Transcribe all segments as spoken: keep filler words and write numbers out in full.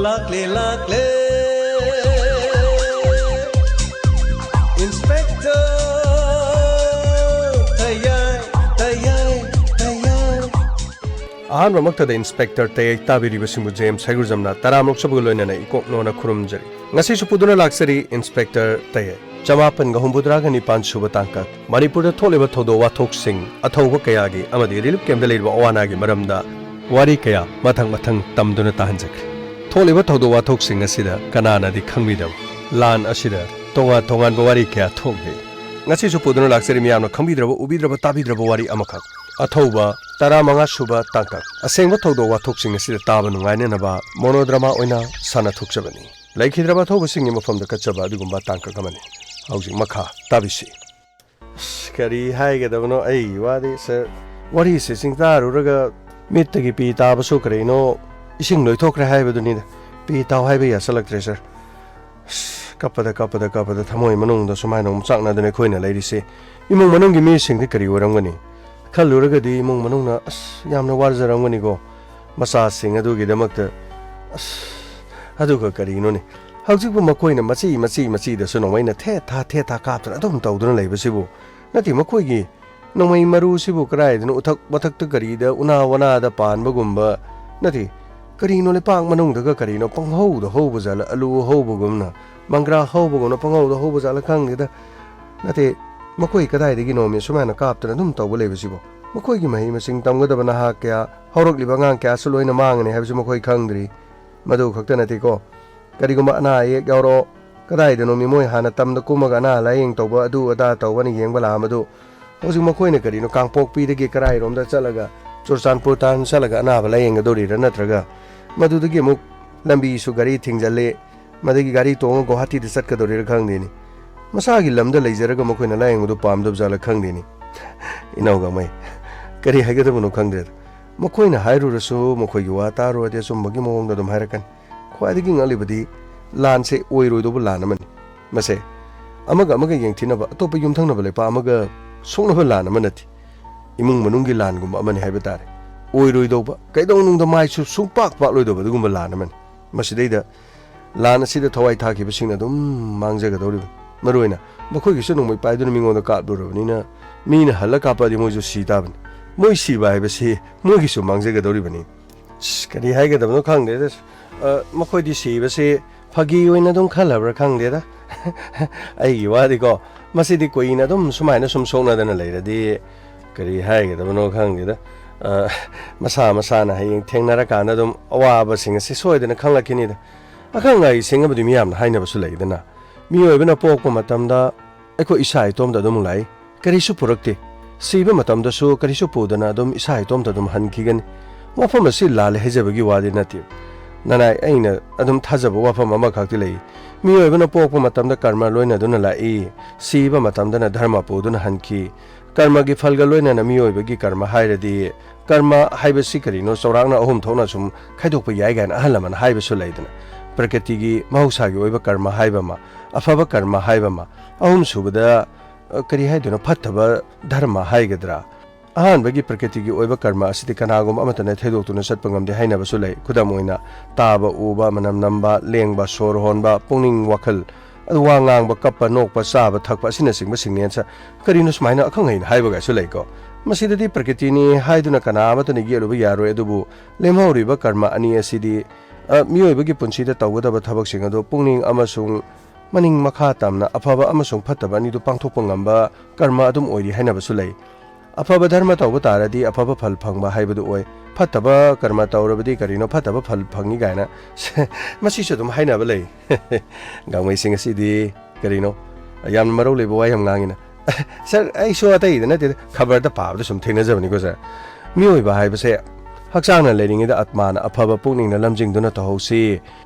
ꯂꯥꯛꯂꯦ, ꯂꯥꯛꯂꯦ, Inspector ꯇꯌꯥꯏ, ꯇꯌꯥꯏ, ꯇꯌꯥꯏ꯫ ꯑꯍꯥꯟꯕꯃꯛꯇꯗ Inspector ꯇꯌꯥꯏ ꯇꯥꯕꯤꯔꯤꯕꯁꯤꯡꯕꯨ James ꯍꯩꯒ꯭ꯔꯨꯖꯝꯅ ꯇꯔꯥꯃꯔꯨꯛ ꯁꯨꯕꯒ ꯂꯣꯏꯅꯅ ꯏꯀꯣꯛ ꯅꯣꯟꯅ ꯈꯨꯔꯨꯝꯖꯔꯤ꯫ ꯉꯁꯤꯁꯨ ꯄꯨꯗꯨꯅ ꯂꯥꯛꯆꯔꯤ Inspector ꯇꯌꯥꯏ꯫ ꯆꯃꯥꯄꯟꯒ ꯍꯨꯝꯐꯨꯇꯔꯥꯒ ꯅꯤꯄꯥꯟ ꯁꯨꯕ ꯇꯥꯡꯀꯛ ꯃꯅꯤꯄꯨꯔꯗ ꯊꯣꯛꯂꯤꯕ ꯊꯧꯗꯣꯛ ꯋꯥꯊꯣꯛꯁꯤꯡ, ꯑꯊꯧꯕ ꯀꯌꯥꯒꯤ ꯑꯃꯗꯤ relief camp ꯇ ꯂꯩꯔꯤꯕ ꯑꯋꯥ ꯑꯅꯥꯒꯤ ꯃꯔꯝꯗ ꯋꯥꯔꯤ ꯀꯌꯥ ꯃꯊꯪ ꯃꯊꯪ ꯇꯝꯗꯨꯅ ꯇꯥꯍꯟꯖꯈ꯭ꯔꯦ꯫ ꯊꯣꯛꯂꯤꯕ ꯊꯧꯗꯣꯛ ꯋꯥꯊꯣꯛꯁꯤꯡ ꯑꯁꯤꯗ ꯀꯅꯥꯅꯗꯤ ꯈꯪꯕꯤꯗꯕ ꯂꯥꯟ ꯑꯁꯤꯗ ꯇꯣꯉꯥꯟ ꯇꯣꯉꯥꯟꯕ ꯋꯥꯔꯤ ꯀꯌꯥ ꯊꯣꯛꯂꯤ꯫ ꯉꯁꯤꯁꯨ ꯄꯨꯗꯨꯅ ꯂꯥꯛꯆꯔꯤ ꯃꯤꯌꯥꯝꯅ ꯈꯪꯕꯤꯗ꯭ꯔꯕ, ꯎꯕꯤꯗ꯭ꯔꯕ, ꯇꯥꯕꯤꯗ꯭ꯔꯕ ꯋꯥꯔꯤ ꯑꯃꯈꯛ, ꯑꯊꯧꯕ ꯇꯔꯥꯃꯉꯥ ꯁꯨꯕ ꯇꯥꯡꯀꯛ꯫ ꯑꯁꯦꯡꯕ ꯊꯧꯗꯣꯛ ꯋꯥꯊꯣꯛꯁꯤꯡ ꯑꯁꯤꯗ ꯇꯥꯕ ꯅꯨꯡꯉꯥꯏꯅꯅꯕ monodrama ꯑꯣꯏꯅ ꯁꯥꯟꯅꯊꯣꯛꯆꯕꯅꯤ꯫ ꯂꯩꯈꯤꯗ꯭ꯔꯕ ꯑꯊꯧꯕꯁꯤꯡꯒꯤ ꯃꯐꯝꯗ ꯀꯠꯆꯕ ꯑꯗꯨꯒꯨꯝꯕ ꯇꯥꯡꯀꯛ ꯑꯃꯅꯤ꯫ ꯍꯧꯖꯤꯛ ꯃꯈꯥ ꯇꯥꯕꯤꯁꯤ꯫ ꯑꯁ, ꯀꯔꯤ ꯍꯥꯏꯒꯗꯕꯅꯣ ꯑꯩꯒꯤ ꯋꯥꯗꯤ, ꯁꯥꯔ꯫ ꯋꯥꯔꯤꯁꯦ ꯆꯤꯡꯇꯥꯔꯨꯔꯒ ꯃꯤꯠꯇꯒꯤ ꯄꯤ ꯇꯥꯕꯁꯨ ꯀꯔꯤꯅꯣ, ꯏꯁꯤꯡ ꯂꯣꯏꯊꯣꯛꯈ꯭ꯔꯦ ꯍꯥꯏꯕꯗꯨꯅꯤꯗ꯫ ꯄꯤ ꯇꯥꯎ ꯍꯥꯏꯕ ꯌꯥꯁꯜꯂꯛꯇ꯭ꯔꯦ, ꯁꯥꯔ꯫ ꯑꯁ, ꯀꯞꯄꯗ, ꯀꯞꯄꯗ, ꯀꯞꯄꯗ ꯊꯃꯣꯏ ꯃꯅꯨꯡꯗ ꯁꯨꯃꯥꯏꯅ ꯑꯣꯝꯆꯥꯛꯅꯗꯅ ꯑꯩꯈꯣꯏꯅ ꯂꯩꯔꯤꯁꯦ꯫ ꯏꯃꯨꯡ ꯃꯅꯨꯡꯒꯤ ꯃꯤꯁꯤꯡꯗꯤ ꯀꯔꯤ ꯑꯣꯏꯔꯝꯒꯅꯤ? ꯈꯜꯂꯨꯔꯒꯗꯤ ꯏꯃꯨꯡ ꯃꯅꯨꯡꯅ, ꯑꯁ, ꯌꯥꯝꯅ ꯋꯥꯖꯔꯝꯒꯅꯤꯀꯣ꯫ ꯃꯆꯥꯁꯤꯡ ꯑꯗꯨꯒꯤꯗꯃꯛꯇ, ꯑꯁ, ꯑꯗꯨꯒ ꯀꯔꯤꯅꯣꯅꯦ? ꯍꯧꯖꯤꯛꯄꯨ ꯃꯈꯣꯏꯅ ꯃꯆꯤ ꯃꯆꯤ ꯃꯆꯤꯗꯁꯨ ꯅꯣꯡꯃꯩꯅ ꯊꯦꯠ ꯊꯥ, ꯊꯦꯠ ꯊꯥ ꯀꯥꯞꯇꯅ ꯑꯗꯨꯝ ꯇꯧꯗꯨꯅ ꯂꯩꯕꯁꯤꯕꯨ? ꯅꯠꯇꯦ, ꯃꯈꯣꯏꯒꯤ ꯅꯣꯡꯃꯩ ꯃꯔꯨꯁꯤꯕꯨ ꯀꯗꯥꯏꯗꯅꯣ ꯎꯊꯛ ꯃꯊꯛꯇ ꯀꯔꯤꯗ ꯎꯅꯥ ꯋꯥꯅꯥꯗ ꯄꯥꯟꯕꯒꯨꯝꯕ? ꯅꯠꯇꯦ, ꯀꯔꯤꯅꯣ ꯂꯩꯄꯥꯛ ꯃꯅꯨꯡꯗꯒ ꯀꯔꯤꯅꯣ ꯄꯪꯍꯧꯗ ꯍꯧꯕ ꯖꯥꯠꯂ? ꯑꯂꯨ ꯍꯧꯕꯒꯨꯝꯅ, ꯃꯪꯒ꯭ꯔꯥ ꯍꯧꯕꯒꯨꯝꯅ ꯄꯪꯍꯧꯗ ꯍꯧꯕ ꯖꯥꯠꯂ ꯈꯪꯗꯦꯗ꯫ ꯅꯠꯇꯦ, ꯃꯈꯣꯏ ꯀꯗꯥꯏꯗꯒꯤꯅꯣꯃꯤ ꯁꯨꯃꯥꯏꯅ ꯀꯥꯞꯇꯅ ꯑꯗꯨꯝ ꯇꯧꯕ ꯂꯩꯕꯁꯤꯕꯣ? ꯃꯈꯣꯏꯒꯤ ꯃꯍꯩ ꯃꯁꯤꯡ ꯇꯝꯒꯗꯕ ꯅꯍꯥ ꯀꯌꯥ, ꯍꯧꯔꯛꯂꯤꯕ ꯑꯉꯥꯡ ꯀꯌꯥꯁꯨ ꯂꯣꯏꯅ ꯃꯥꯡꯉꯅꯤ ꯍꯥꯏꯕꯁꯤ ꯃꯈꯣꯏ ꯈꯪꯗ꯭ꯔꯤ꯫ ꯃꯗꯨ ꯈꯛꯇ ꯅꯠꯇꯦꯀꯣ, ꯀꯔꯤꯒꯨꯝꯕ ꯑꯅꯥ ꯑꯌꯦꯛ ꯌꯥꯎꯔꯛꯑꯣ, ꯀꯗꯥꯏꯗꯅꯣ ꯃꯤ ꯃꯣꯏ ꯍꯥꯟꯅ ꯇꯝꯗ ꯀꯨꯝꯃꯒ ꯑꯅꯥ ꯂꯥꯌꯦꯡ ꯇꯧꯕ, ꯑꯗꯨ ꯑꯗꯥ ꯇꯧꯕꯅ ꯌꯦꯡꯕ ꯂꯥꯛꯑꯝꯕꯗꯨ, ꯍꯧꯖꯤꯛ ꯃꯈꯣꯏꯅ ꯀꯔꯤꯅꯣ ꯀꯥꯡꯄꯣꯛꯄꯤꯗꯒꯤ ꯀꯔꯥꯏꯔꯣꯝꯗ ꯆꯠꯂꯒ, ꯆꯨꯔꯆꯥꯟꯄꯨꯔ ꯇꯥꯟꯅ ꯆꯠꯂꯒ ꯑꯅꯥꯕ ꯂꯥꯌꯦꯡꯒꯗꯧꯔꯤꯔꯥ? ꯅꯠꯇ꯭ꯔꯒ ꯃꯗꯨꯗꯒꯤ ꯑꯃꯨꯛ ꯂꯝꯕꯤꯁꯨ ꯒꯥꯔꯤ ꯊꯤꯡꯖꯜꯂꯦ, ꯃꯗꯒꯤ ꯒꯥꯔꯤ ꯇꯣꯡꯉ ꯒꯨꯋꯥꯍꯥꯇꯤꯗ ꯆꯠꯀꯗꯧꯔꯤꯔꯥ ꯈꯪꯗꯦꯅꯦ꯫ ꯃꯁꯥꯒꯤ ꯂꯝꯗ ꯂꯩꯖꯔꯒ ꯃꯈꯣꯏꯅ ꯂꯥꯌꯦꯡꯕꯗꯨ ꯄꯥꯝꯗꯕ ꯖꯥꯠꯂꯥ ꯈꯪꯗꯦꯅꯦ꯫ ꯏꯅꯥꯎ ꯒꯥꯡꯃꯩ, ꯀꯔꯤ ꯍꯥꯏꯒꯗꯕꯅꯣ ꯈꯪꯗ꯭ꯔꯦꯗ꯫ ꯃꯈꯣꯏꯅ ꯍꯥꯏꯔꯨꯔꯁꯨ ꯃꯈꯣꯏꯒꯤ ꯋꯥ ꯇꯥꯔꯨꯔꯗꯤ ꯑꯆꯨꯝꯕꯒꯤ ꯃꯑꯣꯡꯗ ꯑꯗꯨꯝ ꯍꯥꯏꯔꯛꯀꯅꯤ꯫ ꯈ꯭ꯋꯥꯏꯗꯒꯤ ꯉꯛꯂꯤꯕꯗꯤ ꯂꯥꯟꯁꯦ ꯑꯣꯏꯔꯣꯏꯗꯧꯕ ꯂꯥꯟ ꯑꯃꯅꯤ꯫ ꯃꯁꯦ ꯑꯃꯒ ꯑꯃꯒ ꯌꯦꯡꯊꯤꯅꯕ, ꯑꯇꯣꯞꯄ ꯌꯨꯝꯊꯪꯅꯕ ꯂꯩꯄꯥꯛ ꯑꯃꯒ ꯁꯣꯛꯅꯕ ꯂꯥꯟ ꯑꯃ ꯅꯠꯇꯦ꯫ ꯏꯃꯨꯡ ꯃꯅꯨꯡꯒꯤ ꯂꯥꯟꯒꯨꯝꯕ ꯑꯃꯅꯤ ꯍꯥꯏꯕ ꯇꯥꯔꯦ꯫ ꯑꯣꯏꯔꯣꯏꯗꯧꯕ, ꯀꯩꯗꯧꯅꯨꯡꯗ ꯃꯥꯏꯁꯨ ꯁꯨꯡꯄꯥꯛ ꯄꯥꯛꯂꯣꯏꯗꯧꯕ ꯑꯗꯨꯒꯨꯝꯕ ꯂꯥꯟ ꯑꯃꯅꯤ꯫ ꯃꯁꯤꯗꯩꯗ ꯂꯥꯟ ꯑꯁꯤꯗ ꯊꯋꯥꯏ ꯊꯥꯈꯤꯕꯁꯤꯡꯅ ꯑꯗꯨꯝ ꯃꯥꯡꯖꯒꯗꯧꯔꯤꯕꯅꯤ꯫ ꯃꯔꯨꯑꯣꯏꯅ ꯃꯈꯣꯏꯒꯤꯁꯨ ꯅꯣꯡꯃꯩ ꯄꯥꯏꯗꯨꯅ ꯃꯤꯉꯣꯟꯗ ꯀꯥꯞꯂꯨꯔꯕꯅꯤꯅ, ꯃꯤꯅ ꯍꯜꯂ ꯀꯥꯞꯄꯛꯑꯗꯤ ꯃꯣꯏꯁꯨ ꯁꯤ ꯇꯥꯕꯅꯤ꯫ ꯃꯣꯏ ꯁꯤꯕ ꯍꯥꯏꯕꯁꯤ ꯃꯣꯏꯒꯤꯁꯨ ꯃꯥꯡꯖꯒꯗꯧꯔꯤꯕꯅꯤ꯫ ꯑꯁ, ꯀꯔꯤ ꯍꯥꯏꯒꯗꯕꯅꯣ ꯈꯪꯗꯦꯗ꯫ ꯑ, ꯃꯈꯣꯏꯗꯤ ꯁꯤꯕꯁꯤ ꯐꯥꯒꯤ ꯑꯣꯏꯅ ꯑꯗꯨꯝ ꯈꯜꯂꯕ꯭ꯔꯥ ꯈꯪꯗꯦꯗ꯫ ꯑꯩꯒꯤ ꯋꯥꯗꯤꯀꯣ, ꯃꯁꯤꯗꯤ ꯀꯨꯏꯅ ꯑꯗꯨꯝ ꯁꯨꯃꯥꯏꯅ ꯁꯨꯝ ꯁꯣꯛꯅꯗꯅ ꯂꯩꯔꯗꯤ ꯀꯔꯤ ꯍꯥꯏꯒꯗꯕꯅꯣ ꯈꯪꯗꯦꯗ꯫ ꯑ, ꯃꯁꯥ ꯃꯁꯥꯅ ꯍꯌꯦꯡ ꯊꯦꯡꯅꯔꯀꯥꯟꯗ ꯑꯗꯨꯝ ꯑꯋꯥꯕꯁꯤꯡ ꯑꯁꯤ ꯁꯣꯏꯗꯅ ꯈꯪꯂꯛꯈꯤꯅꯤꯗ꯫ ꯑꯈꯪ ꯑꯍꯩꯁꯤꯡ ꯑꯃꯗꯤ ꯃꯤꯌꯥꯝꯅ ꯍꯥꯏꯅꯕꯁꯨ ꯂꯩꯗꯅ, ꯃꯤꯑꯣꯏꯕꯅ ꯄꯣꯛꯄ ꯃꯇꯝꯗ ꯑꯩꯈꯣꯏ ꯏꯁꯥ ꯏꯇꯣꯝꯇ ꯑꯗꯨꯝ ꯂꯥꯛꯏ, ꯀꯔꯤꯁꯨ ꯄꯨꯔꯛꯇꯦ꯫ ꯁꯤꯕ ꯃꯇꯝꯗꯁꯨ ꯀꯔꯤꯁꯨ ꯄꯨꯗꯅ ꯑꯗꯨꯝ ꯏꯁꯥ ꯏꯇꯣꯝꯇ ꯑꯗꯨꯝ ꯍꯟꯈꯤꯒꯅꯤ꯫ ꯋꯥꯐꯝ ꯑꯁꯤ ꯂꯥꯜꯂꯦ ꯍꯥꯏꯖꯕꯒꯤ ꯋꯥꯗꯤ ꯅꯠꯇꯦ꯫ ꯅꯅꯥꯏ, ꯑꯩꯅ ꯑꯗꯨꯝ ꯊꯥꯖꯕ ꯋꯥꯐꯝ ꯑꯃꯈꯛꯇꯤ ꯂꯩ꯫ ꯃꯤꯑꯣꯏꯕꯅ ꯄꯣꯛꯄ ꯃꯇꯝꯗ ꯀꯔꯃ ꯂꯣꯏꯅꯗꯨꯅ ꯂꯥꯛꯏ, ꯁꯤꯕ ꯃꯇꯝꯗꯅ ꯙꯔꯃ ꯄꯨꯗꯨꯅ ꯍꯟꯈꯤ꯫ ꯀꯔꯃꯒꯤ ꯐꯜꯒ ꯂꯣꯏꯅꯅ ꯃꯤꯑꯣꯏꯕꯒꯤ ꯀꯔꯃ ꯍꯥꯏꯔꯗꯤ, ꯀꯔꯃ ꯍꯥꯏꯕꯁꯤ ꯀꯔꯤꯅꯣ ꯆꯥꯎꯔꯥꯛꯅ ꯑꯍꯨꯝ ꯊꯣꯛꯅ ꯁꯨꯝ ꯈꯥꯏꯗꯣꯛꯄ ꯌꯥꯏ ꯀꯥꯏꯅ ꯑꯍꯜ ꯂꯃꯟ ꯍꯥꯏꯕꯁꯨ ꯂꯩꯗꯅ, ꯄ꯭ꯔꯀ꯭ꯔꯤꯇꯤꯒꯤ ꯃꯍꯧꯁꯥꯒꯤ ꯑꯣꯏꯕ ꯀꯔꯃ ꯍꯥꯏꯕ ꯑꯃ, ꯑꯐꯕ ꯀꯔꯃ ꯍꯥꯏꯕ ꯑꯃ, ꯑꯍꯨꯝꯁꯨꯕꯗ, ꯑ, ꯀꯔꯤ ꯍꯥꯏꯗꯣꯏꯅꯣ, ꯐꯠꯇꯕ ꯙꯔꯃ ꯍꯥꯏꯒꯗ꯭ꯔꯥ? ꯑꯍꯥꯟꯕꯒꯤ ꯄ꯭ꯔꯀ꯭ꯔꯤꯇꯤꯒꯤ ꯑꯣꯏꯕ ꯀꯔꯃ ꯑꯁꯤꯗꯤ ꯀꯅꯥꯒꯨꯝꯕ ꯑꯃꯠꯇꯅ ꯊꯩꯗꯣꯛꯇꯨꯅ ꯆꯠꯄ ꯉꯝꯗꯦ ꯍꯥꯏꯅꯕꯁꯨ ꯂꯩ꯫ ꯈꯨꯗꯝ ꯑꯣꯏꯅ, ꯇꯥꯕ, ꯎꯕ, ꯃꯅꯝ ꯅꯝꯕ, ꯂꯦꯡꯕ, ꯁꯣꯔ ꯍꯣꯟꯕ, ꯄꯨꯛꯅꯤꯡ ꯋꯥꯈꯜ, ꯑꯗꯨ ꯋꯥ ꯉꯥꯡꯕ, ꯀꯞꯄ, ꯅꯣꯛꯄ, ꯆꯥꯕ, ꯊꯛꯄ ꯑꯁꯤꯅꯆꯤꯡꯕꯁꯤꯡꯅꯦꯅ ꯁ-, ꯀꯔꯤꯅꯣ ꯁꯨꯃꯥꯏꯅ ꯑꯈꯪ ꯑꯍꯩꯅ ꯍꯥꯏꯕꯒꯁꯨ ꯂꯩꯀꯣ꯫ ꯃꯁꯤꯗꯗꯤ ꯄ꯭ꯔꯀ꯭ꯔꯤꯇꯤꯅꯤ ꯍꯥꯏꯗꯨꯅ ꯀꯅꯥ ꯑꯃꯠꯇꯅ ꯌꯦꯠꯂꯨꯕ ꯌꯥꯔꯣꯏ꯫ ꯑꯗꯨꯕꯨ ꯂꯦꯝꯍꯧꯔꯤꯕ ꯀꯔꯃ ꯑꯅꯤ ꯑꯁꯤꯗꯤ, ꯑ, ꯃꯤꯑꯣꯏꯕꯒꯤ ꯄꯨꯟꯁꯤꯗ ꯇꯧꯒꯗꯕ ꯊꯕꯛꯁꯤꯡ ꯑꯗꯨ ꯄꯨꯛꯅꯤꯡ ꯑꯃꯁꯨꯡ ꯃꯅꯤꯡ ꯃꯈꯥ ꯇꯝꯅ ꯑꯐꯕ ꯑꯃꯁꯨꯡ ꯐꯠꯇꯕ ꯑꯅꯤꯗꯨ ꯄꯥꯡꯊꯣꯛꯄ ꯉꯝꯕ ꯀꯔꯃ ꯑꯗꯨꯝ ꯑꯣꯏꯔꯤ ꯍꯥꯏꯅꯕꯁꯨ ꯂꯩ꯫ ꯑꯐꯕ ꯙꯔꯃ ꯇꯧꯕ ꯇꯥꯔꯗꯤ ꯑꯐꯕ ꯐꯜ ꯐꯪꯕ ꯍꯥꯏꯕꯗꯨ ꯑꯣꯏ꯫ ꯐꯠꯇꯕ ꯀꯔꯃ ꯇꯧꯔꯕꯗꯤ ꯀꯔꯤꯅꯣ ꯐꯠꯇꯕ ꯐꯜ ꯐꯪꯉꯤ ꯀꯥꯏꯅ ꯃꯁꯤꯁꯨ ꯑꯗꯨꯝ ꯍꯥꯏꯅꯕ ꯂꯩ꯫ ꯒꯥꯡꯃꯩꯁꯤꯡ ꯑꯁꯤꯗꯤ ꯀꯔꯤꯅꯣ? ꯌꯥꯝꯅ ꯃꯔꯧ ꯂꯩꯕ ꯋꯥ ꯌꯥꯝ ꯉꯥꯡꯉꯤꯅ꯫ ꯁꯥꯔ, ꯑꯩꯁꯨ ꯑꯇꯩꯗ ꯅꯠꯇꯦꯗ, ꯈꯕꯔꯗ ꯄꯥꯕꯗ ꯁꯨꯝ ꯊꯦꯡꯅꯖꯕꯅꯤꯀꯣ ꯁꯥꯔ꯫ ꯃꯤꯑꯣꯏꯕ ꯍꯥꯏꯕꯁꯦ ꯍꯛꯆꯥꯡꯅ ꯂꯩꯔꯤꯉꯩꯗ ꯑꯥꯠꯃꯥꯅ ꯑꯐꯕ ꯄꯨꯛꯅꯤꯡꯅ ꯂꯝꯖꯤꯡꯗꯨꯅ ꯇꯧꯍꯧꯁꯤ꯫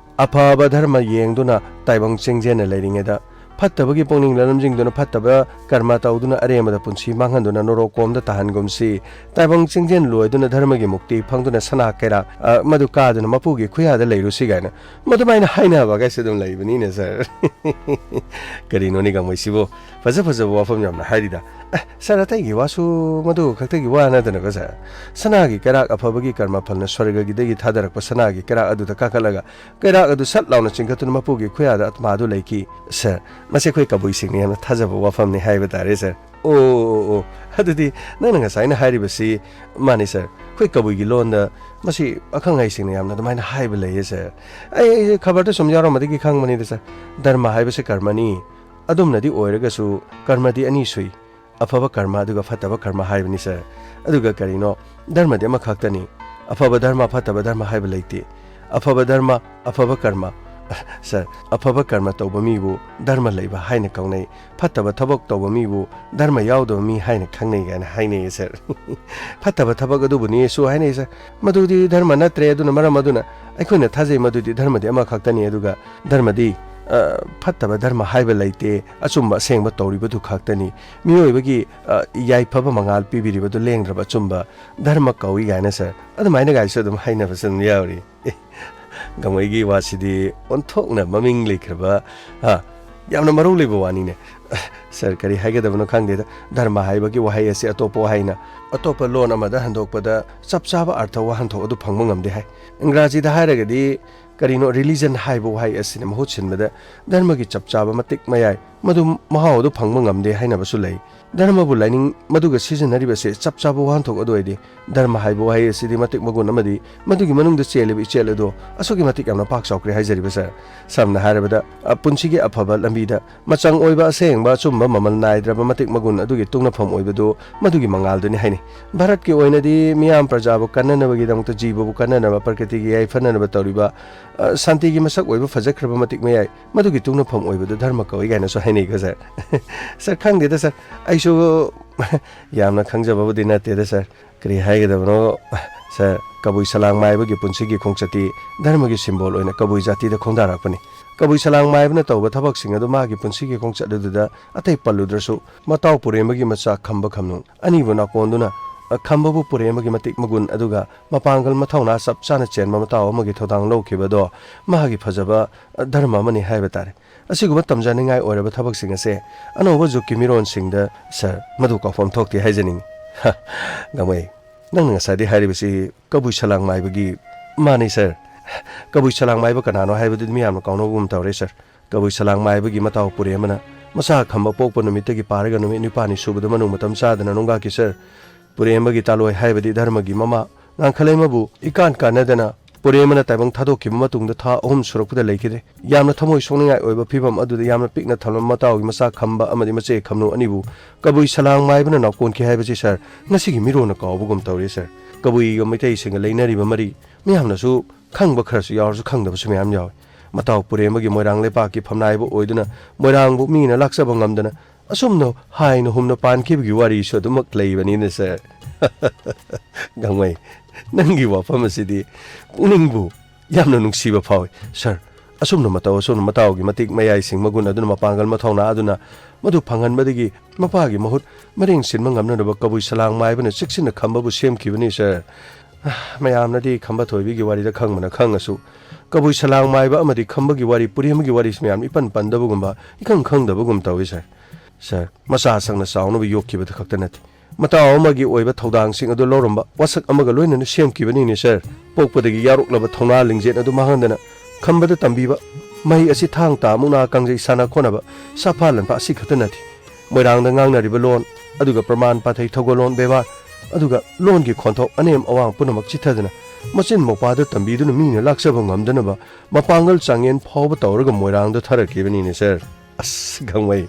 ꯑꯐꯕ ꯙꯔꯃ ꯌꯦꯡꯗꯨꯅ ꯇꯥꯏꯕꯪ ꯆꯤꯡꯖꯦꯟꯅ ꯂꯩꯔꯤꯉꯩꯗ ꯐꯠꯇꯕꯒꯤ ꯄꯨꯛꯅꯤꯡ ꯂꯝꯖꯤꯡꯗꯨꯅ ꯐꯠꯇꯕ ꯀꯔꯃ ꯇꯧꯗꯨꯅ ꯑꯔꯦꯝꯕꯗ ꯄꯨꯟꯁꯤ ꯃꯥꯡꯍꯟꯗꯨꯅ ꯅꯣꯔꯣꯛ ꯀꯣꯝꯗ ꯇꯥꯍꯟꯒꯨꯝꯁꯤ꯫ ꯇꯥꯏꯕꯪ ꯆꯤꯡꯖꯦꯜ ꯂꯣꯏꯗꯨꯅ ꯙꯔꯃꯒꯤ ꯃꯨꯛꯇꯤ ꯐꯪꯗꯨꯅ ꯁꯅꯥ ꯀꯩꯔꯥꯛ, ꯑ, ꯃꯗꯨ ꯀꯥꯗꯨꯅ ꯃꯄꯨꯒꯤ ꯈꯨꯌꯥꯗ ꯂꯩꯔꯨꯁꯤ ꯀꯥꯏꯅ ꯃꯗꯨꯃꯥꯏꯅ ꯍꯥꯏꯅꯕꯒꯥꯏꯁꯦ ꯑꯗꯨꯝ ꯂꯩꯕꯅꯤꯅꯦ ꯁꯥꯔ꯫ ꯀꯔꯤꯅꯣꯅꯦ ꯒꯥꯡꯃꯩꯁꯤꯕꯨ? ꯐꯖ ꯐꯖꯕ ꯋꯥꯐꯝ ꯌꯥꯝꯅ ꯍꯥꯏꯔꯤꯗ꯫ ꯑꯦ, ꯁꯥꯔ, ꯑꯇꯩꯒꯤ ꯋꯥꯁꯨ ꯃꯗꯨ ꯈꯛꯇꯒꯤ ꯋꯥ ꯅꯠꯇꯅꯀꯣ ꯁꯥꯔ, ꯁꯅꯥꯒꯤ ꯀꯩꯔꯥꯛ ꯑꯐꯕꯒꯤ ꯀꯔꯃ ꯐꯜꯅ ꯁ꯭ꯋꯔꯒꯒꯤꯗꯒꯤ ꯊꯥꯗꯔꯛꯄ ꯁꯅꯥꯒꯤ ꯀꯩꯔꯥꯛ ꯑꯗꯨꯗ ꯀꯥꯈꯠꯂꯒ ꯀꯩꯔꯥꯛ ꯑꯗꯨ ꯁꯠ ꯂꯥꯎꯅ ꯆꯤꯡꯈꯠꯇꯨꯅ ꯃꯄꯨꯒꯤ ꯈꯨꯌꯥꯗ ꯑꯥꯠꯃꯥꯗꯨ ꯂꯩꯈꯤ꯫ ꯁꯥꯔ, ꯃꯁꯤ ꯑꯩꯈꯣꯏ ꯀꯕꯨꯏꯁꯤꯡꯅ ꯌꯥꯝꯅ ꯊꯥꯖꯕ ꯋꯥꯐꯝꯅꯤ ꯍꯥꯏꯕ ꯇꯥꯔꯦ ꯁꯥꯔ꯫ ꯑꯣ, ꯑꯣ, ꯑꯣ, ꯑꯗꯨꯗꯤ ꯅꯪꯅ ꯉꯁꯥꯏꯅ ꯍꯥꯏꯔꯤꯕꯁꯤ ꯃꯥꯅꯤ ꯁꯥꯔ꯫ ꯑꯩꯈꯣꯏ ꯀꯕꯨꯏꯒꯤ ꯂꯣꯟꯗ ꯃꯁꯤ ꯑꯈꯪ ꯑꯍꯩꯁꯤꯡꯅ ꯌꯥꯝꯅ ꯑꯗꯨꯃꯥꯏꯅ ꯍꯥꯏꯕ ꯂꯩꯌꯦ ꯁꯥꯔ꯫ ꯑꯩ, ꯑꯩ ꯈꯕꯔꯗ ꯁꯨꯝ ꯌꯥꯎꯔꯝꯕꯗꯒꯤ ꯈꯪꯕꯅꯤꯗ ꯁꯥꯔ꯫ ꯙꯔꯃ ꯍꯥꯏꯕꯁꯤ ꯀꯔꯃꯅꯤ꯫ ꯑꯗꯨꯝꯅꯗꯤ ꯑꯣꯏꯔꯒꯁꯨ ꯀꯔꯃꯗꯤ ꯑꯅꯤ ꯁꯨꯏ꯫ ꯑꯐꯕ ꯀꯔꯃ ꯑꯗꯨꯒ ꯐꯠꯇꯕ ꯀꯔꯃ ꯍꯥꯏꯕꯅꯤ ꯁꯥꯔ꯫ ꯑꯗꯨꯒ ꯀꯔꯤꯅꯣ, ꯙꯔꯃꯗꯤ ꯑꯃꯈꯛꯇꯅꯤ꯫ ꯑꯐꯕ ꯙꯔꯃ, ꯐꯠꯇꯕ ꯙꯔꯃ ꯍꯥꯏꯕ ꯂꯩꯇꯦ꯫ ꯑꯐꯕ ꯙꯔꯃ, ꯑꯐꯕ ꯀꯔꯃ, ꯁꯥꯔ, ꯑꯐꯕ ꯀꯔꯃ ꯇꯧꯕ ꯃꯤꯕꯨ ꯙꯔꯃ ꯂꯩꯕ ꯍꯥꯏꯅ ꯀꯧꯅꯩ꯫ ꯐꯠꯇꯕ ꯊꯕꯛ ꯇꯧꯕ ꯃꯤꯕꯨ ꯙꯔꯃ ꯌꯥꯎꯗꯕ ꯃꯤ ꯍꯥꯏꯅ ꯈꯪꯅꯩ ꯀꯥꯏꯅ ꯍꯥꯏꯅꯩꯌꯦ ꯁꯥꯔ꯫ ꯐꯠꯇꯕ ꯊꯕꯛ ꯑꯗꯨꯕꯨꯅꯤꯁꯨ ꯍꯥꯏꯅꯩ ꯁꯥꯔ꯫ ꯃꯗꯨꯗꯤ ꯙꯔꯃ ꯅꯠꯇ꯭ꯔꯦ꯫ ꯑꯗꯨꯅ ꯃꯔꯝ ꯑꯗꯨꯅ ꯑꯩꯈꯣꯏꯅ ꯊꯥꯖꯩ ꯃꯗꯨꯗꯤ ꯙꯔꯃꯗꯤ ꯑꯃꯈꯛꯇꯅꯤ꯫ ꯑꯗꯨꯒ ꯙꯔꯃꯗꯤ, ꯑ, ꯐꯠꯇꯕ ꯙꯔꯃ ꯍꯥꯏꯕ ꯂꯩꯇꯦ꯫ ꯑꯆꯨꯝꯕ ꯑꯁꯦꯡꯕ ꯇꯧꯔꯤꯕꯗꯨ ꯈꯛꯇꯅꯤ꯫ ꯃꯤꯑꯣꯏꯕꯒꯤ, ꯑ, ꯌꯥꯏꯐꯕ ꯃꯉꯥꯜ ꯄꯤꯕꯤꯔꯤꯕꯗꯨ ꯂꯦꯡꯗ꯭ꯔꯕ ꯑꯆꯨꯝꯕ ꯙꯔꯃ ꯀꯧꯏ ꯀꯥꯏꯅ ꯁꯥꯔ꯫ ꯑꯗꯨꯃꯥꯏꯅ ꯒꯥꯏꯁꯨ ꯑꯗꯨꯝ ꯍꯥꯏꯅꯕꯁꯨ ꯑꯗꯨꯝ ꯌꯥꯎꯔꯤ꯫ ꯑꯦ, ꯒꯥꯡꯃꯩꯒꯤ ꯋꯥꯁꯤꯗꯤ ꯑꯣꯟꯊꯣꯛꯅ ꯃꯃꯤꯡ ꯂꯩꯈ꯭ꯔꯕ, ꯑ, ꯌꯥꯝꯅ ꯃꯔꯧ ꯂꯩꯕ ꯋꯥꯅꯤꯅꯦ꯫ ꯁꯥꯔ, ꯀꯔꯤ ꯍꯥꯏꯒꯗꯕꯅꯣ ꯈꯪꯗꯦꯗ꯫ ꯙꯔꯃ ꯍꯥꯏꯕꯒꯤ ꯋꯥꯍꯩ ꯑꯁꯤ ꯑꯇꯣꯞꯄ ꯋꯥꯍꯩꯅ ꯑꯇꯣꯞꯄ ꯂꯣꯟ ꯑꯃꯗ ꯍꯟꯗꯣꯛꯄꯗ ꯆꯞ ꯆꯥꯕ ꯑꯔꯊ ꯋꯥꯍꯟꯊꯣꯛ ꯑꯗꯨ ꯐꯪꯕ ꯉꯝꯗꯦ ꯍꯥꯏ꯫ ꯏꯪꯒ꯭ꯔꯥꯖꯤꯗ ꯍꯥꯏꯔꯒꯗꯤ ꯀꯔꯤꯅꯣ, religion ꯍꯥꯏꯕ ꯋꯥꯍꯩ ꯑꯁꯤꯅ ꯃꯍꯨꯠ ꯁꯤꯟꯕꯗ ꯙꯔꯃꯒꯤ ꯆꯞ ꯆꯥꯕ ꯃꯇꯤꯛ ꯃꯌꯥꯏ, ꯃꯗꯨ ꯃꯍꯥꯎ ꯑꯗꯨ ꯐꯪꯕ ꯉꯝꯗꯦ ꯍꯥꯏꯅꯕꯁꯨ ꯂꯩ꯫ ꯙꯔꯃꯕꯨ ꯂꯥꯏꯅꯤꯡ ꯃꯗꯨꯒ ꯁꯤꯖꯤꯟꯅꯔꯤꯕꯁꯦ ꯆꯞ ꯆꯥꯕ ꯋꯥꯍꯟꯊꯣꯛ ꯑꯗꯨ ꯑꯣꯏꯗꯦ꯫ ꯙꯔꯃ ꯍꯥꯏꯕ ꯋꯥꯍꯩ ꯑꯁꯤꯗꯤ ꯃꯇꯤꯛ ꯃꯒꯨꯟ ꯑꯃꯗꯤ ꯃꯗꯨꯒꯤ ꯃꯅꯨꯡꯗ ꯆꯦꯜꯂꯤꯕ ꯏꯆꯦꯜ ꯑꯗꯨ ꯑꯁꯨꯛꯀꯤ ꯃꯇꯤꯛ ꯌꯥꯝꯅ ꯄꯥꯛ ꯆꯥꯎꯈ꯭ꯔꯦ ꯍꯥꯏꯖꯔꯤꯕ ꯁꯥꯔ꯫ ꯁꯝꯅ ꯍꯥꯏꯔꯕꯗ, ꯑ, ꯄꯨꯟꯁꯤꯒꯤ ꯑꯐꯕ ꯂꯝꯕꯤꯗ ꯃꯆꯪ ꯑꯣꯏꯕ, ꯑꯁꯦꯡꯕ, ꯑꯆꯨꯝꯕ, ꯃꯃꯜ ꯅꯥꯏꯗ꯭ꯔꯕ ꯃꯇꯤꯛ ꯃꯒꯨꯟ ꯑꯗꯨꯒꯤ ꯇꯨꯡꯅꯐꯝ ꯑꯣꯏꯕꯗꯨ ꯃꯗꯨꯒꯤ ꯃꯉꯥꯜꯗꯨꯅꯤ ꯍꯥꯏꯅꯩ꯫ ꯚꯥꯔꯠꯀꯤ ꯑꯣꯏꯅꯗꯤ ꯃꯤꯌꯥꯝ ꯄ꯭ꯔꯖꯥꯕꯨ ꯀꯟꯅꯅꯕꯒꯤꯗꯃꯛꯇ, ꯖꯤꯕꯕꯨ ꯀꯟꯅꯅꯕ, ꯄ꯭ꯔꯀ꯭ꯔꯤꯇꯤꯒꯤ ꯌꯥꯏꯐꯅꯅꯕ ꯇꯧꯔꯤꯕ, ꯑ, ꯁꯥꯟꯇꯤꯒꯤ ꯃꯁꯛ ꯑꯣꯏꯕ ꯐꯖꯈ꯭ꯔꯕ ꯃꯇꯤꯛ ꯃꯌꯥꯏ, ꯃꯗꯨꯒꯤ ꯇꯨꯡꯅꯐꯝ ꯑꯣꯏꯕꯗꯨ ꯙꯔꯃ ꯀꯧꯏ ꯀꯥꯏꯅꯁꯨ ꯍꯥꯏꯅꯩꯀꯣ ꯁꯥꯔ꯫ ꯁꯥꯔ, ꯈꯪꯗꯦꯗ ꯁꯥꯔ, ꯑꯩꯁꯨ ꯌꯥꯝꯅ ꯈꯪꯖꯕꯕꯨꯗꯤ ꯅꯠꯇꯦꯗ ꯁꯥꯔ꯫ ꯀꯔꯤ ꯍꯥꯏꯒꯗꯕꯅꯣ ꯁꯥꯔ? ꯀꯕꯨꯏ ꯁꯂꯥꯡ ꯃꯥꯏꯕꯒꯤ ꯄꯨꯟꯁꯤꯒꯤ ꯈꯣꯡꯆꯠꯇꯤ ꯙꯔꯃꯒꯤ ꯁꯤꯝꯕꯣꯜ ꯑꯣꯏꯅ ꯀꯕꯨꯏ ꯖꯥꯇꯤꯗ ꯈꯣꯡꯗꯥꯔꯛꯄꯅꯤ꯫ ꯀꯕꯨꯏ ꯁꯂꯥꯡ ꯃꯥꯏꯕꯅ ꯇꯧꯕ ꯊꯕꯛꯁꯤꯡ ꯑꯗꯨ ꯃꯥꯒꯤ ꯄꯨꯟꯁꯤꯒꯤ ꯈꯣꯡꯆꯠ ꯑꯗꯨꯗ ꯑꯇꯩ ꯄꯜꯂꯨꯗ꯭ꯔꯁꯨ, ꯃꯇꯥꯎ ꯄꯨꯔꯦꯝꯕꯒꯤ ꯃꯆꯥ ꯈꯝꯕ ꯈꯝꯅꯨ ꯑꯅꯤꯕꯨ ꯅꯥꯀꯣꯟꯗꯨꯅ, ꯑ, ꯈꯝꯕꯕꯨ ꯄꯨꯔꯦꯝꯕꯒꯤ ꯃꯇꯤꯛ ꯃꯒꯨꯟ ꯑꯗꯨꯒ ꯃꯄꯥꯡꯒꯜ ꯃꯊꯧꯅꯥ ꯆꯞ ꯆꯥꯅ ꯆꯦꯟꯕ ꯃꯇꯥꯎ ꯑꯃꯒꯤ ꯊꯧꯗꯥꯡ ꯂꯧꯈꯤꯕ ꯑꯗꯣ ꯃꯍꯥꯛꯀꯤ ꯐꯖꯕ, ꯑ, ꯙꯔꯃ ꯑꯃꯅꯤ ꯍꯥꯏꯕ ꯇꯥꯔꯦ꯫ ꯑꯁꯤꯒꯨꯝꯕ ꯇꯝꯖꯅꯤꯡꯉꯥꯏ ꯑꯣꯏꯔꯕ ꯊꯕꯛꯁꯤꯡ ꯑꯁꯦ ꯑꯅꯧꯕ ꯖꯨꯒꯀꯤ ꯃꯤꯔꯣꯟꯁꯤꯡꯗ, ꯁꯥꯔ, ꯃꯗꯨ ꯀꯥꯎꯐꯝ ꯊꯣꯛꯇꯦ ꯍꯥꯏꯖꯅꯤꯡꯏ꯫ ꯍ, ꯒꯥꯡꯃꯩ, ꯅꯪꯅ ꯉꯁꯥꯏꯗꯩ ꯍꯥꯏꯔꯤꯕꯁꯤ ꯀꯕꯨꯏ ꯁꯂꯥꯡ ꯃꯥꯏꯕꯒꯤ? ꯃꯥꯅꯤ, ꯁꯥꯔ꯫ ꯀꯕꯨꯏ ꯁꯂꯥꯡ ꯃꯥꯏꯕ ꯀꯅꯥꯅꯣ ꯍꯥꯏꯕꯗꯨꯗꯤ ꯃꯤꯌꯥꯝꯅ ꯀꯥꯎꯅꯕꯒꯨꯝ ꯇꯧꯔꯦ, ꯁꯥꯔ꯫ ꯀꯕꯨꯏ ꯁꯂꯥꯡ ꯃꯥꯏꯕꯒꯤ ꯃꯇꯥꯎ ꯄꯨꯔꯦꯝꯕꯅ ꯃꯆꯥ ꯈꯝꯕ ꯄꯣꯛꯄ ꯅꯨꯃꯤꯠꯇꯒꯤ ꯄꯥꯔꯒ ꯅꯨꯃꯤꯠ ꯅꯤꯄꯥꯜꯅꯤ ꯁꯨꯕꯗ ꯃꯅꯨꯡ ꯃꯇꯝ ꯆꯥꯗꯅ ꯅꯣꯡꯒꯥꯛꯈꯤ, ꯁꯥꯔ꯫ ꯄꯨꯔꯦꯝꯕꯒꯤ ꯇꯥꯂꯣꯏ ꯍꯥꯏꯕꯗꯤ ꯙꯔꯃꯒꯤ ꯃꯃꯥ ꯉꯥꯡꯈꯂꯩꯃꯕꯨ ꯏꯀꯥꯟ ꯀꯥꯟꯅꯗꯅ ꯄꯨꯔꯦꯝꯕꯅ ꯇꯥꯏꯕꯪ ꯊꯥꯗꯣꯛꯈꯤꯕ ꯃꯇꯨꯡꯗ ꯊꯥ ꯑꯍꯨꯝ ꯁꯨꯔꯛꯄꯗ ꯂꯩꯈꯤꯗ꯭ꯔꯦ꯫ ꯌꯥꯝꯅ ꯊꯃꯣꯏ ꯁꯣꯛꯅꯤꯡꯉꯥꯏ ꯑꯣꯏꯕ ꯐꯤꯕꯝ ꯑꯗꯨꯗ ꯌꯥꯝꯅ ꯄꯤꯛꯅ ꯊꯝꯂꯝꯕ ꯃꯇꯥꯎꯒꯤ ꯃꯆꯥ ꯈꯝꯕ ꯑꯃꯗꯤ ꯃꯆꯦ ꯈꯝꯅꯨ ꯑꯅꯤꯕꯨ ꯀꯕꯨꯏ ꯁꯂꯥꯡ ꯃꯥꯏꯕꯅ ꯅꯥꯎꯀꯣꯟꯈꯤ ꯍꯥꯏꯕꯁꯤ, ꯁꯥꯔ, ꯉꯁꯤꯒꯤ ꯃꯤꯔꯣꯟꯅ ꯀꯥꯎꯕꯒꯨꯝ ꯇꯧꯔꯦ, ꯁꯥꯔ꯫ ꯀꯕꯨꯏꯒ ꯃꯩꯇꯩꯁꯤꯡꯒ ꯂꯩꯅꯔꯤꯕ ꯃꯔꯤ ꯃꯤꯌꯥꯝꯅꯁꯨ ꯈꯪꯕ ꯈꯔꯁꯨ ꯌꯥꯎꯔꯁꯨ ꯈꯪꯗꯕꯁꯨ ꯃꯌꯥꯝ ꯌꯥꯎꯏ꯫ ꯃꯇꯥꯎ ꯄꯨꯔꯦꯝꯕꯒꯤ ꯃꯣꯏꯔꯥꯡ ꯂꯩꯄꯥꯛꯀꯤ ꯐꯝꯅꯥꯏꯕ ꯑꯣꯏꯗꯨꯅ ꯃꯣꯏꯔꯥꯡꯕꯨ ꯃꯤꯅ ꯂꯥꯛꯆꯕ ꯉꯝꯗꯅ ꯑꯁꯨꯝꯅ ꯍꯥꯏꯅ ꯍꯨꯝꯅ ꯄꯥꯟꯈꯤꯕꯒꯤ ꯋꯥꯔꯤꯁꯨ ꯑꯗꯨꯃꯛ ꯂꯩꯕꯅꯤꯅꯦ, ꯁꯥꯔ꯫ ꯒꯥꯡꯃꯩ, ꯅꯪꯒꯤ ꯋꯥꯐꯝ ꯑꯁꯤꯗꯤ ꯄꯨꯛꯅꯤꯡꯕꯨ ꯌꯥꯝꯅ ꯅꯨꯡꯁꯤꯕ ꯐꯥꯎꯏ, ꯁꯥꯔ꯫ ꯑꯁꯨꯝꯅ ꯃꯇꯧ ꯑꯁꯨꯝꯅ ꯃꯇꯥꯎꯒꯤ ꯃꯇꯤꯛ ꯃꯌꯥꯏꯁꯤꯡ ꯃꯒꯨꯟ ꯑꯗꯨꯅ ꯃꯄꯥꯡꯒꯜ ꯃꯊꯧꯅꯥ ꯑꯗꯨꯅ ꯃꯗꯨ ꯐꯪꯍꯟꯕꯗꯒꯤ ꯃꯄꯥꯒꯤ ꯃꯍꯨꯠ ꯃꯔꯦꯡ ꯁꯤꯟꯕ ꯉꯝꯅꯅꯕ ꯀꯕꯨꯏ ꯁꯂꯥꯡ ꯃꯥꯏꯕꯅ ꯆꯦꯛꯁꯤꯟꯅ ꯈꯝꯕꯕꯨ ꯁꯦꯝꯈꯤꯕꯅꯤ, ꯁꯥꯔ꯫ ꯃꯌꯥꯝꯅꯗꯤ ꯈꯝꯕ ꯊꯣꯏꯕꯤꯒꯤ ꯋꯥꯔꯤꯗ ꯈꯪꯕꯅ ꯈꯪꯉꯁꯨ, ꯀꯕꯨꯏ ꯁꯂꯥꯡ ꯃꯥꯏꯕ ꯑꯃꯗꯤ ꯈꯝꯕꯒꯤ ꯋꯥꯔꯤ, ꯄꯨꯔꯦꯝꯕꯒꯤ ꯋꯥꯔꯤꯁꯤ ꯃꯌꯥꯝ ꯏꯄꯟ ꯄꯟꯗꯕꯒꯨꯝꯕ, ꯏꯈꯪ ꯈꯪꯗꯕꯒꯨꯝ ꯇꯧꯏ, ꯁꯥꯔ꯫ ꯁꯥꯔ, ꯃꯆꯥ ꯁꯪꯅ ꯆꯥꯎꯅꯕ ꯌꯣꯛꯈꯤꯕꯗ ꯈꯛꯇ ꯅꯠꯇꯦ, ꯃꯇꯥꯎ ꯑꯃꯒꯤ ꯑꯣꯏꯕ ꯊꯧꯗꯥꯡꯁꯤꯡ ꯑꯗꯨ ꯂꯧꯔꯝꯕ ꯋꯥꯁꯛ ꯑꯃꯒ ꯂꯣꯏꯅꯅ ꯁꯦꯝꯈꯤꯕꯅꯤꯅꯦ, ꯁꯥꯔ꯫ ꯄꯣꯛꯄꯗꯒꯤ ꯌꯥꯎꯔꯛꯂꯕ ꯊꯧꯅꯥ ꯂꯤꯡꯖꯦꯜ ꯑꯗꯨ ꯃꯥꯡꯍꯟꯗꯅ ꯈꯝꯕꯗ ꯇꯝꯕꯤꯕ, ꯃꯍꯩ ꯑꯁꯤ ꯊꯥꯡ ꯇꯥ ꯃꯨꯛꯅꯥ ꯀꯥꯡꯖꯩ ꯁꯥꯟꯅ ꯈꯣꯠꯅꯕ, ꯁꯥꯐꯥ ꯂꯟꯐꯥ ꯑꯁꯤ ꯈꯛꯇ ꯅꯠꯇꯦ꯫ ꯃꯣꯏꯔꯥꯡꯗ ꯉꯥꯡꯅꯔꯤꯕ ꯂꯣꯟ, ꯑꯗꯨꯒ ꯄ꯭ꯔꯃꯥꯟ ꯄꯥꯊꯩ ꯊꯧꯒꯜꯂꯣꯟ ꯕꯦꯕꯥꯔ, ꯑꯗꯨꯒ ꯂꯣꯟꯒꯤ ꯈꯣꯟꯊꯣꯛ ꯑꯅꯦꯝ ꯑꯋꯥꯡ ꯄꯨꯝꯅꯃꯛ ꯆꯤꯊꯗꯅ, ꯃꯆꯤꯟ ꯃꯧꯄꯥꯗ ꯇꯝꯕꯤꯗꯨꯅ ꯃꯤꯅ ꯂꯥꯛꯆꯕ ꯉꯝꯗꯅꯕ ꯃꯄꯥꯡꯒꯜ ꯆꯥꯡꯌꯦꯟ ꯐꯥꯎꯕ ꯇꯧꯔꯒ ꯃꯣꯏꯔꯥꯡꯗ ꯊꯥꯔꯛꯈꯤꯕꯅꯤꯅꯦ, ꯁꯥꯔ꯫ ꯑꯁ, ꯒꯥꯡꯃꯩ,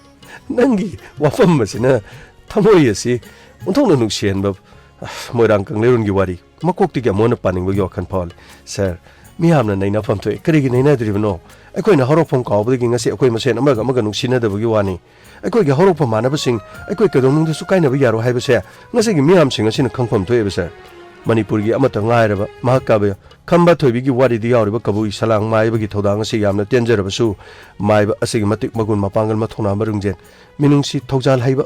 ꯅꯪꯒꯤ ꯋꯥꯐꯝ ꯑꯁꯤꯅ ꯊꯃꯣꯏ ꯑꯁꯤ ꯑꯣꯟꯊꯣꯛꯅ ꯅꯨꯡꯁꯤꯍꯟꯕ, ꯑꯁ, ꯃꯣꯏꯔꯥꯡ ꯀꯪꯂꯩꯔꯣꯟꯒꯤ ꯋꯥꯔꯤ ꯃꯀꯣꯛꯇꯒꯤ ꯑꯃꯨꯛ ꯍꯟꯅ ꯄꯥꯅꯤꯡꯕꯒꯤ ꯋꯥꯈꯜ ꯐꯥꯎꯍꯜꯂꯤ꯫ ꯁꯥꯔ, ꯃꯤꯌꯥꯝꯅ ꯅꯩꯅꯐꯝ ꯊꯣꯛꯏ꯫ ꯀꯔꯤꯒꯤ ꯅꯩꯅꯗ꯭ꯔꯤꯕꯅꯣ? ꯑꯩꯈꯣꯏꯅ ꯍꯧꯔꯛꯐꯝ ꯀꯥꯎꯕꯗꯒꯤ ꯉꯁꯤ ꯑꯩꯈꯣꯏ ꯃꯁꯦꯟ ꯑꯃꯒ ꯑꯃꯒ ꯅꯨꯡꯁꯤꯅꯗꯕꯒꯤ ꯋꯥꯅꯤ꯫ ꯑꯩꯈꯣꯏꯒꯤ ꯍꯧꯔꯛꯐꯝ ꯃꯥꯟꯅꯕꯁꯤꯡ ꯑꯩꯈꯣꯏ ꯀꯩꯗꯧꯅꯨꯡꯗꯁꯨ ꯀꯥꯏꯅꯕ ꯌꯥꯔꯣꯏ ꯍꯥꯏꯕꯁꯦ ꯉꯁꯤꯒꯤ ꯃꯤꯌꯥꯝꯁꯤꯡ ꯑꯁꯤꯅ ꯈꯪꯐꯝ ꯊꯣꯛꯑꯦꯕ, ꯁꯥꯔ꯫ ꯃꯅꯤꯄꯨꯔꯒꯤ ꯑꯃꯠꯇ ꯉꯥꯏꯔꯕ ꯃꯍꯥꯛꯀꯕ ꯈꯝꯕ ꯊꯣꯏꯕꯤꯒꯤ ꯋꯥꯔꯤꯗ ꯌꯥꯎꯔꯤꯕ ꯀꯕꯨꯏ ꯁꯂꯥꯡ ꯃꯥꯏꯕꯒꯤ ꯊꯧꯗꯥꯡ ꯑꯁꯤ ꯌꯥꯝꯅ ꯇꯦꯟꯖꯔꯕꯁꯨ, ꯃꯥꯏꯕ ꯑꯁꯤꯒꯤ ꯃꯇꯤꯛ ꯃꯒꯨꯟ, ꯃꯄꯥꯡꯒꯜ, ꯃꯊꯧꯅꯥ, ꯃꯔꯨꯡꯖꯦꯟ, ꯃꯤꯅꯨꯡꯁꯤ, ꯊꯧꯖꯥꯜ ꯍꯩꯕ,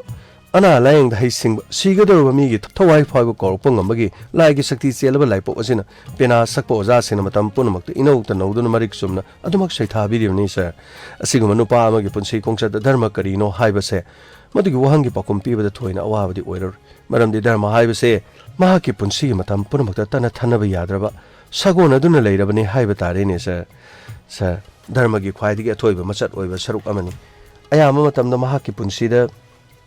ꯑꯅꯥ ꯂꯥꯌꯦꯡꯗ ꯍꯩꯁꯤꯡꯕ, ꯁꯤꯒꯗꯧꯔꯕ ꯃꯤꯒꯤ ꯊꯋꯥꯏ ꯐꯥꯎꯕ ꯀꯧꯔꯛꯄ ꯉꯝꯕꯒꯤ ꯂꯥꯏꯒꯤ ꯁꯛꯇꯤ ꯆꯦꯜꯂꯕ ꯂꯥꯏꯄꯣꯛ ꯑꯁꯤꯅ ꯄꯦꯅꯥ ꯁꯛꯄ ꯑꯣꯖꯥꯁꯤꯡꯅ ꯃꯇꯝ ꯄꯨꯝꯅꯃꯛꯇ ꯏꯅꯧꯇ ꯅꯧꯗꯨꯅ ꯃꯔꯤꯛ ꯆꯨꯝꯅ ꯑꯗꯨꯃꯛ ꯁꯩꯊꯥꯕꯤꯔꯤꯕꯅꯤ, ꯁꯥꯔ꯫ ꯑꯁꯤꯒꯨꯝꯕ ꯅꯨꯄꯥ ꯑꯃꯒꯤ ꯄꯨꯟꯁꯤ ꯈꯣꯡꯆꯠꯇ ꯙꯔꯃ ꯀꯔꯤꯅꯣ ꯍꯥꯏꯕꯁꯦ, ꯃꯗꯨꯒꯤ ꯋꯥꯍꯪꯒꯤ ꯄꯥꯎꯈꯨꯝ ꯄꯤꯕꯗ ꯊꯣꯏꯅ ꯑꯋꯥꯕꯗꯤ ꯑꯣꯏꯔꯔꯣꯏ꯫ ꯃꯔꯝꯗꯤ ꯙꯔꯃ ꯍꯥꯏꯕꯁꯦ ꯃꯍꯥꯛꯀꯤ ꯄꯨꯟꯁꯤꯒꯤ ꯃꯇꯝ ꯄꯨꯝꯅꯃꯛꯇ ꯇꯠꯅ ꯊꯥꯅꯕ ꯌꯥꯗ꯭ꯔꯕ ꯁꯥꯒꯣꯟꯅꯗꯨꯅ ꯂꯩꯔꯕꯅꯤ ꯍꯥꯏꯕ ꯇꯥꯔꯦꯅꯦ, ꯁꯥꯔ꯫ ꯁꯥꯔ, ꯙꯔꯃꯒꯤ ꯈ꯭ꯋꯥꯏꯗꯒꯤ ꯑꯊꯣꯏꯕ ꯃꯆꯠ ꯑꯣꯏꯕ ꯁꯔꯨꯛ ꯑꯃꯅꯤ꯫ ꯑꯌꯥꯝꯕ ꯃꯇꯝꯗ ꯃꯍꯥꯛꯀꯤ ꯄꯨꯟꯁꯤꯗ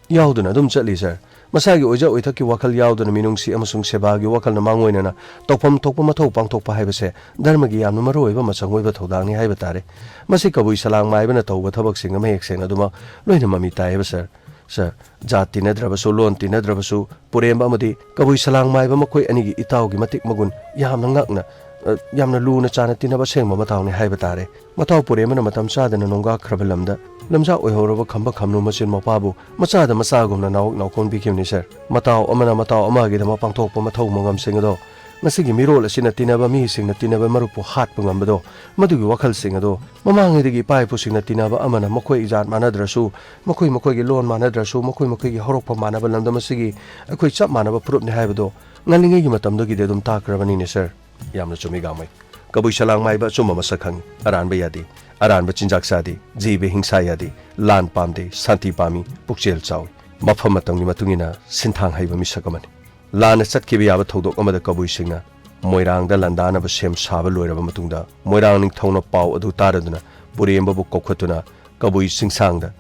ꯌꯥꯎꯗꯨꯅ ꯑꯗꯨꯝ ꯆꯠꯂꯤ, ꯁꯥꯔ꯫ ꯃꯁꯥꯒꯤ ꯑꯣꯏꯖ ꯑꯣꯏꯊꯛꯀꯤ ꯋꯥꯈꯜ ꯌꯥꯎꯗꯅ ꯃꯤꯅꯨꯡꯁꯤ ꯑꯃꯁꯨꯡ ꯁꯦꯕꯥꯒꯤ ꯋꯥꯈꯜꯅ ꯃꯥꯡꯑꯣꯏꯅꯅ ꯇꯧꯐꯝ ꯊꯣꯛꯄ ꯃꯊꯧ ꯄꯥꯡꯊꯣꯛꯄ ꯍꯥꯏꯕꯁꯦ ꯙꯔꯃꯒꯤ ꯌꯥꯝꯅ ꯃꯔꯨꯑꯣꯏꯕ ꯃꯆꯪ ꯑꯣꯏꯕ ꯊꯧꯗꯥꯡꯅꯤ ꯍꯥꯏꯕ ꯇꯥꯔꯦ꯫ ꯃꯁꯤ ꯀꯕꯨꯏ ꯁꯂꯥꯡ ꯃꯥꯏꯕꯅ ꯇꯧꯕ ꯊꯕꯛꯁꯤꯡꯒ ꯃꯌꯦꯛ ꯁꯦꯡꯅ ꯑꯗꯨꯃꯛ ꯂꯣꯏꯅ ꯃꯃꯤ ꯇꯥꯏ ꯍꯥꯏꯕ, ꯁꯥꯔ꯫ ꯁꯥꯔ, ꯖꯥꯠ ꯇꯤꯟꯅꯗ꯭ꯔꯕꯁꯨ, ꯂꯣꯟ ꯇꯤꯟꯅꯗ꯭ꯔꯕꯁꯨ, ꯄꯨꯔꯦꯝꯕ ꯑꯃꯗꯤ ꯀꯕꯨꯏ ꯁꯂꯥꯡ ꯃꯥꯏꯕ ꯃꯈꯣꯏ ꯑꯅꯤꯒꯤ ꯏꯇꯥꯎꯒꯤ ꯃꯇꯤꯛ ꯃꯒꯨꯟ ꯌꯥꯝꯅ ꯉꯛꯅ, ꯑ, ꯌꯥꯝꯅ ꯂꯨꯅ ꯆꯥꯅ ꯇꯤꯟꯅꯕ ꯑꯁꯦꯡꯕ ꯃꯇꯥꯎꯅꯤ ꯍꯥꯏꯕ ꯇꯥꯔꯦ꯫ ꯃꯇꯥꯎ ꯄꯨꯔꯦꯝꯕꯅ ꯃꯇꯝ ꯆꯥꯗꯅ ꯅꯣꯡꯒꯥꯈ꯭ꯔꯕ ꯂꯝꯗ ꯂꯝꯖꯥ ꯑꯣꯏꯍꯧꯔꯕ ꯈꯝꯕ ꯈꯝꯅꯨ ꯃꯆꯤꯟ ꯃꯧꯄ꯭ꯋꯥꯕꯨ ꯃꯆꯥꯗ ꯃꯆꯥꯒꯨꯝꯅ ꯅꯥꯎꯛ ꯅꯥꯎꯀꯣꯟꯕꯤꯈꯤꯕꯅꯤ, ꯁꯥꯔ꯫ ꯃꯇꯥꯎ ꯑꯃꯅ ꯃꯇꯥꯎ ꯑꯃꯒꯤꯗꯃꯛ ꯄꯥꯡꯊꯣꯛꯄ ꯃꯊꯧ ꯃꯉꯝꯁꯤꯡ ꯑꯗꯣ, ꯉꯁꯤꯒꯤ ꯃꯤꯔꯣꯜ ꯑꯁꯤꯅ ꯇꯤꯟꯅꯕ ꯃꯤꯁꯤꯡꯅ ꯇꯤꯟꯅꯕ ꯃꯔꯨꯞꯄꯨ ꯍꯥꯠꯄ ꯉꯝꯕꯗꯣ, ꯃꯗꯨꯒꯤ ꯋꯥꯈꯜꯁꯤꯡ ꯑꯗꯣ ꯃꯃꯥꯡꯉꯩꯗꯒꯤ ꯏꯄꯥ ꯏꯄꯨꯁꯤꯡꯅ ꯇꯤꯟꯅꯕ ꯑꯃꯅ ꯃꯈꯣꯏ ꯏꯖꯥꯠ ꯃꯥꯟꯅꯗ꯭ꯔꯁꯨ, ꯃꯈꯣꯏ ꯃꯈꯣꯏꯒꯤ ꯂꯣꯟ ꯃꯥꯟꯅꯗ꯭ꯔꯁꯨ, ꯃꯈꯣꯏ ꯃꯈꯣꯏꯒꯤ ꯍꯧꯔꯛꯐꯝ ꯃꯥꯟꯅꯕ ꯂꯝꯗꯝ ꯑꯁꯤꯒꯤ ꯑꯩꯈꯣꯏ ꯆꯞ ꯃꯥꯟꯅꯕ ꯐꯨꯔꯨꯞꯅꯤ ꯍꯥꯏꯕꯗꯣ ꯉꯜꯂꯤꯉꯩꯒꯤ ꯃꯇꯝꯗꯒꯤꯗꯤ ꯑꯗꯨꯝ ꯇꯥꯛꯈ꯭ꯔꯕꯅꯤꯅꯦ, ꯁꯥꯔ꯫ ꯌꯥꯝꯅ ꯆꯨꯝꯃꯤ, ꯒꯥꯡꯃꯩ꯫ ꯀꯕꯨꯏ ꯁꯂꯥꯡ ꯃꯥꯏꯕ ꯑꯆꯨꯝꯕ ꯃꯁꯛ ꯈꯪꯉꯤ꯫ ꯑꯔꯥꯟꯕ ꯌꯥꯗꯦ꯫ ꯑꯔꯥꯟꯕ ꯆꯤꯟꯖꯥꯛ ꯆꯥꯗꯦ꯫ ꯖꯤꯕ ꯍꯤꯡꯁꯥ ꯌꯥꯗꯦ꯫ ꯂꯥꯟ ꯄꯥꯝꯗꯦ꯫ ꯁꯥꯟꯇꯤ ꯄꯥꯝꯃꯤ꯫ ꯄꯨꯛꯆꯦꯜ ꯆꯥꯎꯏ꯫ ꯃꯐꯝ ꯃꯇꯝꯒꯤ ꯃꯇꯨꯡ ꯏꯟꯅ ꯁꯤꯟꯊꯥꯡ ꯍꯩꯕ ꯃꯤꯁꯛ ꯑꯃꯅꯤ꯫ ꯂꯥꯟꯅ ꯆꯠꯈꯤꯕ ꯌꯥꯕ ꯊꯧꯗꯣꯛ ꯑꯃꯗ ꯀꯕꯨꯏꯁꯤꯡꯅ ꯃꯣꯏꯔꯥꯡꯗ ꯂꯥꯟꯗꯥꯅꯕ ꯁꯦꯝ ꯁꯥꯕ ꯂꯣꯏꯔꯕ ꯃꯇꯨꯡꯗ, ꯃꯣꯏꯔꯥꯡ ꯅꯤꯡꯊꯧꯅ ꯄꯥꯎ ꯑꯗꯨ ꯇꯥꯔꯗꯨꯅ ꯄꯨꯔꯦꯝꯕꯕꯨ ꯀꯧꯈꯠꯇꯨꯅ ꯀꯕꯨꯏ ꯆꯤꯡꯁꯥꯡꯗ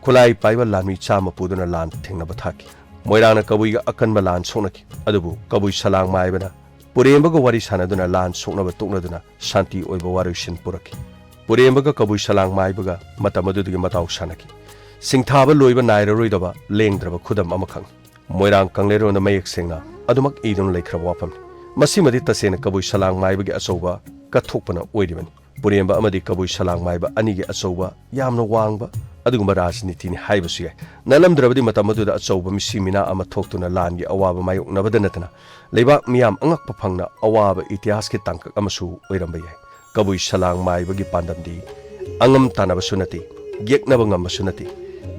ꯈꯨꯠꯂꯥꯏ ꯄꯥꯏꯕ ꯂꯥꯟꯃꯤ ꯆꯥꯝꯃ ꯄꯨꯗꯨꯅ ꯂꯥꯟ ꯊꯦꯡꯅꯕ ꯊꯥꯈꯤ꯫ ꯃꯣꯏꯔꯥꯡꯅ ꯀꯕꯨꯏꯒ ꯑꯀꯟꯕ ꯂꯥꯟ ꯁꯣꯛꯅꯈꯤ꯫ ꯑꯗꯨꯕꯨ ꯀꯕꯨꯏ ꯁꯂꯥꯡ ꯃꯥꯏꯕꯅ ꯄꯨꯔꯦꯝꯕꯒ ꯋꯥꯔꯤ ꯁꯥꯟꯅꯗꯨꯅ ꯂꯥꯟ ꯁꯣꯛꯅꯕ ꯇꯣꯛꯅꯗꯨꯅ ꯁꯥꯟꯇꯤ ꯑꯣꯏꯕ ꯋꯥꯔꯣꯏꯁꯤꯟ ꯄꯨꯔꯛꯈꯤ꯫ ꯄꯨꯔꯦꯝꯕꯒ ꯀꯕꯨꯏ ꯁꯂꯥꯡ ꯃꯥꯏꯕꯒ ꯃꯇꯝ ꯑꯗꯨꯗꯒꯤ ꯃꯇꯥꯎ ꯁꯥꯟꯅꯈꯤ꯫ ꯁꯤꯡꯊꯥꯕ ꯂꯣꯏꯕ ꯅꯥꯏꯔꯔꯣꯏꯗꯕ ꯂꯦꯡꯗ꯭ꯔꯕ ꯈꯨꯗꯝ ꯑꯃꯈꯛꯅꯤ꯫ ꯃꯣꯏꯔꯥꯡ ꯀꯪꯂꯩꯔꯣꯟꯗ ꯃꯌꯦꯛ ꯁꯦꯡꯅ ꯑꯗꯨꯃꯛ ꯏꯗꯨꯅ ꯂꯩꯈ꯭ꯔꯕ ꯋꯥꯐꯝꯅꯤ꯫ ꯃꯁꯤꯃꯗꯤ ꯇꯁꯦꯡꯅ ꯀꯕꯨꯏ ꯁꯂꯥꯡ ꯃꯥꯏꯕꯒꯤ ꯑꯆꯧꯕ ꯀꯠꯊꯣꯛꯄꯅ ꯑꯣꯏꯔꯤꯕꯅꯤ꯫ ꯄꯨꯔꯦꯝꯕ ꯑꯃꯗꯤ ꯀꯕꯨꯏ ꯁꯂꯥꯡ ꯃꯥꯏꯕ ꯑꯅꯤꯒꯤ ꯑꯆꯧꯕ, ꯌꯥꯝꯅ ꯋꯥꯡꯕ, ꯑꯗꯨꯒꯨꯝꯕ ꯔꯥꯖꯅꯤꯇꯤꯅꯤ ꯍꯥꯏꯕꯁꯨ ꯌꯥꯏ꯫ ꯅꯠꯂꯝꯗ꯭ꯔꯕꯗꯤ ꯃꯇꯝ ꯑꯗꯨꯗ ꯑꯆꯧꯕ ꯃꯤꯁꯤ ꯃꯤꯅꯥ ꯑꯃ ꯊꯣꯛꯇꯨꯅ ꯂꯥꯟꯒꯤ ꯑꯋꯥꯕ ꯃꯥꯌꯣꯛꯅꯕꯗ ꯅꯠꯇꯅ ꯂꯩꯕꯥꯛ ꯃꯤꯌꯥꯝ ꯑꯉꯛꯄ ꯐꯪꯅ ꯑꯋꯥꯕ ꯏꯇꯤꯍꯥꯁꯀꯤ ꯇꯥꯡꯀꯛ ꯑꯃꯁꯨ ꯑꯣꯏꯔꯝꯕ ꯌꯥꯏ꯫ ꯀꯕꯨꯏ ꯁꯂꯥꯡ ꯃꯥꯏꯕꯒꯤ ꯄꯥꯟꯗꯝꯗꯤ ꯑꯉꯝ ꯇꯥꯟꯅꯕꯁꯨ ꯅꯠꯇꯦ, ꯌꯦꯛꯅꯕ ꯉꯝꯕꯁꯨ ꯅꯠꯇꯦ,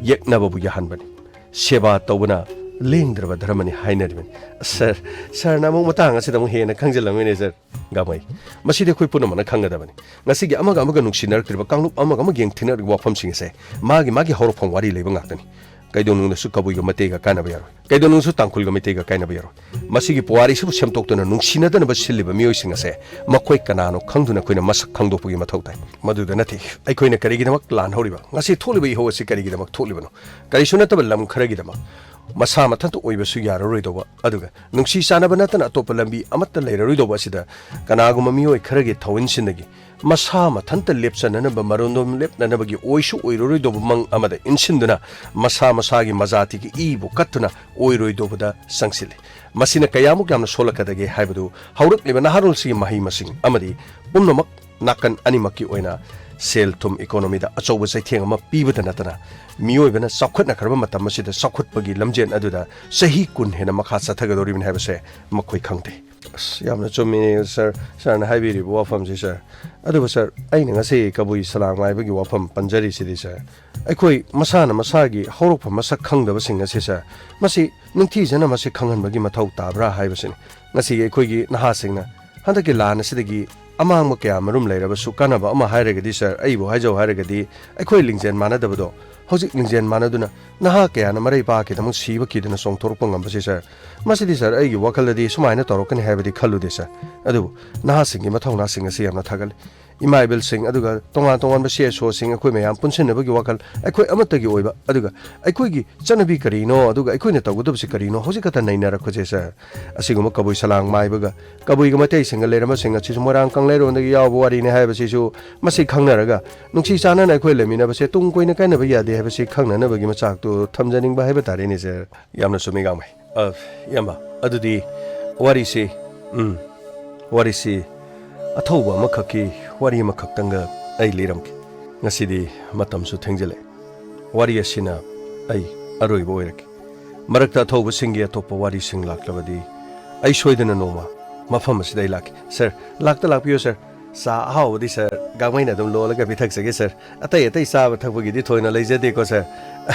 ꯌꯦꯛꯅꯕꯕꯨ ꯌꯥꯍꯟꯕꯅꯤ꯫ ꯁꯦꯕꯥ ꯇꯧꯕꯅ ꯂꯦꯡꯗ꯭ꯔꯕ ꯙꯔꯃꯅꯤ ꯍꯥꯏꯅꯔꯤꯕꯅꯤ꯫ ꯁꯥꯔ, ꯁꯥꯔꯅ ꯑꯃꯨꯛ ꯃꯇꯥꯡ ꯑꯁꯤꯗ ꯑꯃꯨꯛ ꯍꯦꯟꯅ ꯈꯪꯖꯤꯜꯂꯝꯃꯤꯅꯦ, ꯁꯥꯔ꯫ ꯒꯥꯃꯩ, ꯃꯁꯤꯗꯤ ꯑꯩꯈꯣꯏ ꯄꯨꯝꯅꯃꯛꯅ ꯈꯪꯒꯗꯕꯅꯤ꯫ ꯉꯁꯤꯒꯤ ꯑꯃꯒ ꯑꯃꯒ ꯅꯨꯡꯁꯤꯅꯔꯛꯇ꯭ꯔꯤꯕ, ꯀꯥꯡꯂꯨꯞ ꯑꯃꯒ ꯑꯃꯒ ꯌꯦꯡꯊꯤꯅꯔꯤꯕ ꯋꯥꯐꯝꯁꯤꯡ ꯑꯁꯦ ꯃꯥꯒꯤ ꯃꯥꯒꯤ ꯍꯧꯔꯛꯐꯝ ꯋꯥꯔꯤ ꯂꯩꯕ ꯉꯥꯛꯇꯅꯤ꯫ ꯀꯩꯗꯧꯅꯨꯡꯗꯁꯨ ꯀꯕꯨꯏꯒ ꯃꯩꯇꯩꯒ ꯀꯥꯏꯅꯕ ꯌꯥꯔꯣꯏ, ꯀꯩꯗꯧꯅꯨꯡꯗꯁꯨ ꯇꯥꯡꯈꯨꯜꯒ ꯃꯩꯇꯩꯒ ꯀꯥꯏꯅꯕ ꯌꯥꯔꯣꯏ꯫ ꯃꯁꯤꯒꯤ ꯄꯨꯋꯥꯔꯤꯁꯤꯕꯨ ꯁꯦꯝꯗꯣꯛꯇꯨꯅ ꯅꯨꯡꯁꯤꯅꯗꯅꯕ ꯁꯤꯜꯂꯤꯕ ꯃꯤꯑꯣꯏꯁꯤꯡ ꯑꯁꯦ ꯃꯈꯣꯏ ꯀꯅꯥꯅꯣ ꯈꯪꯗꯨꯅ ꯑꯩꯈꯣꯏꯅ ꯃꯁꯛ ꯈꯪꯗꯣꯛꯄꯒꯤ ꯃꯊꯧ ꯇꯥꯏ꯫ ꯃꯗꯨꯗ ꯅꯠꯇꯦ, ꯑꯩꯈꯣꯏꯅ ꯀꯔꯤꯒꯤꯗꯃꯛ ꯂꯥꯟ ꯍꯧꯔꯤꯕ, ꯉꯁꯤ ꯊꯣꯛꯂꯤꯕ ꯏꯍꯧ ꯑꯁꯤ ꯀꯔꯤꯒꯤꯗꯃꯛ ꯊꯣꯛꯂꯤꯕꯅꯣ? ꯀꯔꯤꯁꯨ ꯅꯠꯇꯕ ꯂꯝ ꯈꯔꯒꯤꯗꯃꯛ ꯃꯁꯥ ꯃꯊꯟꯇ ꯑꯣꯏꯕꯁꯨ ꯌꯥꯔꯔꯣꯏꯗꯧꯕ, ꯑꯗꯨꯒ ꯅꯨꯡꯁꯤ ꯆꯥꯟꯅꯕ ꯅꯠꯇꯅ ꯑꯇꯣꯞꯄ ꯂꯝꯕꯤ ꯑꯃꯠꯇ ꯂꯩꯔꯔꯣꯏꯗꯧꯕ ꯑꯁꯤꯗ ꯀꯅꯥꯒꯨꯝꯕ ꯃꯤꯑꯣꯏ ꯈꯔꯒꯤ ꯊꯧꯏꯟꯁꯤꯟꯗꯒꯤ ꯃꯁꯥ ꯃꯊꯟꯇ ꯂꯦꯞꯆꯅꯅꯕ, ꯃꯔꯣꯟꯗꯣꯝ ꯂꯦꯞꯅꯅꯕꯒꯤ ꯑꯣꯏꯁꯨ ꯑꯣꯏꯔꯔꯣꯏꯗꯧꯕ ꯃꯪ ꯑꯃꯗ ꯏꯟꯁꯤꯟꯗꯨꯅ ꯃꯁꯥ ꯃꯁꯥꯒꯤ ꯃꯖꯥꯇꯤꯒꯤ ꯏꯕꯨ ꯀꯠꯇꯨꯅ ꯑꯣꯏꯔꯣꯏꯗꯧꯕꯗ ꯆꯪꯁꯤꯜꯂꯤ꯫ ꯃꯁꯤꯅ ꯀꯌꯥꯃꯨꯛ ꯌꯥꯝꯅ ꯁꯣꯛꯂꯛꯀꯗꯒꯦ ꯍꯥꯏꯕꯗꯨ ꯍꯧꯔꯛꯂꯤꯕ ꯅꯍꯥꯔꯣꯜꯁꯤꯒꯤ ꯃꯍꯩ ꯃꯁꯤꯡ ꯑꯃꯗꯤ ꯄꯨꯝꯅꯃꯛ ꯅꯥꯀꯟ ꯑꯅꯤꯃꯛꯀꯤ ꯑꯣꯏꯅ ꯁꯦꯜ ꯊꯨꯝ, ꯏꯀꯣꯅꯣꯃꯤꯗ ꯑꯆꯧꯕ ꯆꯩꯊꯦꯡ ꯑꯃ ꯄꯤꯕꯗ ꯅꯠꯇꯅ ꯃꯤꯑꯣꯏꯕꯅ ꯆꯥꯎꯈꯠꯅꯈ꯭ꯔꯕ ꯃꯇꯝ ꯑꯁꯤꯗ ꯆꯥꯎꯈꯠꯄꯒꯤ ꯂꯝꯖꯦꯜ ꯑꯗꯨꯗ ꯆꯍꯤ ꯀꯨꯟ ꯍꯦꯟꯅ ꯃꯈꯥ ꯆꯠꯊꯒꯗꯧꯔꯤꯕꯅꯤ ꯍꯥꯏꯕꯁꯦ ꯃꯈꯣꯏ ꯈꯪꯗꯦ꯫ ꯑꯁ, ꯌꯥꯝꯅ ꯆꯨꯝꯃꯤ, ꯁꯥꯔ, ꯁꯥꯔꯅ ꯍꯥꯏꯕꯤꯔꯤꯕ ꯋꯥꯐꯝꯁꯤ, ꯁꯥꯔ꯫ ꯑꯗꯨꯕꯨ, ꯁꯥꯔ, ꯑꯩꯅ ꯉꯁꯤ ꯀꯕꯨꯏ ꯁꯂꯥꯡ ꯃꯥꯏꯕꯒꯤ ꯋꯥꯐꯝ ꯄꯟꯖꯔꯤꯁꯤꯗꯤ, ꯁꯥꯔ, ꯑꯩꯈꯣꯏ ꯃꯁꯥꯅ ꯃꯁꯥꯒꯤ ꯍꯧꯔꯛꯐꯝ ꯃꯁꯛ ꯈꯪꯗꯕꯁꯤꯡ ꯑꯁꯤ, ꯁꯥꯔ, ꯃꯁꯤ ꯅꯤꯡꯊꯤꯖꯅ ꯃꯁꯤ ꯈꯪꯍꯟꯕꯒꯤ ꯃꯊꯧ ꯇꯥꯕ꯭ꯔꯥ ꯍꯥꯏꯕꯁꯤꯅꯤ꯫ ꯉꯁꯤꯒꯤ ꯑꯩꯈꯣꯏꯒꯤ ꯅꯍꯥꯁꯤꯡꯅ ꯍꯟꯗꯛꯀꯤ ꯂꯥꯟ ꯑꯁꯤꯗꯒꯤ ꯑꯃꯥꯡꯕ ꯀꯌꯥ ꯃꯔꯨꯝ ꯂꯩꯔꯕꯁꯨ, ꯀꯥꯟꯅꯕ ꯑꯃ ꯍꯥꯏꯔꯒꯗꯤ, ꯁꯥꯔ, ꯑꯩꯕꯨ ꯍꯥꯏꯖꯧ ꯍꯥꯏꯔꯒꯗꯤ, ꯑꯩꯈꯣꯏ ꯂꯤꯡꯖꯦꯜ ꯃꯥꯟꯅꯗꯕꯗꯣ ꯍꯧꯖꯤꯛ ꯂꯤꯡꯖꯦꯜ ꯃꯥꯟꯅꯗꯨꯅ ꯅꯍꯥ ꯀꯌꯥꯅ ꯃꯔꯩ ꯄꯥꯛꯈꯤꯗꯃꯛ ꯁꯤꯕ ꯀꯤꯗꯅ ꯆꯣꯡꯊꯣꯔꯛꯄ ꯉꯝꯕꯁꯤ, ꯁꯥꯔ, ꯃꯁꯤꯗꯤ, ꯁꯥꯔ, ꯑꯩꯒꯤ ꯋꯥꯈꯜꯗꯗꯤ ꯁꯨꯃꯥꯏꯅ ꯇꯧꯔꯛꯀꯅꯤ ꯍꯥꯏꯕꯗꯤ ꯈꯜꯂꯨꯗꯦ, ꯁꯥꯔ꯫ ꯑꯗꯨꯕꯨ ꯅꯍꯥꯁꯤꯡꯒꯤ ꯃꯊꯧꯅꯥꯁꯤꯡ ꯑꯁꯤ ꯌꯥꯝꯅ ꯊꯥꯒꯠꯂꯤ꯫ ꯏꯃꯥ ꯏꯕꯦꯜꯁꯤꯡ ꯑꯗꯨꯒ ꯇꯣꯉꯥꯟ ꯇꯣꯉꯥꯟꯕ ꯁꯤ ꯑꯦꯁ ꯑꯣꯁꯤꯡ, ꯑꯩꯈꯣꯏ ꯃꯌꯥꯝ ꯄꯨꯟꯁꯤꯟꯅꯕꯒꯤ ꯋꯥꯈꯜ, ꯑꯩꯈꯣꯏ ꯑꯃꯠꯇꯒꯤ ꯑꯣꯏꯕ, ꯑꯗꯨꯒ ꯑꯩꯈꯣꯏꯒꯤ ꯆꯠꯅꯕꯤ ꯀꯔꯤꯅꯣ, ꯑꯗꯨꯒ ꯑꯩꯈꯣꯏꯅ ꯇꯧꯒꯗꯕꯁꯤ ꯀꯔꯤꯅꯣ, ꯍꯧꯖꯤꯛ ꯈꯛꯇ ꯅꯩꯅꯔꯛꯄꯁꯦ, ꯁꯥꯔ꯫ ꯑꯁꯤꯒꯨꯝꯕ ꯀꯕꯨꯏ ꯁꯂꯥꯡ ꯃꯥꯏꯕꯒ ꯀꯕꯨꯏꯒ ꯃꯩꯇꯩꯁꯤꯡꯒ ꯂꯩꯔꯝꯕꯁꯤꯡ ꯑꯁꯤꯁꯨ ꯃꯣꯏꯔꯥꯡ ꯀꯪꯂꯩꯔꯣꯟꯗꯒꯤ ꯌꯥꯎꯕ ꯋꯥꯔꯤꯅꯤ ꯍꯥꯏꯕꯁꯤꯁꯨ ꯃꯁꯤ ꯈꯪꯅꯔꯒ ꯅꯨꯡꯁꯤ ꯆꯥꯟꯅꯅ ꯑꯩꯈꯣꯏ ꯂꯩꯃꯤꯟꯅꯕꯁꯦ ꯇꯨꯡ ꯀꯣꯏꯅ ꯀꯥꯏꯅꯕ ꯌꯥꯗꯦ ꯍꯥꯏꯕꯁꯤ ꯈꯪꯅꯅꯕꯒꯤ ꯃꯆꯥꯛꯇꯨ ꯊꯝꯖꯅꯤꯡꯕ ꯍꯥꯏꯕ ꯇꯥꯔꯦꯅꯦ, ꯁꯥꯔ꯫ ꯌꯥꯝꯅ ꯆꯨꯝꯃꯤ, ꯒꯥꯡꯃꯩ꯫ ꯑ, ꯏꯌꯥꯝꯕ, ꯑꯗꯨꯗꯤ ꯋꯥꯔꯤꯁꯤ, ꯎꯝ, ꯋꯥꯔꯤꯁꯤ ꯑꯊꯧꯕ ꯑꯃꯈꯛꯀꯤ ꯋꯥꯔꯤ ꯑꯃꯈꯛꯇꯪꯒ ꯑꯩ ꯂꯤꯔꯝꯒꯦ꯫ ꯉꯁꯤꯗꯤ ꯃꯇꯝꯁꯨ ꯊꯦꯡꯖꯤꯜꯂꯛꯑꯦ꯫ ꯋꯥꯔꯤ ꯑꯁꯤꯅ ꯑꯩ ꯑꯔꯣꯏꯕ ꯑꯣꯏꯔꯒꯦ꯫ ꯃꯔꯛꯇ ꯑꯊꯧꯕꯁꯤꯡꯒꯤ ꯑꯇꯣꯞꯄ ꯋꯥꯔꯤꯁꯤꯡ ꯂꯥꯛꯂꯕꯗꯤ ꯑꯩ ꯁꯣꯏꯗꯅ ꯅꯣꯡꯃ ꯃꯐꯝ ꯑꯁꯤꯗ ꯑꯩ ꯂꯥꯛꯀꯦ꯫ ꯁꯥꯔ, ꯂꯥꯛꯇ ꯂꯥꯛꯄꯤꯌꯨ ꯁꯥꯔ꯫ ꯆꯥ ꯑꯍꯥꯎꯕꯗꯤ ꯁꯥꯔ ꯒꯥꯡꯃꯩꯅ ꯑꯗꯨꯝ ꯂꯣꯜꯂꯒ ꯄꯤꯊꯛꯆꯒꯦ ꯁꯥꯔ꯫ ꯑꯇꯩ ꯑꯇꯩ ꯆꯥꯕ ꯊꯛꯄꯒꯤꯗꯤ ꯊꯣꯏꯅ ꯂꯩꯖꯗꯦꯀꯣ ꯁꯥꯔ꯫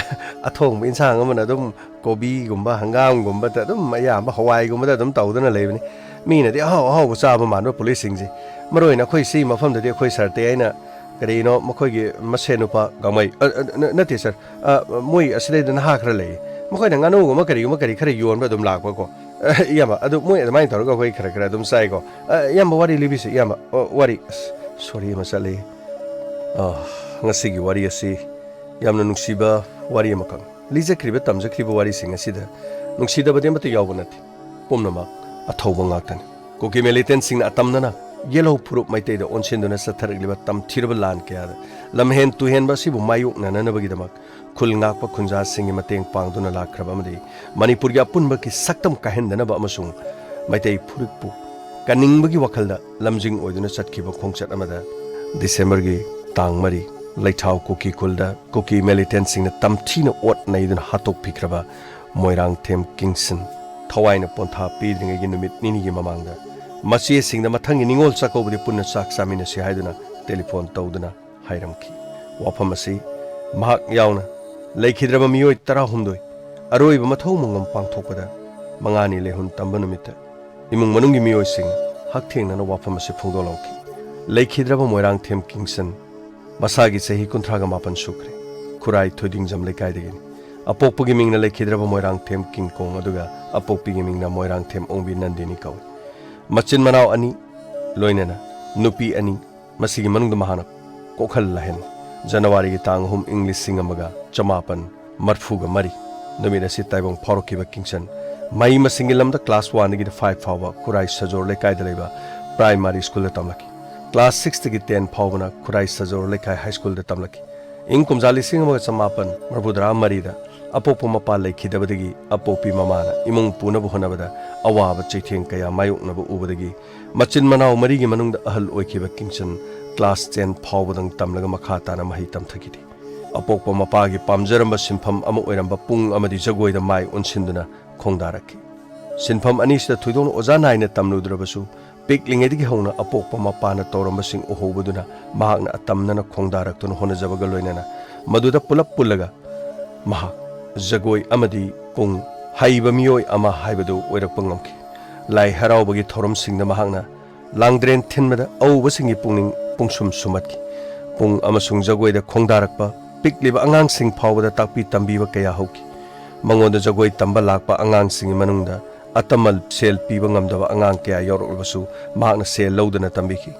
ꯑꯊꯣꯡꯕ ꯏꯟꯁꯥꯡ ꯑꯃꯅ ꯑꯗꯨꯝ ꯀꯣꯕꯤꯒꯨꯝꯕ, ꯍꯪꯒꯥꯝꯒꯨꯝꯕꯗ ꯑꯗꯨꯝ ꯑꯌꯥꯝꯕ ꯍꯋꯥꯏꯒꯨꯝꯕꯗ ꯑꯗꯨꯝ ꯇꯧꯗꯨꯅ ꯂꯩꯕꯅꯤ꯫ ꯃꯤꯅꯗꯤ ꯑꯍꯥꯎ ꯑꯍꯥꯎꯕ ꯆꯥꯕ ꯃꯥꯟꯕ ꯄꯨꯂꯤꯁꯁꯤꯡꯁꯦ꯫ ꯃꯔꯨ ꯑꯣꯏꯅ ꯑꯩꯈꯣꯏ ꯁꯤ ꯃꯐꯝꯗꯗꯤ ꯑꯩꯈꯣꯏ ꯁꯥꯔ ꯇꯦ ꯍꯥꯏꯅ ꯀꯔꯤꯅꯣ ꯃꯈꯣꯏꯒꯤ ꯃꯁꯦꯟ ꯅꯨꯄꯥ ꯒꯥꯡꯃꯩ, ꯑ, ꯑ, ꯅ-, ꯅꯠꯇꯦ ꯁꯥꯔ, ꯑ, ꯃꯣꯏ ꯑꯁꯤꯗꯩꯗ ꯅꯍꯥ ꯈꯔ ꯂꯩ꯫ ꯃꯈꯣꯏꯅ ꯉꯥꯅꯨꯒꯨꯝꯕ ꯀꯔꯤꯒꯨꯝꯕ ꯀꯔꯤ ꯈꯔ ꯌꯣꯟꯕ ꯑꯗꯨꯝ ꯂꯥꯛꯄꯀꯣ꯫ ꯑ, ꯏꯌꯥꯝꯕ, ꯑꯗꯨ ꯃꯣꯏ ꯑꯗꯨꯃꯥꯏꯅ ꯇꯧꯔꯒ ꯑꯩꯈꯣꯏ ꯈꯔ ꯈꯔ ꯑꯗꯨꯝ ꯆꯥꯏꯀꯣ꯫ ꯑ, ꯏꯌꯥꯝꯕ, ꯋꯥꯔꯤ ꯂꯤꯕꯤꯁꯤ, ꯏꯌꯥꯝꯕ꯫ ꯑ, ꯋꯥꯔꯤ, ꯑꯁ, ꯁꯣꯔꯤ ꯑꯃ ꯆꯠꯂꯤ꯫ ꯑ, ꯉꯁꯤꯒꯤ ꯋꯥꯔꯤ ꯑꯁꯤ ꯌꯥꯝꯅ ꯅꯨꯡꯁꯤꯕ ꯋꯥꯔꯤ ꯑꯃꯈꯛ꯫ ꯂꯤꯖꯈ꯭ꯔꯤꯕ, ꯇꯝꯖꯈ꯭ꯔꯤꯕ ꯋꯥꯔꯤꯁꯤꯡ ꯑꯁꯤꯗ ꯅꯨꯡꯁꯤꯗꯕꯗꯤ ꯑꯃꯠꯇ ꯌꯥꯎꯕ ꯅꯠꯇꯦ꯫ ꯄꯨꯝꯅꯃꯛ ꯑꯊꯧꯕ ꯉꯥꯛꯇꯅꯤ꯫ ꯀꯨꯀꯤ ꯃꯤꯂꯤꯇꯦꯟꯁꯤꯡꯅ ꯑꯇꯝꯅꯅ ꯌꯦꯜꯍꯧ ꯐꯨꯔꯨꯞ ꯃꯩꯇꯩꯗ ꯑꯣꯟꯁꯤꯟꯗꯨꯅ ꯆꯠꯊꯔꯛꯂꯤꯕ ꯇꯝꯊꯤꯔꯕ ꯂꯥꯟ ꯀꯌꯥꯗ ꯂꯝꯍꯦꯟ ꯇꯨꯍꯦꯟꯕ ꯑꯁꯤꯕꯨ ꯃꯥꯌꯣꯛꯅꯅꯕꯒꯤꯗꯃꯛ ꯈꯨꯜ ꯉꯥꯛꯄ ꯈꯨꯟꯖꯥꯁꯤꯡꯒꯤ ꯃꯇꯦꯡ ꯄꯥꯡꯗꯨꯅ ꯂꯥꯛꯈ꯭ꯔꯕ ꯑꯃꯗꯤ ꯃꯅꯤꯄꯨꯔꯒꯤ ꯑꯄꯨꯟꯕꯒꯤ ꯁꯛꯇꯝ ꯀꯥꯏꯍꯟꯗꯅꯕ ꯑꯃꯁꯨꯡ ꯃꯩꯇꯩ ꯐꯨꯔꯨꯞꯄꯨ ꯀꯟꯅꯤꯡꯕꯒꯤ ꯋꯥꯈꯜꯗ ꯂꯝꯖꯤꯡ ꯑꯣꯏꯗꯨꯅ ꯆꯠꯈꯤꯕ ꯈꯣꯡꯆꯠ ꯑꯃꯗ ꯗꯤꯁꯦꯝꯕꯔꯒꯤ ꯇꯥꯡ ꯃꯔꯤ, ꯂꯩꯊꯥꯎ ꯀꯨꯀꯤ ꯈꯨꯜꯗ ꯀꯨꯀꯤ ꯃꯤꯂꯤꯇꯦꯟꯁꯤꯡꯅ ꯇꯝꯊꯤꯅ ꯑꯣꯠ ꯅꯩꯗꯨꯅ ꯍꯥꯠꯇꯣꯛꯄꯤꯈ꯭ꯔꯕ ꯃꯣꯏꯔꯥꯡꯊꯦꯝ ꯀꯤꯡꯁꯟ ꯊꯋꯥꯏꯅ ꯄꯣꯟꯊꯥ ꯄꯤꯗ꯭ꯔꯤꯉꯩꯒꯤ ꯅꯨꯃꯤꯠ ꯅꯤꯅꯤꯒꯤ ꯃꯃꯥꯡꯗ ꯃꯆꯦꯁꯤꯡꯗ ꯃꯊꯪꯒꯤ ꯅꯤꯉꯣꯜ ꯆꯥꯛꯀꯧꯕꯗꯤ ꯄꯨꯟꯅ ꯆꯥꯛ ꯆꯥꯃꯤꯟꯅꯁꯤ ꯍꯥꯏꯗꯨꯅ ꯇꯦꯂꯤꯐꯣꯟ ꯇꯧꯗꯨꯅ ꯍꯥꯏꯔꯝꯈꯤ꯫ ꯋꯥꯐꯝ ꯑꯁꯤ ꯃꯍꯥꯛ ꯌꯥꯎꯅ ꯂꯩꯈꯤꯗ꯭ꯔꯕ ꯃꯤꯑꯣꯏ ꯇꯔꯥꯍꯨꯝꯗꯣꯏ ꯑꯔꯣꯏꯕ ꯃꯊꯧ ꯃꯉꯝ ꯄꯥꯡꯊꯣꯛꯄꯗ ꯃꯉꯥꯅꯤ ꯂꯩꯍꯨꯟ ꯇꯝꯕ ꯅꯨꯃꯤꯠꯇ ꯏꯃꯨꯡ ꯃꯅꯨꯡꯒꯤ ꯃꯤꯑꯣꯏꯁꯤꯡ ꯍꯛꯊꯦꯡꯅꯅ ꯋꯥꯐꯝ ꯑꯁꯤ ꯐꯣꯡꯗꯣꯛꯂꯝꯈꯤ꯫ ꯂꯩꯈꯤꯗ꯭ꯔꯕ ꯃꯣꯏꯔꯥꯡꯊꯦꯝ ꯀꯤꯡꯁꯟ ꯃꯁꯥꯒꯤ ꯆꯍꯤ ꯀꯨꯟꯊ꯭ꯔꯥꯒ ꯃꯥꯄꯟ ꯁꯨꯈ꯭ꯔꯦ꯫ ꯈꯨꯔꯥꯏ ꯊꯣꯏꯗꯤꯡꯖꯝ ꯂꯩꯀꯥꯏꯗꯒꯤꯅꯤ꯫ ꯑꯄꯣꯛꯄꯒꯤ ꯃꯤꯡꯅ ꯂꯩꯈꯤꯗ꯭ꯔꯕ ꯃꯣꯏꯔꯥꯡꯊꯦꯝ ꯀꯤꯡꯀꯣꯡ ꯑꯗꯨꯒ ꯑꯄꯣꯛꯄꯤꯒꯤ ꯃꯤꯡꯅ ꯃꯣꯏꯔꯥꯡꯊꯦꯝ ꯑꯣꯡꯕꯤ ꯅꯟꯗꯤꯅꯤ ꯀꯧꯏ꯫ ꯃꯆꯤꯟ ꯃꯅꯥꯎ ꯑꯅꯤ, ꯂꯣꯏꯅꯅ ꯅꯨꯄꯤ ꯑꯅꯤ, ꯃꯁꯤꯒꯤ ꯃꯅꯨꯡꯗ ꯃꯍꯥꯛꯅ ꯀꯣꯛꯍꯜ ꯂꯥꯏꯍꯟ꯫ ꯖꯅꯋꯥꯔꯤꯒꯤ ꯇꯥꯡ ꯑꯍꯨꯝ, ꯏꯪ ꯂꯤꯁꯤꯡ ꯑꯃꯒ ꯆꯃꯥꯄꯟ ꯃꯔꯐꯨꯒ ꯃꯔꯤ ꯅꯨꯃꯤꯠ ꯑꯁꯤ ꯇꯥꯏꯕꯪ ꯐꯥꯎꯔꯛꯈꯤꯕ ꯀꯤꯡꯆꯟ ꯃꯍꯩ ꯃꯁꯤꯡꯒꯤ ꯂꯝꯗ ꯀ꯭ꯂꯥꯁ ꯋꯥꯟꯗꯒꯤꯅ ꯐꯥꯏꯚ ꯐꯥꯎꯕ ꯈꯨꯔꯥꯏ ꯁꯖꯣꯔ ꯂꯩꯀꯥꯏꯗ ꯂꯩꯕ ꯄ꯭ꯔꯥꯏꯃꯥꯔꯤ ꯁ꯭ꯀꯨꯜꯗ ꯇꯝꯂꯛꯈꯤ꯫ ꯀ꯭ꯂꯥꯁ ꯁꯤꯛꯁꯇꯒꯤ ꯇꯦꯟ ꯐꯥꯎꯕꯅ ꯈꯨꯔꯥꯏ ꯁꯖꯣꯔ ꯂꯩꯀꯥꯏ ꯍꯥꯏ ꯁ꯭ꯀꯨꯜꯗ ꯇꯝꯂꯛꯈꯤ꯫ ꯏꯪ ꯀꯨꯝꯖꯥ ꯂꯤꯁꯤꯡ ꯑꯃꯒ ꯆꯃꯥꯄꯟ ꯃꯔꯐꯨꯇꯔꯥ ꯃꯔꯤꯗ ꯑꯄꯣꯛꯄ ꯃꯄꯥ ꯂꯩꯈꯤꯗꯕꯗꯒꯤ ꯑꯄꯣꯛꯄꯤ ꯃꯃꯥꯅ ꯏꯃꯨꯡ ꯄꯨꯅꯕ ꯍꯣꯠꯅꯕꯗ ꯑꯋꯥꯕ ꯆꯩꯊꯦꯡ ꯀꯌꯥ ꯃꯥꯌꯣꯛꯅꯕ ꯎꯕꯗꯒꯤ ꯃꯆꯤꯟ ꯃꯅꯥꯎ ꯃꯔꯤꯒꯤ ꯃꯅꯨꯡꯗ ꯑꯍꯜ ꯑꯣꯏꯈꯤꯕ ꯀꯤꯡꯆꯟ ꯀ꯭ꯂꯥꯁ ꯇꯦꯟ ꯐꯥꯎꯕꯗꯪ ꯇꯝꯂꯒ ꯃꯈꯥ ꯇꯥꯅ ꯃꯍꯩ ꯇꯝꯊꯈꯤꯗꯦ꯫ ꯑꯄꯣꯛꯄ ꯃꯄꯥꯒꯤ ꯄꯥꯝꯖꯔꯝꯕ ꯁꯤꯟꯐꯝ ꯑꯃ ꯑꯣꯏꯔꯝꯕ ꯄꯨꯡ ꯑꯃꯗꯤ ꯖꯒꯣꯏꯗ ꯃꯥꯏ ꯑꯣꯟꯁꯤꯟꯗꯨꯅ ꯈꯣꯡꯗꯥꯔꯛꯈꯤ꯫ ꯁꯤꯟꯐꯝ ꯑꯅꯤꯁꯤꯗ ꯊꯣꯏꯗꯣꯛꯅ ꯑꯣꯖꯥ ꯅꯥꯏꯅ ꯇꯝꯂꯨꯗ꯭ꯔꯕꯁꯨ, ꯄꯤꯛꯂꯤꯉꯩꯗꯒꯤ ꯍꯧꯅ ꯑꯄꯣꯛꯄ ꯃꯄꯥꯅ ꯇꯧꯔꯝꯕꯁꯤꯡ ꯎꯍꯧꯕꯗꯨꯅ ꯃꯍꯥꯛꯅ ꯑꯇꯝꯅꯅ ꯈꯣꯡꯗꯥꯔꯛꯇꯨꯅ ꯍꯣꯠꯅꯖꯕꯒ ꯂꯣꯏꯅꯅ ꯃꯗꯨꯗ ꯄꯨꯂꯞ ꯄꯨꯜꯂꯒ ꯃꯍꯥꯛ ꯖꯒꯣꯏ ꯑꯃꯗꯤ ꯄꯨꯡ ꯍꯩꯕ ꯃꯤꯑꯣꯏ ꯑꯃ ꯍꯥꯏꯕꯗꯨ ꯑꯣꯏꯔꯛꯄ ꯉꯝꯈꯤ꯫ ꯂꯥꯏ ꯍꯔꯥꯎꯕꯒꯤ ꯊꯧꯔꯝꯁꯤꯡꯗ ꯃꯍꯥꯛꯅ ꯂꯥꯡꯗ꯭ꯔꯦꯟ ꯊꯤꯟꯕꯗ ꯑꯎꯕꯁꯤꯡꯒꯤ ꯄꯨꯛꯅꯤꯡ ꯄꯨꯡꯁꯨꯝ ꯁꯨꯝꯍꯠꯈꯤ꯫ ꯄꯨꯡ ꯑꯃꯁꯨꯡ ꯖꯒꯣꯏꯗ ꯈꯣꯡꯗꯥꯔꯛꯄ ꯄꯤꯛꯂꯤꯕ ꯑꯉꯥꯡꯁꯤꯡ ꯐꯥꯎꯕꯗ ꯇꯥꯛꯄꯤ ꯇꯝꯕꯤꯕ ꯀꯌꯥ ꯍꯧꯈꯤ꯫ ꯃꯉꯣꯟꯗ ꯖꯒꯣꯏ ꯇꯝꯕ ꯂꯥꯛꯄ ꯑꯉꯥꯡꯁꯤꯡꯒꯤ ꯃꯅꯨꯡꯗ ꯑꯇꯝꯕ ꯁꯦꯜ ꯄꯤꯕ ꯉꯝꯗꯕ ꯑꯉꯥꯡ ꯀꯌꯥ ꯌꯥꯎꯔꯛꯂꯕꯁꯨ, ꯃꯍꯥꯛꯅ ꯁꯦꯜ ꯂꯧꯗꯅ ꯇꯝꯕꯤꯈꯤ꯫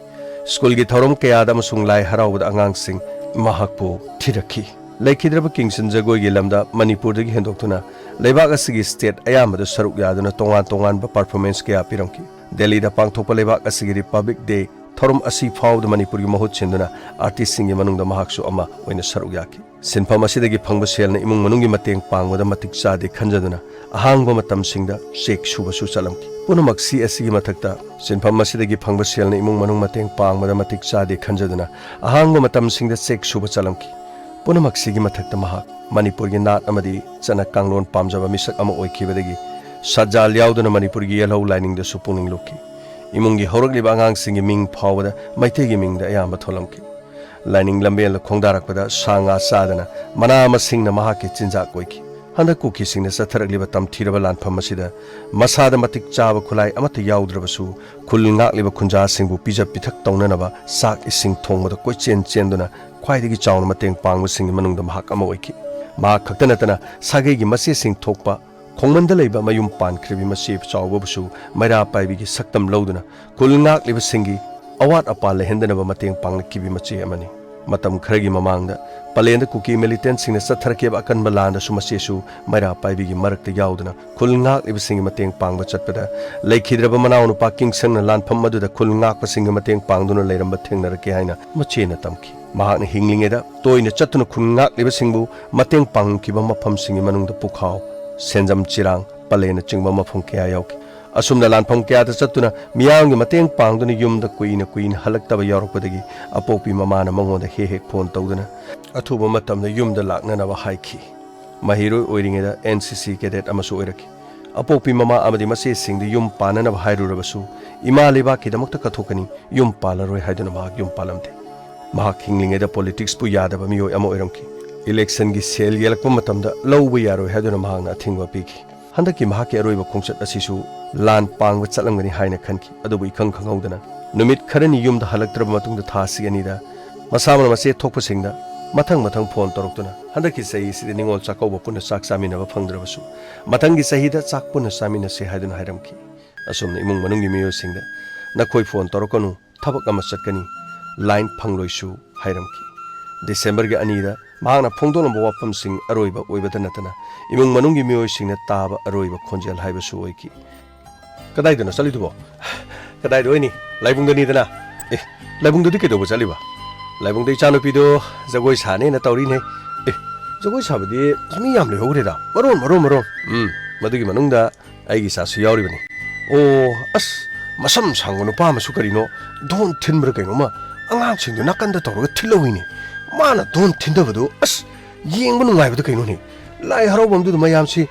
ꯁ꯭ꯀꯨꯜꯒꯤ ꯊꯧꯔꯝ ꯀꯌꯥꯗ ꯑꯃꯁꯨꯡ ꯂꯥꯏ ꯍꯔꯥꯎꯕꯗ ꯑꯉꯥꯡꯁꯤꯡ ꯃꯍꯥꯛꯄꯨ ꯊꯤꯔꯛꯈꯤ꯫ ꯂꯩꯈꯤꯗ꯭ꯔꯕ ꯀꯤꯡꯁꯟ ꯖꯒꯣꯏꯒꯤ ꯂꯝꯗ ꯃꯅꯤꯄꯨꯔꯗꯒꯤ ꯍꯦꯟꯗꯣꯛꯇꯨꯅ ꯂꯩꯕꯥꯛ ꯑꯁꯤꯒꯤ ꯁ꯭ꯇꯦꯠ ꯑꯌꯥꯝꯕꯗ ꯁꯔꯨꯛ ꯌꯥꯗꯨꯅ ꯇꯣꯉꯥꯟ ꯇꯣꯉꯥꯟꯕ ꯄꯔꯐꯣꯔꯃꯦꯟꯁ ꯀꯌꯥ ꯄꯤꯔꯝꯈꯤ꯫ ꯗꯦꯜꯂꯤꯗ ꯄꯥꯡꯊꯣꯛꯄ ꯂꯩꯕꯥꯛ ꯑꯁꯤꯒꯤ ꯔꯤꯄꯕ꯭ꯂꯤꯛ ꯗꯦ ꯊꯧꯔꯝ ꯑꯁꯤ ꯐꯥꯎꯕꯗ ꯃꯅꯤꯄꯨꯔꯒꯤ ꯃꯍꯨꯠ ꯁꯤꯟꯗꯨꯅ ꯑꯥꯔꯇꯤꯁꯁꯤꯡꯒꯤ ꯃꯅꯨꯡꯗ ꯃꯍꯥꯛꯁꯨ ꯑꯃ ꯑꯣꯏꯅ ꯁꯔꯨꯛ ꯌꯥꯈꯤ꯫ ꯁꯤꯟꯐꯝ ꯑꯁꯤꯗꯒꯤ ꯐꯪꯕ ꯁꯦꯜꯅ ꯏꯃꯨꯡ ꯃꯅꯨꯡꯒꯤ ꯃꯇꯦꯡ ꯄꯥꯡꯕꯗ ꯃꯇꯤꯛ ꯆꯥꯗꯦ ꯈꯟꯖꯗꯨꯅ ꯑꯍꯥꯡꯕ ꯃꯇꯝꯁꯤꯡꯗ ꯆꯦꯛ ꯁꯨꯕꯁꯨ ꯆꯠꯂꯝꯈꯤ꯫ ꯄꯨꯝꯅꯃꯛꯁꯤ ꯑꯁꯤꯒꯤ ꯃꯊꯛꯇ ꯁꯤꯟꯐꯝ ꯑꯁꯤꯗꯒꯤ ꯐꯪꯕ ꯁꯦꯜꯅ ꯏꯃꯨꯡ ꯃꯅꯨꯡ ꯃꯇꯦꯡ ꯄꯥꯡꯕꯗ ꯃꯇꯤꯛ ꯆꯥꯗꯦ ꯈꯟꯖꯗꯨꯅ ꯑꯍꯥꯡꯕ ꯃꯇꯝꯁꯤꯡꯗ ꯆꯦꯛ ꯁꯨꯕ ꯆꯠꯂꯝꯈꯤ꯫ ꯄꯨꯝꯅꯃꯛꯁꯤꯒꯤ ꯃꯊꯛꯇ ꯃꯍꯥꯛ ꯃꯅꯤꯄꯨꯔꯒꯤ ꯅꯥꯠ ꯑꯃꯗꯤ ꯆꯠꯅ ꯀꯥꯡꯂꯣꯟ ꯄꯥꯝꯖꯕ ꯃꯤꯁꯛ ꯑꯃ ꯑꯣꯏꯈꯤꯕꯗꯒꯤ ꯁꯖꯥꯜ ꯌꯥꯎꯗꯨꯅ ꯃꯅꯤꯄꯨꯔꯒꯤ ꯌꯦꯜꯍꯧ ꯂꯥꯏꯅꯤꯡꯗꯁꯨ ꯄꯨꯛꯅꯤꯡ ꯂꯨꯞꯈꯤ꯫ ꯏꯃꯨꯡꯒꯤ ꯍꯧꯔꯛꯂꯤꯕ ꯑꯉꯥꯡꯁꯤꯡꯒꯤ ꯃꯤꯡ ꯐꯥꯎꯕꯗ ꯃꯩꯇꯩꯒꯤ ꯃꯤꯡꯗ ꯑꯌꯥꯝꯕ ꯊꯣꯜꯂꯝꯈꯤ꯫ ꯂꯥꯏꯅꯤꯡ ꯂꯝꯕꯦꯜꯗ ꯈꯣꯡꯗꯥꯔꯛꯄꯗ ꯁꯥ ꯉꯥ ꯆꯥꯗꯅ ꯃꯅꯥ ꯃꯁꯤꯡꯅ ꯃꯍꯥꯛꯀꯤ ꯆꯤꯟꯖꯥꯛ ꯑꯣꯏꯈꯤ꯫ ꯍꯟꯗꯛ ꯀꯨꯀꯤꯁꯤꯡꯅ ꯆꯠꯊꯔꯛꯂꯤꯕ ꯇꯝꯊꯤꯔꯕ ꯂꯥꯟꯐꯝ ꯑꯁꯤꯗ ꯃꯁꯥꯗ ꯃꯇꯤꯛ ꯆꯥꯕ ꯈꯨꯠꯂꯥꯏ ꯑꯃꯠꯇ ꯌꯥꯎꯗ꯭ꯔꯕꯁꯨ, ꯈꯨꯜ ꯉꯥꯛꯂꯤꯕ ꯈꯨꯟꯖꯥꯁꯤꯡꯕꯨ ꯄꯤꯖ ꯄꯤꯊꯛ ꯇꯧꯅꯅꯕ ꯆꯥꯛ ꯏꯁꯤꯡ ꯊꯣꯡꯕꯗ ꯀꯣꯏꯆꯦꯟ ꯆꯦꯟꯗꯨꯅ ꯈ꯭ꯋꯥꯏꯗꯒꯤ ꯆꯥꯎꯅ ꯃꯇꯦꯡ ꯄꯥꯡꯕꯁꯤꯡꯒꯤ ꯃꯅꯨꯡꯗ ꯃꯍꯥꯛ ꯑꯃ ꯑꯣꯏꯈꯤ꯫ ꯃꯍꯥꯛ ꯈꯛꯇ ꯅꯠꯇꯅ ꯁꯥꯒꯩꯒꯤ ꯃꯆꯦꯁꯤꯡ ꯊꯣꯛꯄ ꯈꯣꯡꯃꯟꯗ ꯂꯩꯕ ꯃꯌꯨꯝ ꯄꯥꯟꯈ꯭ꯔꯕꯤ ꯃꯆꯦ ꯆꯥꯎꯕꯕꯨꯁꯨ ꯃꯩꯔꯥ ꯄꯥꯏꯕꯤꯒꯤ ꯁꯛꯇꯝ ꯂꯧꯗꯨꯅ ꯈꯨꯜ ꯉꯥꯛꯂꯤꯕꯁꯤꯡꯒꯤ ꯑꯋꯥꯠ ꯑꯄꯥ ꯂꯩꯍꯟꯗꯅꯕ ꯃꯇꯦꯡ ꯄꯥꯡꯂꯛꯈꯤꯕꯤ ꯃꯆꯦ ꯑꯃꯅꯤ꯫ ꯃꯇꯝ ꯈꯔꯒꯤ ꯃꯃꯥꯡꯗ ꯄꯂꯦꯟꯗ ꯀꯨꯀꯤ ꯃꯤꯂꯤꯇꯦꯟꯠꯁꯤꯡꯅ ꯆꯠꯊꯔꯛꯈꯤꯕ ꯑꯀꯟꯕ ꯂꯥꯟꯗꯁꯨ ꯃꯆꯦꯁꯨ ꯃꯩꯔꯥ ꯄꯥꯏꯕꯤꯒꯤ ꯃꯔꯛꯇ ꯌꯥꯎꯗꯨꯅ ꯈꯨꯜ ꯉꯥꯛꯂꯤꯕꯁꯤꯡꯒꯤ ꯃꯇꯦꯡ ꯄꯥꯡꯕ ꯆꯠꯄꯗ, ꯂꯩꯈꯤꯗ꯭ꯔꯕ ꯃꯅꯥꯎꯅꯨꯄꯥ ꯀꯤꯡꯁꯪꯅ ꯂꯥꯟꯐꯝ ꯑꯗꯨꯗ ꯈꯨꯜ ꯉꯥꯛꯄꯁꯤꯡꯒꯤ ꯃꯇꯦꯡ ꯄꯥꯡꯗꯨꯅ ꯂꯩꯔꯝꯕ ꯊꯦꯡꯅꯔꯛꯈꯤ ꯍꯥꯏꯅ ꯃꯆꯦꯅ ꯇꯝꯈꯤ꯫ ꯃꯍꯥꯛꯅ ꯍꯤꯡꯂꯤꯉꯩꯗ ꯇꯣꯏꯅ ꯆꯠꯇꯨꯅ ꯈꯨꯟ ꯉꯥꯛꯂꯤꯕꯁꯤꯡꯕꯨ ꯃꯇꯦꯡ ꯄꯥꯡꯈꯤꯕ ꯃꯐꯝꯁꯤꯡꯒꯤ ꯃꯅꯨꯡꯗ ꯄꯨꯈꯥꯎ, ꯁꯦꯟꯖꯝ ꯆꯤꯔꯥꯡ, ꯄꯂꯦꯟꯅꯆꯤꯡꯕ ꯃꯐꯝ ꯀꯌꯥ ꯌꯥꯎꯈꯤ꯫ ꯑꯁꯨꯝꯅ ꯂꯥꯟꯐꯝ ꯀꯌꯥꯗ ꯆꯠꯇꯨꯅ ꯃꯤꯌꯥꯝꯒꯤ ꯃꯇꯦꯡ ꯄꯥꯡꯗꯨꯅ ꯌꯨꯝꯗ ꯀꯨꯏꯅ ꯀꯨꯏꯅ ꯍꯜꯂꯛꯇꯕ ꯌꯥꯎꯔꯛꯄꯗꯒꯤ ꯑꯄꯣꯛꯄꯤ ꯃꯃꯥꯅ ꯃꯉꯣꯟꯗ ꯍꯦꯛ ꯍꯦꯛ ꯐꯣꯟ ꯇꯧꯗꯨꯅ ꯑꯊꯨꯕ ꯃꯇꯝꯗ ꯌꯨꯝꯗ ꯂꯥꯛꯅꯅꯕ ꯍꯥꯏꯈꯤ꯫ ꯃꯍꯩꯔꯣꯏ ꯑꯣꯏꯔꯤꯉꯩꯗ ꯑꯦꯟ ꯁꯤ ꯁꯤ ꯀꯦꯗꯦꯠ ꯑꯃꯁꯨ ꯑꯣꯏꯔꯛꯈꯤ꯫ ꯑꯄꯣꯛꯄꯤ ꯃꯃꯥ ꯑꯃꯗꯤ ꯃꯆꯦꯁꯤꯡꯗ ꯌꯨꯝ ꯄꯥꯟꯅꯅꯕ ꯍꯥꯏꯔꯨꯔꯕꯁꯨ ꯏꯃꯥ ꯂꯩꯕꯥꯛꯀꯤꯗꯃꯛꯇ ꯀꯠꯊꯣꯛꯀꯅꯤ, ꯌꯨꯝ ꯄꯥꯜꯂꯔꯣꯏ ꯍꯥꯏꯗꯨꯅ ꯃꯍꯥꯛ ꯌꯨꯝ ꯄꯥꯜꯂꯝꯗꯦ꯫ ꯃꯍꯥꯛ ꯍꯤꯡꯂꯤꯉꯩꯗ ꯄꯣꯂꯤꯇꯤꯛꯁꯄꯨ ꯌꯥꯗꯕ ꯃꯤꯑꯣꯏ ꯑꯃ ꯑꯣꯏꯔꯝꯈꯤ꯫ ꯏꯂꯦꯛꯁꯟꯒꯤ ꯁꯦꯜ ꯌꯦꯜꯂꯛꯄ ꯃꯇꯝꯗ ꯂꯧꯕ ꯌꯥꯔꯣꯏ ꯍꯥꯏꯗꯨꯅ ꯃꯍꯥꯛꯅ ꯑꯊꯤꯡꯕ ꯄꯤꯈꯤ꯫ ꯍꯟꯗꯛꯀꯤ ꯃꯍꯥꯛꯀꯤ ꯑꯔꯣꯏꯕ ꯈꯣꯡꯆꯠ ꯑꯁꯤꯁꯨ ꯂꯥꯟ ꯄꯥꯡꯕ ꯆꯠꯂꯝꯒꯅꯤ ꯍꯥꯏꯅ ꯈꯟꯈꯤ꯫ ꯑꯗꯨꯕꯨ ꯏꯈꯪ ꯈꯪꯍꯧꯗꯅ ꯅꯨꯃꯤꯠ ꯈꯔꯅꯤ ꯌꯨꯝꯗ ꯍꯜꯂꯛꯇ꯭ꯔꯕ ꯃꯇꯨꯡꯗ ꯊꯥꯁꯤ ꯑꯅꯤꯗ ꯃꯁꯥ ꯃꯔꯨꯝ ꯃꯆꯦ ꯊꯣꯛꯄꯁꯤꯡꯗ ꯃꯊꯪ ꯃꯊꯪ ꯐꯣꯟ ꯇꯧꯔꯛꯇꯨꯅ ꯍꯟꯗꯛꯀꯤ ꯆꯍꯤꯁꯤꯗꯤ ꯅꯤꯉꯣꯜ ꯆꯥꯛꯀꯧꯕ ꯄꯨꯟꯅ ꯆꯥꯛ ꯆꯥꯃꯤꯟꯅꯕ ꯐꯪꯗ꯭ꯔꯕꯁꯨ ꯃꯊꯪꯒꯤ ꯆꯍꯤꯗ ꯆꯥꯛ ꯄꯨꯟꯅ ꯆꯥꯃꯤꯟꯅꯁꯦ ꯍꯥꯏꯗꯨꯅ ꯍꯥꯏꯔꯝꯈꯤ꯫ ꯑꯁꯨꯝꯅ ꯏꯃꯨꯡ ꯃꯅꯨꯡꯒꯤ ꯃꯤꯑꯣꯏꯁꯤꯡꯗ "ꯅꯈꯣꯏ ꯐꯣꯟ ꯇꯧꯔꯛꯀꯅꯨ, ꯊꯕꯛ ꯑꯃ ꯆꯠꯀꯅꯤ, ꯂꯥꯏꯟ ꯐꯪꯂꯣꯏꯁꯨ" ꯍꯥꯏꯔꯝꯈꯤ꯫ ꯗꯤꯁꯦꯝꯕꯔꯒꯤ ꯑꯅꯤꯗ ꯃꯍꯥꯛꯅ ꯐꯣꯡꯗꯣꯛꯂꯝꯕ ꯋꯥꯐꯝꯁꯤꯡ ꯑꯔꯣꯏꯕ ꯑꯣꯏꯕꯇ ꯅꯠꯇꯅ ꯏꯃꯨꯡ ꯃꯅꯨꯡꯒꯤ ꯃꯤꯑꯣꯏꯁꯤꯡꯅ ꯇꯥꯕ ꯑꯔꯣꯏꯕ ꯈꯣꯟꯖꯦꯜ ꯍꯥꯏꯕꯁꯨ ꯑꯣꯏꯈꯤ꯫ "ꯀꯗꯥꯏꯗꯅꯣ ꯆꯠꯂꯤꯗꯨꯕꯣ?" "ꯀꯗꯥꯏꯗ ꯑꯣꯏꯅꯤ? ꯂꯥꯏꯕꯨꯡꯗꯅꯤꯗꯅ?" "ꯑꯦ, ꯂꯥꯏꯕꯨꯡꯗꯗꯤ ꯀꯩꯗꯧꯕ ꯆꯠꯂꯤꯕ?" "ꯂꯥꯏꯕꯨꯡꯗ ꯏꯆꯥꯅꯨꯄꯤꯗꯣ ꯖꯒꯣꯏ ꯁꯥꯅꯦꯅ ꯇꯧꯔꯤꯅꯦ꯫" "ꯑꯦ, ꯖꯒꯣꯏ ꯁꯥꯕꯗꯤ ꯃꯤ ꯌꯥꯝ ꯂꯩꯍꯧꯈ꯭ꯔꯦꯗ, ꯃꯔꯣꯟ, ꯃꯔꯣꯟ, ꯃꯔꯣꯟ꯫" "ꯎꯝ, ꯃꯗꯨꯒꯤ ꯃꯅꯨꯡꯗ ꯑꯩꯒꯤ ꯏꯆꯥꯁꯨ ꯌꯥꯎꯔꯤꯕꯅꯤ꯫" "ꯑꯣ, ꯑꯁ, ꯃꯁꯝ ꯁꯥꯡꯕ ꯅꯨꯄꯥ ꯑꯃꯁꯨ ꯀꯔꯤꯅꯣ ꯙꯣꯟ ꯊꯤꯟꯕ꯭ꯔꯥ ꯀꯩꯅꯣꯃ ꯑꯉꯥꯡꯁꯤꯡꯗꯨ ꯅꯥꯀꯟꯗ ꯇꯧꯔꯒ ꯊꯤꯜꯍꯧꯏꯅꯦ꯫ ꯃꯥꯅ ꯙꯣꯟ ꯊꯤꯟꯊꯕꯗꯨ, ꯑꯁ, ꯌꯦꯡꯕ ꯅꯨꯡꯉꯥꯏꯕꯗꯨ ꯀꯩꯅꯣꯅꯦ꯫ ꯂꯥꯏ ꯍꯔꯥꯎꯐꯝꯗꯨꯗ ꯃꯌꯥꯝꯁꯤ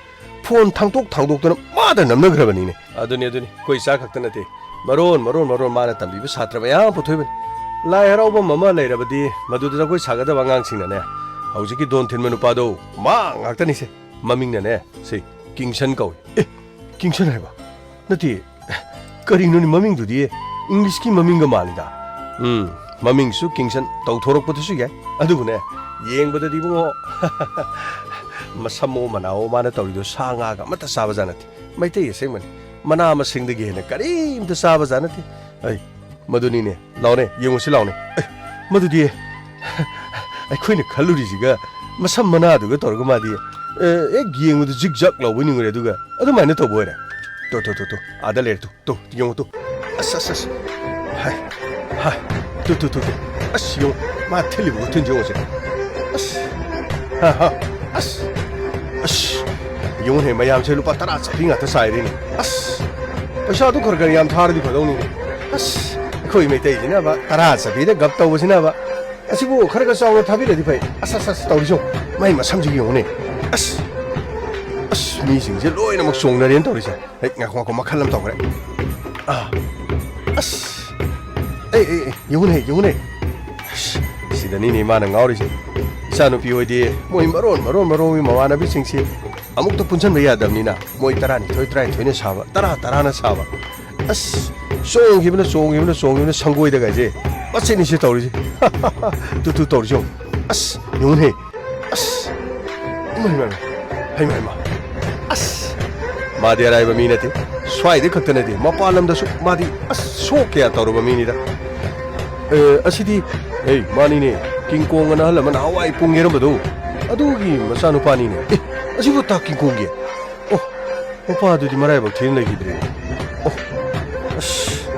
ꯐꯣꯟ ꯊꯥꯡꯗꯣꯛ ꯊꯥꯡꯗꯣꯛꯇꯅ ꯃꯥꯗ ꯅꯝꯅꯈ꯭ꯔꯕꯅꯤꯅꯦ꯫" "ꯑꯗꯨꯅꯤ, ꯑꯗꯨꯅꯤ, ꯑꯩꯈꯣꯏ ꯏꯆꯥ ꯈꯛꯇ ꯅꯠꯇꯦ, ꯃꯔꯣꯟ, ꯃꯔꯣꯟ, ꯃꯔꯣꯟ ꯃꯥꯅ ꯇꯝꯕꯤꯕ ꯁꯥꯇ꯭ꯔ ꯃꯌꯥꯝ ꯄꯨꯊꯣꯛꯏꯕꯅꯤ꯫ ꯂꯥꯏ ꯍꯔꯥꯎꯐꯝ ꯑꯃ ꯂꯩꯔꯕꯗꯤ ꯃꯗꯨꯗ ꯖꯒꯣꯏ ꯁꯥꯒꯗꯕ ꯑꯉꯥꯡꯁꯤꯡꯅꯅꯦ, ꯍꯧꯖꯤꯛꯀꯤ ꯙꯣꯟ ꯊꯤꯟꯕ ꯅꯨꯄꯥꯗꯣ ꯃꯥ ꯉꯥꯛꯇꯅꯤꯁꯦ꯫ ꯃꯃꯤꯡꯅꯅꯦ, ꯁꯤ ꯀꯤꯡꯁꯟ ꯀꯧꯏ꯫" "ꯑꯦ, ꯀꯤꯡꯁꯟ ꯍꯥꯏꯕ? ꯅꯠꯇꯦ, ꯀꯔꯤꯅꯣꯅꯦ, ꯃꯃꯤꯡꯗꯨꯗꯤ ꯏꯪꯂꯤꯁꯀꯤ ꯃꯃꯤꯡꯒ ꯃꯥꯜꯂꯤꯗ?" "ꯎꯝ, ꯃꯃꯤꯡꯁꯨ ꯀꯤꯡꯁꯟ ꯇꯧꯊꯣꯔꯛꯄꯗꯨꯁꯨ ꯌꯥꯏ꯫ ꯑꯗꯨꯕꯨꯅꯦ, ꯌꯦꯡꯕꯗꯗꯤ ꯏꯕꯨꯡꯉꯣ, ꯃꯁꯝꯃꯣ ꯃꯅꯥꯑꯣ ꯃꯥꯅ ꯇꯧꯔꯤꯗꯣ ꯁꯥ ꯉꯥꯒ ꯑꯃꯠꯇ ꯆꯥꯕ ꯖꯥꯠ ꯅꯠꯇꯦ꯫ ꯃꯩꯇꯩ ꯑꯁꯦꯡꯕꯅꯤ꯫ ꯃꯅꯥ ꯃꯁꯤꯡꯗꯒꯤ ꯍꯦꯟꯅ ꯀꯔꯤꯝꯇ ꯆꯥꯕ ꯖꯥꯠ ꯅꯠꯇꯦ꯫" "ꯑꯩ, ꯃꯗꯨꯅꯤꯅꯦ꯫ ꯂꯥꯎꯅꯦ, ꯌꯦꯡꯉꯨꯁꯤ ꯂꯥꯎꯅꯦ꯫" "ꯑꯦ, ꯃꯗꯨꯗꯤ ꯑꯩꯈꯣꯏꯅ ꯈꯜꯂꯨꯔꯤꯁꯤꯒ ꯃꯁꯝ ꯃꯅꯥꯗꯨꯒ ꯇꯧꯔꯒ ꯃꯥꯗꯤ, ꯑꯦ, ꯍꯦꯛ ꯌꯦꯡꯕꯗ ꯖꯤꯛ ꯖꯥꯛ ꯂꯥꯎꯕꯣꯏ ꯅꯤꯡꯉꯨꯔꯦ, ꯑꯗꯨꯒ ꯑꯗꯨꯃꯥꯏꯅ ꯇꯧꯕ ꯑꯣꯏꯔꯦ꯫ ꯇꯣ, ꯇꯣ, ꯇꯣ, ꯇꯣ, ꯑꯥꯗ ꯂꯩꯔꯦ, ꯇꯣ, ꯇꯣ, ꯌꯦꯡꯉꯣ, ꯇꯣ꯫ ꯑꯁ, ꯑꯁ, ꯑꯁ꯫ ꯍꯥꯏ, ꯍꯥꯏ, ꯇꯨ, ꯇꯨ, ꯇꯨ, ꯇꯨ꯫ ꯑꯁ, ꯌꯦꯡꯉꯣ, ꯃꯥ ꯊꯤꯜꯂꯤꯕ ꯈꯨꯊꯤꯟꯁꯦ ꯌꯦꯡꯉꯣꯁꯦ꯫ ꯑꯁ, ꯍꯥ, ꯍꯥ, ꯑꯁ, ꯑꯁ꯫ ꯌꯦꯡꯉꯨꯅꯦ, ꯃꯌꯥꯝꯁꯦ ꯂꯨꯄꯥ ꯇꯔꯥ ꯆꯠꯄꯤ ꯉꯥꯛꯇ ꯆꯥꯏꯔꯦꯅꯦ꯫ ꯑꯁ, ꯄꯩꯁꯥꯗꯨ ꯈꯔ ꯈꯔ ꯌꯥꯝ ꯊꯥꯔꯗꯤ ꯐꯗꯧꯅꯤꯅꯦ꯫ ꯑꯁ, ꯑꯩꯈꯣꯏ ꯃꯩꯇꯩꯁꯤꯅꯕ ꯇꯔꯥ ꯆꯄꯤꯗ ꯒꯞ ꯇꯧꯕꯁꯤꯅꯕ꯫ ꯑꯁꯤꯕꯨ ꯈꯔ ꯈꯔ ꯆꯥꯎꯅ ꯊꯥꯕꯤꯔꯗꯤ ꯐꯩ꯫ ꯑꯁ, ꯑꯁ, ꯑꯁ, ꯇꯧꯔꯤꯁꯤ ꯌꯦꯡꯉꯨ꯫ ꯃꯥꯏ ꯃꯁꯝꯁꯤ ꯌꯦꯡꯉꯨꯅꯦ꯫ ꯑꯁ, ꯑꯁ, ꯃꯤꯁꯤꯡꯁꯦ ꯂꯣꯏꯅꯃꯛ ꯆꯣꯡꯅꯔꯦꯅ ꯇꯧꯔꯤꯁꯦ꯫ ꯍꯦꯛ ꯉꯥꯏꯈꯣ, ꯉꯥꯏꯈꯣ, ꯃꯈꯜ ꯑꯃ ꯇꯧꯈ꯭ꯔꯦ꯫ ꯑꯥ, ꯑꯁ, ꯑꯦ, ꯑꯦ, ꯑꯦ, ꯌꯦꯡꯉꯨꯅꯦ, ꯌꯦꯡꯉꯨꯅꯦ꯫ ꯑꯁ, ꯁꯤꯗꯅꯤꯅꯦ ꯃꯥꯅ ꯉꯥꯎꯔꯤꯁꯦ꯫ ꯏꯆꯥꯅꯨꯄꯤ ꯍꯣꯏꯗꯤ ꯃꯣꯏ ꯃꯔꯣꯟ, ꯃꯔꯣꯟ, ꯃꯔꯣꯟꯒꯤ ꯃꯃꯥꯟꯅꯕꯤꯁꯤꯡꯁꯤ ꯑꯃꯨꯛꯇ ꯄꯨꯟꯁꯤꯟꯕ ꯌꯥꯗꯕꯅꯤꯅ ꯃꯣꯏ ꯇꯔꯥꯅꯤꯊꯣꯏ, ꯇꯔꯥꯅꯤꯊꯣꯏꯅ ꯁꯥꯕ, ꯇꯔꯥ, ꯇꯔꯥꯅ ꯁꯥꯕ꯫ ꯑꯁ, ꯆꯣꯡꯈꯤꯕꯅ, ꯆꯣꯡꯈꯤꯕꯅ, ꯆꯣꯡꯈꯤꯕꯅ ꯁꯪꯒꯣꯏꯗꯒꯁꯦ ꯃꯆꯦꯠꯅꯤꯁꯦ ꯇꯧꯔꯤꯁꯦ꯫ ꯇꯨ, ꯇꯨ ꯇꯧꯔꯤꯁꯦ ꯌꯦꯡꯉꯨ꯫ ꯑꯁ, ꯌꯦꯡꯉꯨꯅꯦ꯫ ꯑꯁ, ꯏꯃꯥ, ꯏꯃꯥ, ꯏꯃꯥ꯫ ꯍꯩꯃꯥ, ꯍꯩꯃꯥ꯫ ꯑꯁ, ꯃꯥꯗꯤ ꯑꯔꯥꯏꯕ ꯃꯤ ꯅꯠꯇꯦ꯫ ꯁ꯭ꯋꯥꯏꯗ ꯈꯛꯇ ꯅꯠꯇꯦ, ꯃꯄꯥꯟ ꯂꯝꯗꯁꯨ ꯃꯥꯗꯤ, ꯑꯁ, ꯁꯣ ꯀꯌꯥ ꯇꯧꯔꯕ ꯃꯤꯅꯤꯗ꯫ ꯑꯦ, ꯑꯁꯤꯗꯤ, ꯑꯦ, ꯃꯥꯅꯤꯅꯦ, ꯀꯤꯡ ꯀꯣꯡ ꯑꯅ ꯑꯍꯜ ꯑꯃ ꯅꯍꯥꯟꯋꯥꯏ ꯄꯨꯡ ꯌꯩꯔꯝꯕꯗꯣ, ꯑꯗꯨꯒꯤ ꯃꯆꯥꯅꯨꯄꯥꯅꯤꯅꯦ꯫ ꯑꯦ, ꯑꯁꯤꯕꯨ ꯇꯥ ꯀꯤꯡ ꯀꯣꯡꯒꯤ? ꯑꯣ, ꯃꯄꯥꯗꯨꯗꯤ ꯃꯔꯥꯏꯕꯛ ꯊꯤꯅ ꯂꯩꯈꯤꯗ꯭ꯔꯦ꯫ ꯑꯣ, ꯑꯁ,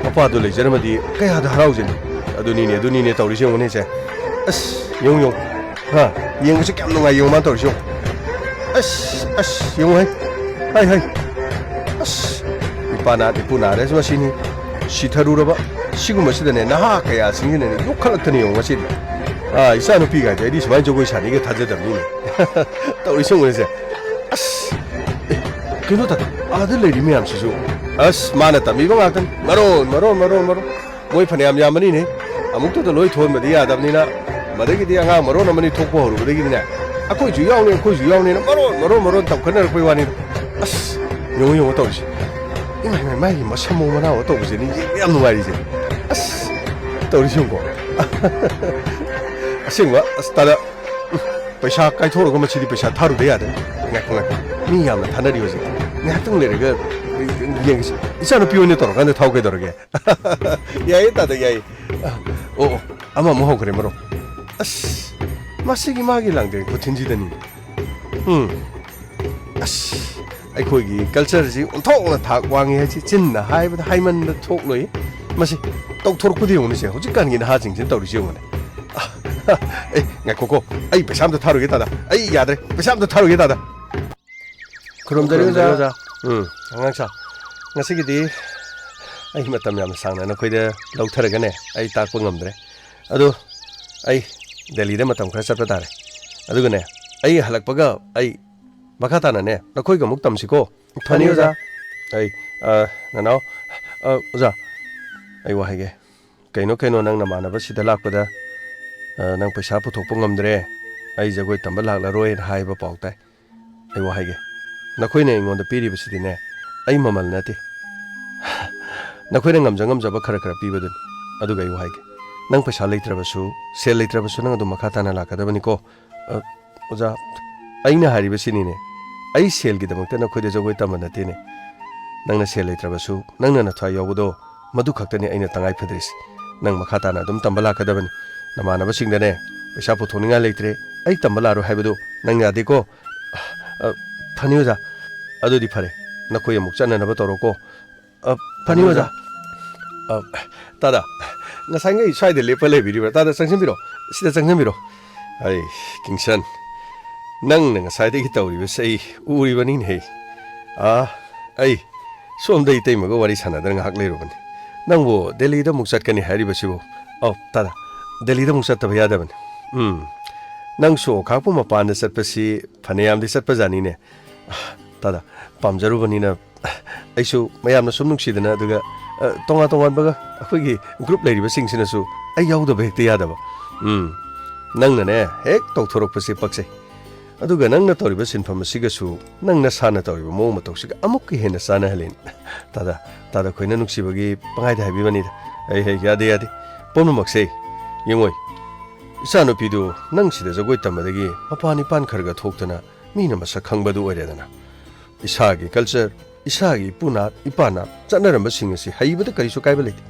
ꯃꯄꯥꯗꯨ ꯂꯩꯖꯔꯝꯃꯗꯤ ꯀꯌꯥꯗ ꯍꯔꯥꯎꯖꯅꯤ꯫ ꯑꯗꯨꯅꯤꯅꯦ, ꯑꯗꯨꯅꯤꯅꯦ ꯇꯧꯔꯤꯁꯦ ꯌꯦꯡꯉꯨꯅꯦ ꯏꯆꯦ꯫ ꯑꯁ, ꯌꯦꯡꯉꯨ, ꯌꯦꯡꯉꯨ꯫ ꯍꯥ, ꯌꯦꯡꯕꯁꯦ ꯀꯌꯥꯝ ꯅꯨꯡꯉꯥꯏ ꯌꯦꯡꯉꯨ ꯃꯥꯅ ꯇꯧꯔꯤꯁꯦ ꯌꯦꯡꯉꯨ꯫ ꯑꯁ, ꯑꯁ, ꯌꯦꯡꯉꯨ ꯍꯩ꯫ ꯍꯩ, ꯍꯩ꯫ ꯑꯁ, ꯏꯄꯥ ꯅꯥꯠ, ꯏꯄꯨ ꯅꯥꯠ ꯍꯥꯏꯁꯤ ꯃꯁꯤꯅꯤ꯫ ꯁꯤꯊꯔꯨꯔꯕ ꯁꯤꯒꯨꯝꯕꯁꯤꯗꯅꯦ ꯅꯍꯥ ꯀꯌꯥꯁꯤꯡꯁꯤꯅꯅꯦ ꯌꯣꯛꯈꯠꯂꯛꯇꯅ ꯌꯦꯡꯉꯨ ꯉꯁꯤꯗꯤ꯫ ꯑꯥ, ꯏꯆꯥꯅꯨꯄꯤꯒꯥꯏꯗꯤ ꯑꯩꯗꯤ ꯁꯨꯃꯥꯏꯅ ꯖꯒꯣꯏ ꯁꯥꯅꯤꯒ ꯊꯥꯖꯗꯕꯅꯤꯅꯦ꯫ ꯇꯧꯔꯤꯁꯦ ꯌꯦꯡꯉꯨꯅꯦꯁꯦ꯫ ꯑꯁ, ꯑꯦ, ꯀꯩꯅꯣ ꯇꯥꯗ, ꯑꯥꯗ ꯂꯩꯔꯤ ꯃꯌꯥꯝꯁꯤꯁꯨ꯫ ꯑꯁ, ꯃꯥꯅ ꯇꯝꯕꯤꯕ ꯉꯥꯛꯇꯅꯤ꯫ ꯃꯔꯣꯟ, ꯃꯔꯣꯟ, ꯃꯔꯣꯟ, ꯃꯔꯣꯟ꯫ ꯃꯣꯏ ꯐꯅꯌꯥꯝ ꯌꯥꯝꯕꯅꯤꯅꯦ꯫ ꯑꯃꯨꯛꯇꯗ ꯂꯣꯏ ꯊꯣꯟꯕꯗꯤ ꯌꯥꯗꯕꯅꯤꯅ, ꯃꯗꯒꯤꯗꯤ ꯑꯉꯥꯡ ꯃꯔꯣꯟ ꯑꯃꯅꯤ ꯊꯣꯛꯄ ꯍꯧꯔꯨꯕꯗꯒꯤꯗꯤꯅꯦ, "ꯑꯩꯈꯣꯏꯁꯨ ꯌꯥꯎꯅꯤ, ꯑꯩꯈꯣꯏꯁꯨ ꯌꯥꯎꯅꯤꯅ" ꯃꯔꯣꯟ, ꯃꯔꯣꯟ, ꯃꯔꯣꯟ ꯇꯝꯈꯠꯅꯔꯛꯄꯩ ꯋꯥꯅꯤꯗ꯫ ꯑꯁ, ꯌꯦꯡꯉꯨ, ꯌꯦꯡꯉꯨ ꯇꯧꯔꯤꯁꯦ꯫ ꯏꯃꯥ, ꯏꯃꯥ, ꯃꯥꯒꯤ ꯃꯁꯝ ꯃꯎ ꯃꯅꯥꯎ ꯇꯧꯕꯁꯦ ꯌꯦꯡꯕ ꯌꯥꯝ ꯅꯨꯡꯉꯥꯏꯔꯤꯁꯦ꯫ ꯑꯁ, ꯇꯧꯔꯤꯁꯤ ꯌꯦꯡꯉꯨꯀꯣ꯫ ꯑꯁꯦꯡꯕ, ꯑꯁ, ꯇꯥꯗ, ꯎꯝ, ꯄꯩꯁꯥ ꯀꯥꯏꯊꯣꯛꯑꯒ ꯃꯁꯤꯗꯤ ꯄꯩꯁꯥ ꯊꯥꯔꯨꯗ ꯌꯥꯗꯦ꯫ ꯉꯥꯏꯈꯣ, ꯉꯥꯏꯈꯣ꯫ ꯃꯤ ꯌꯥꯝꯅ ꯊꯥꯅꯔꯤ ꯍꯧꯖꯤꯛ꯫ ꯉꯥꯏꯍꯥꯛꯇꯪ ꯂꯩꯔꯒ ꯌꯦꯡꯒꯦꯁꯦ꯫ ꯏꯆꯥꯅꯨꯄꯤ ꯑꯣꯏꯅ ꯇꯧꯔꯀꯥꯟꯗ ꯊꯥꯎ ꯀꯩꯗꯧꯔꯒꯦ? ꯌꯥꯏꯌꯦ, ꯇꯥꯗ, ꯌꯥꯏꯌꯦ꯫ ꯑꯣ, ꯑꯣ, ꯑꯃꯃꯨꯛ ꯍꯧꯈ꯭ꯔꯦ, ꯃꯔꯨꯞ꯫ ꯑꯁ, ꯃꯁꯤꯒꯤ ꯃꯥꯒꯤ ꯂꯥꯡꯗꯦꯡ ꯈꯨꯊꯤꯟꯁꯤꯗꯅꯤ꯫ ꯎꯝ꯫ ꯑꯁ, ꯑꯩꯈꯣꯏꯒꯤ culture ꯁꯤ ꯑꯣꯟꯊꯣꯛꯅ ꯊꯥꯛ ꯋꯥꯡꯉꯤ ꯍꯥꯏꯁꯤ ꯆꯤꯟꯅ ꯍꯥꯏꯕꯗ ꯍꯥꯏꯃꯟꯕ ꯊꯣꯛꯂꯣꯏ꯫ ꯃꯁꯤ ꯇꯧꯊꯣꯔꯛꯄꯗ ꯌꯦꯡꯉꯨꯅꯦꯁꯦ, ꯍꯧꯖꯤꯛꯀꯥꯟꯒꯤ ꯅꯍꯥꯁꯤꯡꯁꯤꯅ ꯇꯧꯔꯤꯁꯤ ꯌꯦꯡꯉꯨꯅꯦ꯫ ꯑꯦ, ꯉꯥꯏꯈꯣꯀꯣ, ꯑꯩ ꯄꯩꯁꯥ ꯑꯝꯇ ꯊꯥꯔꯨꯒꯦ ꯇꯥꯗ꯫ ꯑꯩ ꯌꯥꯗ꯭ꯔꯦ, ꯄꯩꯁꯥ ꯑꯝꯇ ꯊꯥꯔꯨꯒꯦ ꯇꯥꯗ꯫ ꯈꯨꯔꯨꯝꯖꯔꯤ, ꯑꯣꯖꯥ꯫ ꯎꯝ, ꯑꯉꯥꯡ ꯁꯥ꯫ ꯉꯁꯤꯒꯤꯗꯤ ꯑꯩ ꯃꯇꯝ ꯌꯥꯝꯅ ꯁꯥꯡꯅ ꯅꯈꯣꯏꯗ ꯂꯧꯊꯔꯒꯅꯦ, ꯑꯩ ꯇꯥꯛꯄ ꯉꯝꯗ꯭ꯔꯦ꯫ ꯑꯗꯣ ꯑꯩ ꯗꯦꯜꯂꯤꯗ ꯃꯇꯝ ꯈꯔ ꯆꯠꯄ ꯇꯥꯔꯦ꯫ ꯑꯗꯨꯒꯅꯦ, ꯑꯩ ꯍꯜꯂꯛꯄꯒ ꯑꯩ ꯃꯈꯥ ꯇꯥꯅꯅꯦ, ꯅꯈꯣꯏꯒ ꯑꯃꯨꯛ ꯇꯝꯁꯤꯀꯣ꯫ ꯐꯅꯤ, ꯑꯣꯖꯥ꯫ ꯑꯩ, ꯑ, ꯅꯅꯥꯎ, ꯑ, ꯑꯣꯖꯥ, ꯑꯩ ꯋꯥ ꯍꯥꯏꯒꯦ꯫ ꯀꯩꯅꯣ, ꯀꯩꯅꯣ, ꯅꯪ ꯅꯃꯥꯟꯅꯕ ꯁꯤꯗ ꯂꯥꯛꯄꯗ, ꯑ, ꯅꯪ ꯄꯩꯁꯥ ꯄꯨꯊꯣꯛꯄ ꯉꯝꯗ꯭ꯔꯦ, ꯑꯩ ꯖꯒꯣꯏ ꯇꯝꯕ ꯂꯥꯛꯂꯔꯣꯏꯅ ꯍꯥꯏꯕ ꯄꯥꯎ ꯇꯥꯏ꯫ ꯑꯩ ꯋꯥ ꯍꯥꯏꯒꯦ, ꯅꯈꯣꯏꯅ ꯑꯩꯉꯣꯟꯗ ꯄꯤꯔꯤꯕꯁꯤꯗꯤꯅꯦ, ꯑꯩ ꯃꯃꯜ ꯅꯠꯇꯦ꯫ ꯅꯈꯣꯏꯅ ꯉꯝꯖ ꯉꯝꯖꯕ ꯈꯔ ꯈꯔ ꯄꯤꯕꯗꯨꯅꯤ꯫ ꯑꯗꯨꯒ ꯑꯩ ꯋꯥ ꯍꯥꯏꯒꯦ, ꯅꯪ ꯄꯩꯁꯥ ꯂꯩꯇ꯭ꯔꯕꯁꯨ, ꯁꯦꯜ ꯂꯩꯇ꯭ꯔꯕꯁꯨ, ꯅꯪ ꯑꯗꯨꯝ ꯃꯈꯥ ꯇꯥꯅ ꯂꯥꯛꯀꯗꯕꯅꯤꯀꯣ꯫ ꯑ, ꯑꯣꯖꯥ, ꯑꯩꯅ ꯍꯥꯏꯔꯤꯕꯁꯤꯅꯤꯅꯦ, ꯑꯩ ꯁꯦꯜꯒꯤꯗꯃꯛꯇ ꯅꯈꯣꯏꯗ ꯖꯒꯣꯏ ꯇꯝꯕ ꯅꯠꯇꯦꯅꯦ꯫ ꯅꯪꯅ ꯁꯦꯜ ꯂꯩꯇ꯭ꯔꯕꯁꯨ, ꯅꯪꯅ ꯅꯊ꯭ꯋꯥꯏ ꯌꯥꯎꯕꯗꯣ, ꯃꯗꯨ ꯈꯛꯇꯅꯤ ꯑꯩꯅ ꯇꯉꯥꯏ ꯐꯗ꯭ꯔꯤꯁꯤ꯫ ꯅꯪ ꯃꯈꯥ ꯇꯥꯅ ꯑꯗꯨꯝ ꯇꯝꯕ ꯂꯥꯛꯀꯗꯕꯅꯤ꯫ ꯅꯃꯥꯟꯅꯕꯁꯤꯡꯗꯅꯦ, ꯄꯩꯁꯥ ꯄꯨꯊꯣꯛꯅꯤꯡꯉꯥꯏ ꯂꯩꯇ꯭ꯔꯦ, ꯑꯩ ꯇꯝꯕ ꯂꯥꯛꯑꯔꯣꯏ ꯍꯥꯏꯕꯗꯨ ꯅꯪ ꯌꯥꯗꯦꯀꯣ꯫ ꯑ, ꯐꯅꯤ ꯑꯣꯖꯥ, ꯑꯗꯨꯗꯤ ꯐꯔꯦ, ꯅꯈꯣꯏ ꯑꯃꯨꯛ ꯆꯠꯅꯅꯕ ꯇꯧꯔꯣꯀꯣ꯫ ꯑ, ꯐꯅꯤ ꯑꯣꯖꯥ꯫ ꯑ, ꯇꯥꯗ, ꯉꯁꯥꯏꯉꯩ ꯁ꯭ꯋꯥꯏꯗ ꯂꯦꯞꯄ ꯂꯩꯕꯤꯔꯤꯕ꯭ꯔꯥ? ꯇꯥꯗ, ꯆꯪꯁꯤꯟꯕꯤꯔꯣ, ꯁꯤꯗ ꯆꯪꯁꯤꯟꯕꯤꯔꯣ꯫ ꯑꯩ, ꯀꯤꯡꯁꯟ, ꯅꯪꯅ ꯉꯁꯥꯏꯗꯒꯤ ꯇꯧꯔꯤꯕꯁꯦ ꯑꯩ ꯎꯔꯤꯕꯅꯤꯅꯦꯍꯦ꯫ ꯑꯥ, ꯑꯩ ꯁꯣꯝꯗ ꯏꯇꯩꯃꯒ ꯋꯥꯔꯤ ꯁꯥꯟꯅꯗꯅ ꯉꯥꯏꯍꯥꯛ ꯂꯩꯔꯨꯕꯅꯤ꯫ ꯅꯪꯕꯨ ꯗꯦꯜꯂꯤꯗ ꯑꯃꯨꯛ ꯆꯠꯀꯅꯤ ꯍꯥꯏꯔꯤꯕꯁꯤꯕꯨ? ꯑꯧ, ꯇꯥꯗ, ꯗꯦꯜꯂꯤꯗ ꯑꯃꯨꯛ ꯆꯠꯇꯕ ꯌꯥꯗꯕꯅꯤ꯫ ꯎꯝ, ꯅꯪꯁꯨ ꯑꯣꯈꯥꯛꯄꯨ ꯃꯄꯥꯟꯗ ꯆꯠꯄꯁꯤ ꯐꯅꯌꯥꯝꯗꯤ ꯆꯠꯄꯖꯥꯠꯅꯤꯅꯦ꯫ ꯇꯥꯗ, ꯄꯥꯝꯖꯔꯨꯕꯅꯤꯅ ꯑꯩꯁꯨ ꯃꯌꯥꯝꯅ ꯁꯨꯝ ꯅꯨꯡꯁꯤꯗꯅ, ꯑꯗꯨꯒ, ꯑ, ꯇꯣꯉꯥꯟ ꯇꯣꯉꯥꯟꯕꯒ ꯑꯩꯈꯣꯏꯒꯤ group ꯂꯩꯔꯤꯕꯁꯤꯡꯁꯤꯅꯁꯨ ꯑꯩ ꯌꯥꯎꯗꯕ ꯍꯦꯛꯇ ꯌꯥꯗꯕ꯫ ꯎꯝ, ꯅꯪꯅꯅꯦ ꯍꯦꯛ ꯇꯧꯊꯣꯔꯛꯄꯁꯦ ꯄꯛꯆꯩ꯫ ꯑꯗꯨꯒ ꯅꯪꯅ ꯇꯧꯔꯤꯕ ꯁꯤꯟꯐꯝ ꯑꯁꯤꯒꯁꯨ ꯅꯪ ꯅꯁꯥꯅ ꯇꯧꯔꯤꯕ ꯃꯑꯣꯡ ꯃꯇꯧꯁꯤꯒ ꯑꯃꯨꯛꯀ ꯍꯦꯟꯅ ꯆꯥꯟꯅꯍꯜꯂꯤ꯫ ꯇꯥꯗ, ꯇꯥꯗ, ꯑꯩꯈꯣꯏꯅ ꯅꯨꯡꯁꯤꯕꯒꯤ ꯄꯪꯍꯥꯏꯗ ꯍꯥꯏꯕꯤꯕꯅꯤꯗ꯫ ꯑꯩ, ꯍꯩ, ꯌꯥꯗꯦ, ꯌꯥꯗꯦ꯫ ꯄꯨꯝꯅꯃꯛꯁꯦ ꯌꯦꯡꯉꯣꯏ꯫ ꯏꯆꯥꯅꯨꯄꯤꯗꯨ ꯅꯪ ꯁꯤꯗ ꯖꯒꯣꯏ ꯇꯝꯕꯗꯒꯤ ꯃꯄꯥꯟ ꯏꯄꯥꯟ ꯈꯔꯒ ꯊꯣꯛꯇꯅ ꯃꯤꯅ ꯃꯁꯛ ꯈꯪꯕꯗꯨ ꯑꯣꯏꯔꯦꯗꯅ꯫ ꯏꯁꯥꯒꯤ culture, ꯏꯁꯥꯒꯤ ꯏꯄꯨ ꯅꯥꯠ, ꯏꯄꯥ ꯅꯥꯠ ꯆꯠꯅꯔꯝꯕꯁꯤꯡ ꯑꯁꯤ ꯍꯩꯕꯗ ꯀꯔꯤꯁꯨ ꯀꯥꯏꯕ ꯂꯩꯇꯦ꯫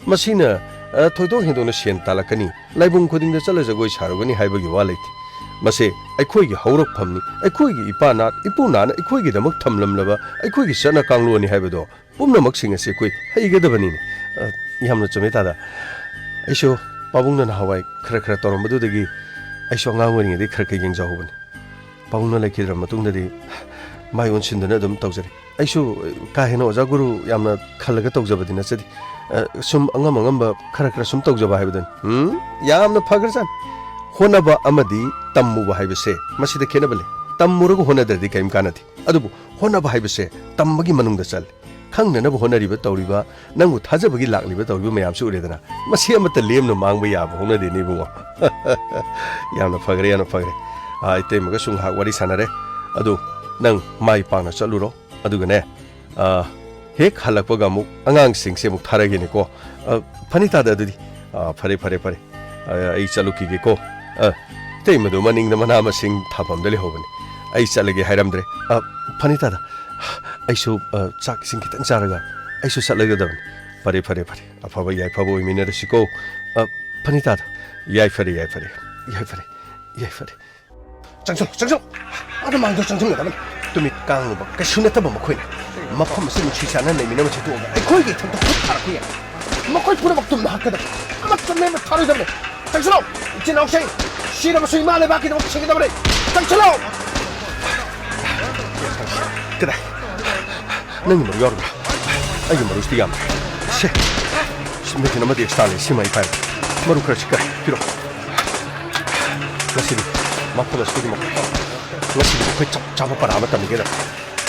ꯃꯁꯤꯅ, ꯑ, ꯊꯣꯏꯗꯣꯛ ꯍꯦꯟꯗꯣꯛꯅ ꯁꯦꯟ ꯇꯥꯜꯂꯛꯀꯅꯤ, ꯂꯥꯏꯕꯨꯡ ꯈꯨꯗꯤꯡꯗ ꯆꯠꯂ ꯖꯒꯣꯏ ꯁꯥꯔꯨꯒꯅꯤ ꯍꯥꯏꯕꯒꯤ ꯋꯥ ꯂꯩꯇꯦ꯫ ꯃꯁꯤ ꯑꯩꯈꯣꯏꯒꯤ ꯍꯧꯔꯛꯐꯝꯅꯤ, ꯑꯩꯈꯣꯏꯒꯤ ꯏꯄꯥ ꯅꯥꯠ, ꯏꯄꯨ ꯅꯥꯠꯅ ꯑꯩꯈꯣꯏꯒꯤꯗꯃꯛ ꯊꯝꯂꯝꯂꯕ ꯑꯩꯈꯣꯏꯒꯤ ꯆꯠꯅ ꯀꯥꯡꯂꯣꯟꯅꯤ ꯍꯥꯏꯕꯗꯣ ꯄꯨꯝꯅꯃꯛꯁꯤꯡ ꯑꯁꯤ ꯑꯩꯈꯣꯏ ꯍꯩꯒꯗꯕꯅꯤꯅꯦ꯫ ꯑ, ꯌꯥꯝꯅ ꯆꯨꯝꯃꯦ ꯇꯥꯗ꯫ ꯑꯩꯁꯨ ꯄꯥꯕꯨꯡꯅ ꯅꯍꯥꯟꯋꯥꯏ ꯈꯔ ꯈꯔ ꯇꯧꯔꯝꯕꯗꯨꯗꯒꯤ ꯑꯩꯁꯨ ꯑꯉꯥꯡ ꯑꯣꯏꯔꯤꯉꯩꯗꯒꯤ ꯈꯔ ꯈꯔ ꯌꯦꯡꯖꯍꯧꯕꯅꯤ꯫ ꯄꯥꯕꯨꯡꯅ ꯂꯩꯈꯤꯗ꯭ꯔ ꯃꯇꯨꯡꯗꯗꯤ ꯃꯥꯏ ꯑꯣꯟꯁꯤꯟꯗꯨꯅ ꯑꯗꯨꯝ ꯇꯧꯖꯔꯤ꯫ ꯑꯩꯁꯨ ꯀꯥ ꯍꯦꯟꯅ ꯑꯣꯖꯥ ꯒꯨꯔꯨ ꯌꯥꯝꯅ ꯈꯜꯂꯒ ꯇꯧꯖꯕꯗꯤ ꯅꯠꯆꯗꯦ꯫ ꯑ, ꯁꯨꯝ ꯑꯉꯝ ꯑꯉꯝꯕ ꯈꯔ ꯈꯔ ꯁꯨꯝ ꯇꯧꯖꯕ ꯍꯥꯏꯕꯗꯨꯅꯤ꯫ ꯎꯝ, ꯌꯥꯝꯅ ꯐꯈ꯭ꯔꯖꯥꯠꯅꯤ꯫ ꯍꯣꯠꯅꯕ ꯑꯃꯗꯤ ꯇꯝꯃꯨꯕ ꯍꯥꯏꯕꯁꯦ ꯃꯁꯤꯗ ꯈꯦꯠꯅꯕ ꯂꯩ꯫ ꯇꯝꯃꯨꯔꯒ ꯍꯣꯠꯅꯗ꯭ꯔꯗꯤ ꯀꯔꯤꯝ ꯀꯥꯟꯅꯗꯦ꯫ ꯑꯗꯨꯕꯨ ꯍꯣꯠꯅꯕ ꯍꯥꯏꯕꯁꯦ ꯇꯝꯕꯒꯤ ꯃꯅꯨꯡꯗ ꯆꯜꯂꯤ꯫ ꯈꯪꯅꯅꯕ ꯍꯣꯠꯅꯔꯤꯕ, ꯇꯧꯔꯤꯕ, ꯅꯪꯕꯨ ꯊꯥꯖꯕꯒꯤ ꯂꯥꯛꯂꯤꯕ, ꯇꯧꯔꯤꯕ ꯃꯌꯥꯝꯁꯤ ꯎꯔꯦꯗꯅ, ꯃꯁꯤ ꯑꯃꯠꯇ ꯂꯦꯝꯅ ꯃꯥꯡꯕ ꯌꯥꯕ ꯍꯧꯅꯗꯦꯅꯦ ꯏꯕꯨꯡꯉꯣ꯫ ꯌꯥꯝꯅ ꯐꯈ꯭ꯔꯦ, ꯌꯥꯝꯅ ꯐꯈ꯭ꯔꯦ꯫ ꯑꯥ, ꯏꯇꯩꯃꯒꯁꯨ ꯉꯥꯏꯍꯥꯛ ꯋꯥꯔꯤ ꯁꯥꯟꯅꯔꯦ꯫ ꯑꯗꯨ ꯅꯪ ꯃꯥꯏ ꯄꯥꯛꯅ ꯆꯠꯂꯨꯔꯣ꯫ ꯑꯗꯨꯒꯅꯦ, ꯑꯥ, ꯍꯦꯛ ꯍꯜꯂꯛꯄꯒ ꯑꯃꯨꯛ ꯑꯉꯥꯡꯁꯤꯡꯁꯦ ꯑꯃꯨꯛ ꯊꯥꯔꯒꯦꯅꯦꯀꯣ꯫ ꯑꯥ, ꯐꯅꯤꯇꯥꯗ ꯑꯗꯨꯗꯤ꯫ ꯑꯥ, ꯐꯔꯦ, ꯐꯔꯦ, ꯐꯔꯦ꯫ ꯑꯥ, ꯑꯩ ꯆꯠꯂꯨꯈꯤꯒꯦꯀꯣ꯫ ꯑꯥ, ꯏꯇꯩꯃꯗꯨ ꯃꯅꯤꯡꯗ ꯃꯅꯥ ꯃꯁꯤꯡ ꯊꯥꯐꯝꯗ ꯂꯩꯍꯧꯕꯅꯤ꯫ ꯑꯩ ꯆꯠꯂꯒꯦ ꯍꯥꯏꯔꯝꯗ꯭ꯔꯦ꯫ ꯑꯥ, ꯐꯅꯤꯇꯥꯗ, ꯑꯩꯁꯨ, ꯑꯥ, ꯆꯥꯛ ꯏꯁꯤꯡ ꯈꯤꯇꯪ ꯆꯥꯔꯒ ꯑꯩꯁꯨ ꯆꯠꯂꯒꯗꯕꯅꯤ꯫ ꯐꯔꯦ, ꯐꯔꯦ, ꯐꯔꯦ꯫ ꯑꯐꯕ ꯌꯥꯏꯐꯕ ꯑꯣꯏꯃꯤꯟꯅꯔꯁꯤꯀꯣ꯫ ꯑꯥ, ꯐꯅꯤꯇꯥꯗ꯫ ꯌꯥꯏꯐꯔꯦ, ꯌꯥꯏꯐꯔꯦ, ꯌꯥꯏꯐꯔꯦ, ꯌꯥꯏꯐꯔꯦ꯫ ꯆꯪꯁꯤꯜꯂꯨ, ꯆꯪꯁꯤꯜꯂꯨ꯫ ꯑꯗꯨ ꯃꯥꯡꯗꯣ ꯆꯪꯁꯤꯟꯒꯗꯕꯅꯤ꯫ ꯇꯨꯃꯤꯠ ꯀꯥꯡꯂꯨꯕ ꯀꯩꯁꯨ ꯅꯠꯇꯕ ꯃꯈꯣꯏꯅ ꯃꯐꯝ ꯑꯁꯤ ꯅꯨꯡꯁꯤ ꯆꯥꯟꯅ ꯂꯩꯃꯤꯟꯅꯕꯁꯤ ꯇꯣꯛꯑꯒ ꯑꯩꯈꯣꯏꯒꯤ ꯏꯊꯛꯇ ꯈꯨꯠ ꯊꯥꯔꯛꯄ ꯌꯥꯏ꯫ ꯃꯈꯣꯏ ꯄꯨꯝꯅꯃꯛ ꯇꯨꯝꯅ ꯍꯥꯠꯀꯗꯕꯅꯤ꯫ ꯑꯃꯠꯇ ꯂꯦꯝꯅ ꯊꯥꯔꯣꯏꯗꯕꯅꯤ꯫ ꯆꯪꯁꯤꯜꯂꯨ, ꯏꯆꯤꯟ ꯏꯅꯥꯎꯁꯤꯡ꯫ ꯁꯤꯔꯕꯁꯨ ꯏꯃꯥ ꯂꯩꯕꯥꯛꯀꯤꯗꯃꯛ ꯁꯤꯒꯗꯕꯅꯤ꯫ ꯆꯪꯁꯤꯜꯂꯨ꯫ ꯀꯗꯥꯏ? ꯅꯪꯒꯤ ꯃꯔꯨ ꯌꯥꯎꯔꯕ꯭ꯔꯥ? ꯑꯩꯒꯤ ꯃꯔꯨꯁꯤꯗꯤ ꯌꯥꯝꯗ꯭ꯔꯦ꯫ ꯁꯦ, ꯁꯤ ꯃꯦꯆꯤꯟ ꯑꯃꯗꯤ ꯑꯦꯛꯁꯇ꯭ꯔꯥ ꯂꯩ꯫ ꯁꯤꯃ ꯑꯩ ꯄꯥꯏꯔꯦ꯫ ꯃꯔꯨ ꯈꯔ ꯁꯤ ꯈꯔ ꯄꯤꯔꯣ꯫ ꯉꯁꯤꯗꯤ ꯃꯐꯝ ꯑꯁꯤꯒꯤꯗꯃꯛ, ꯉꯁꯤꯗꯤ ꯃꯈꯣꯏ ꯆꯞ ꯆꯥꯕ ꯄꯔꯥ ꯑꯃ ꯇꯝꯒꯦꯗ꯫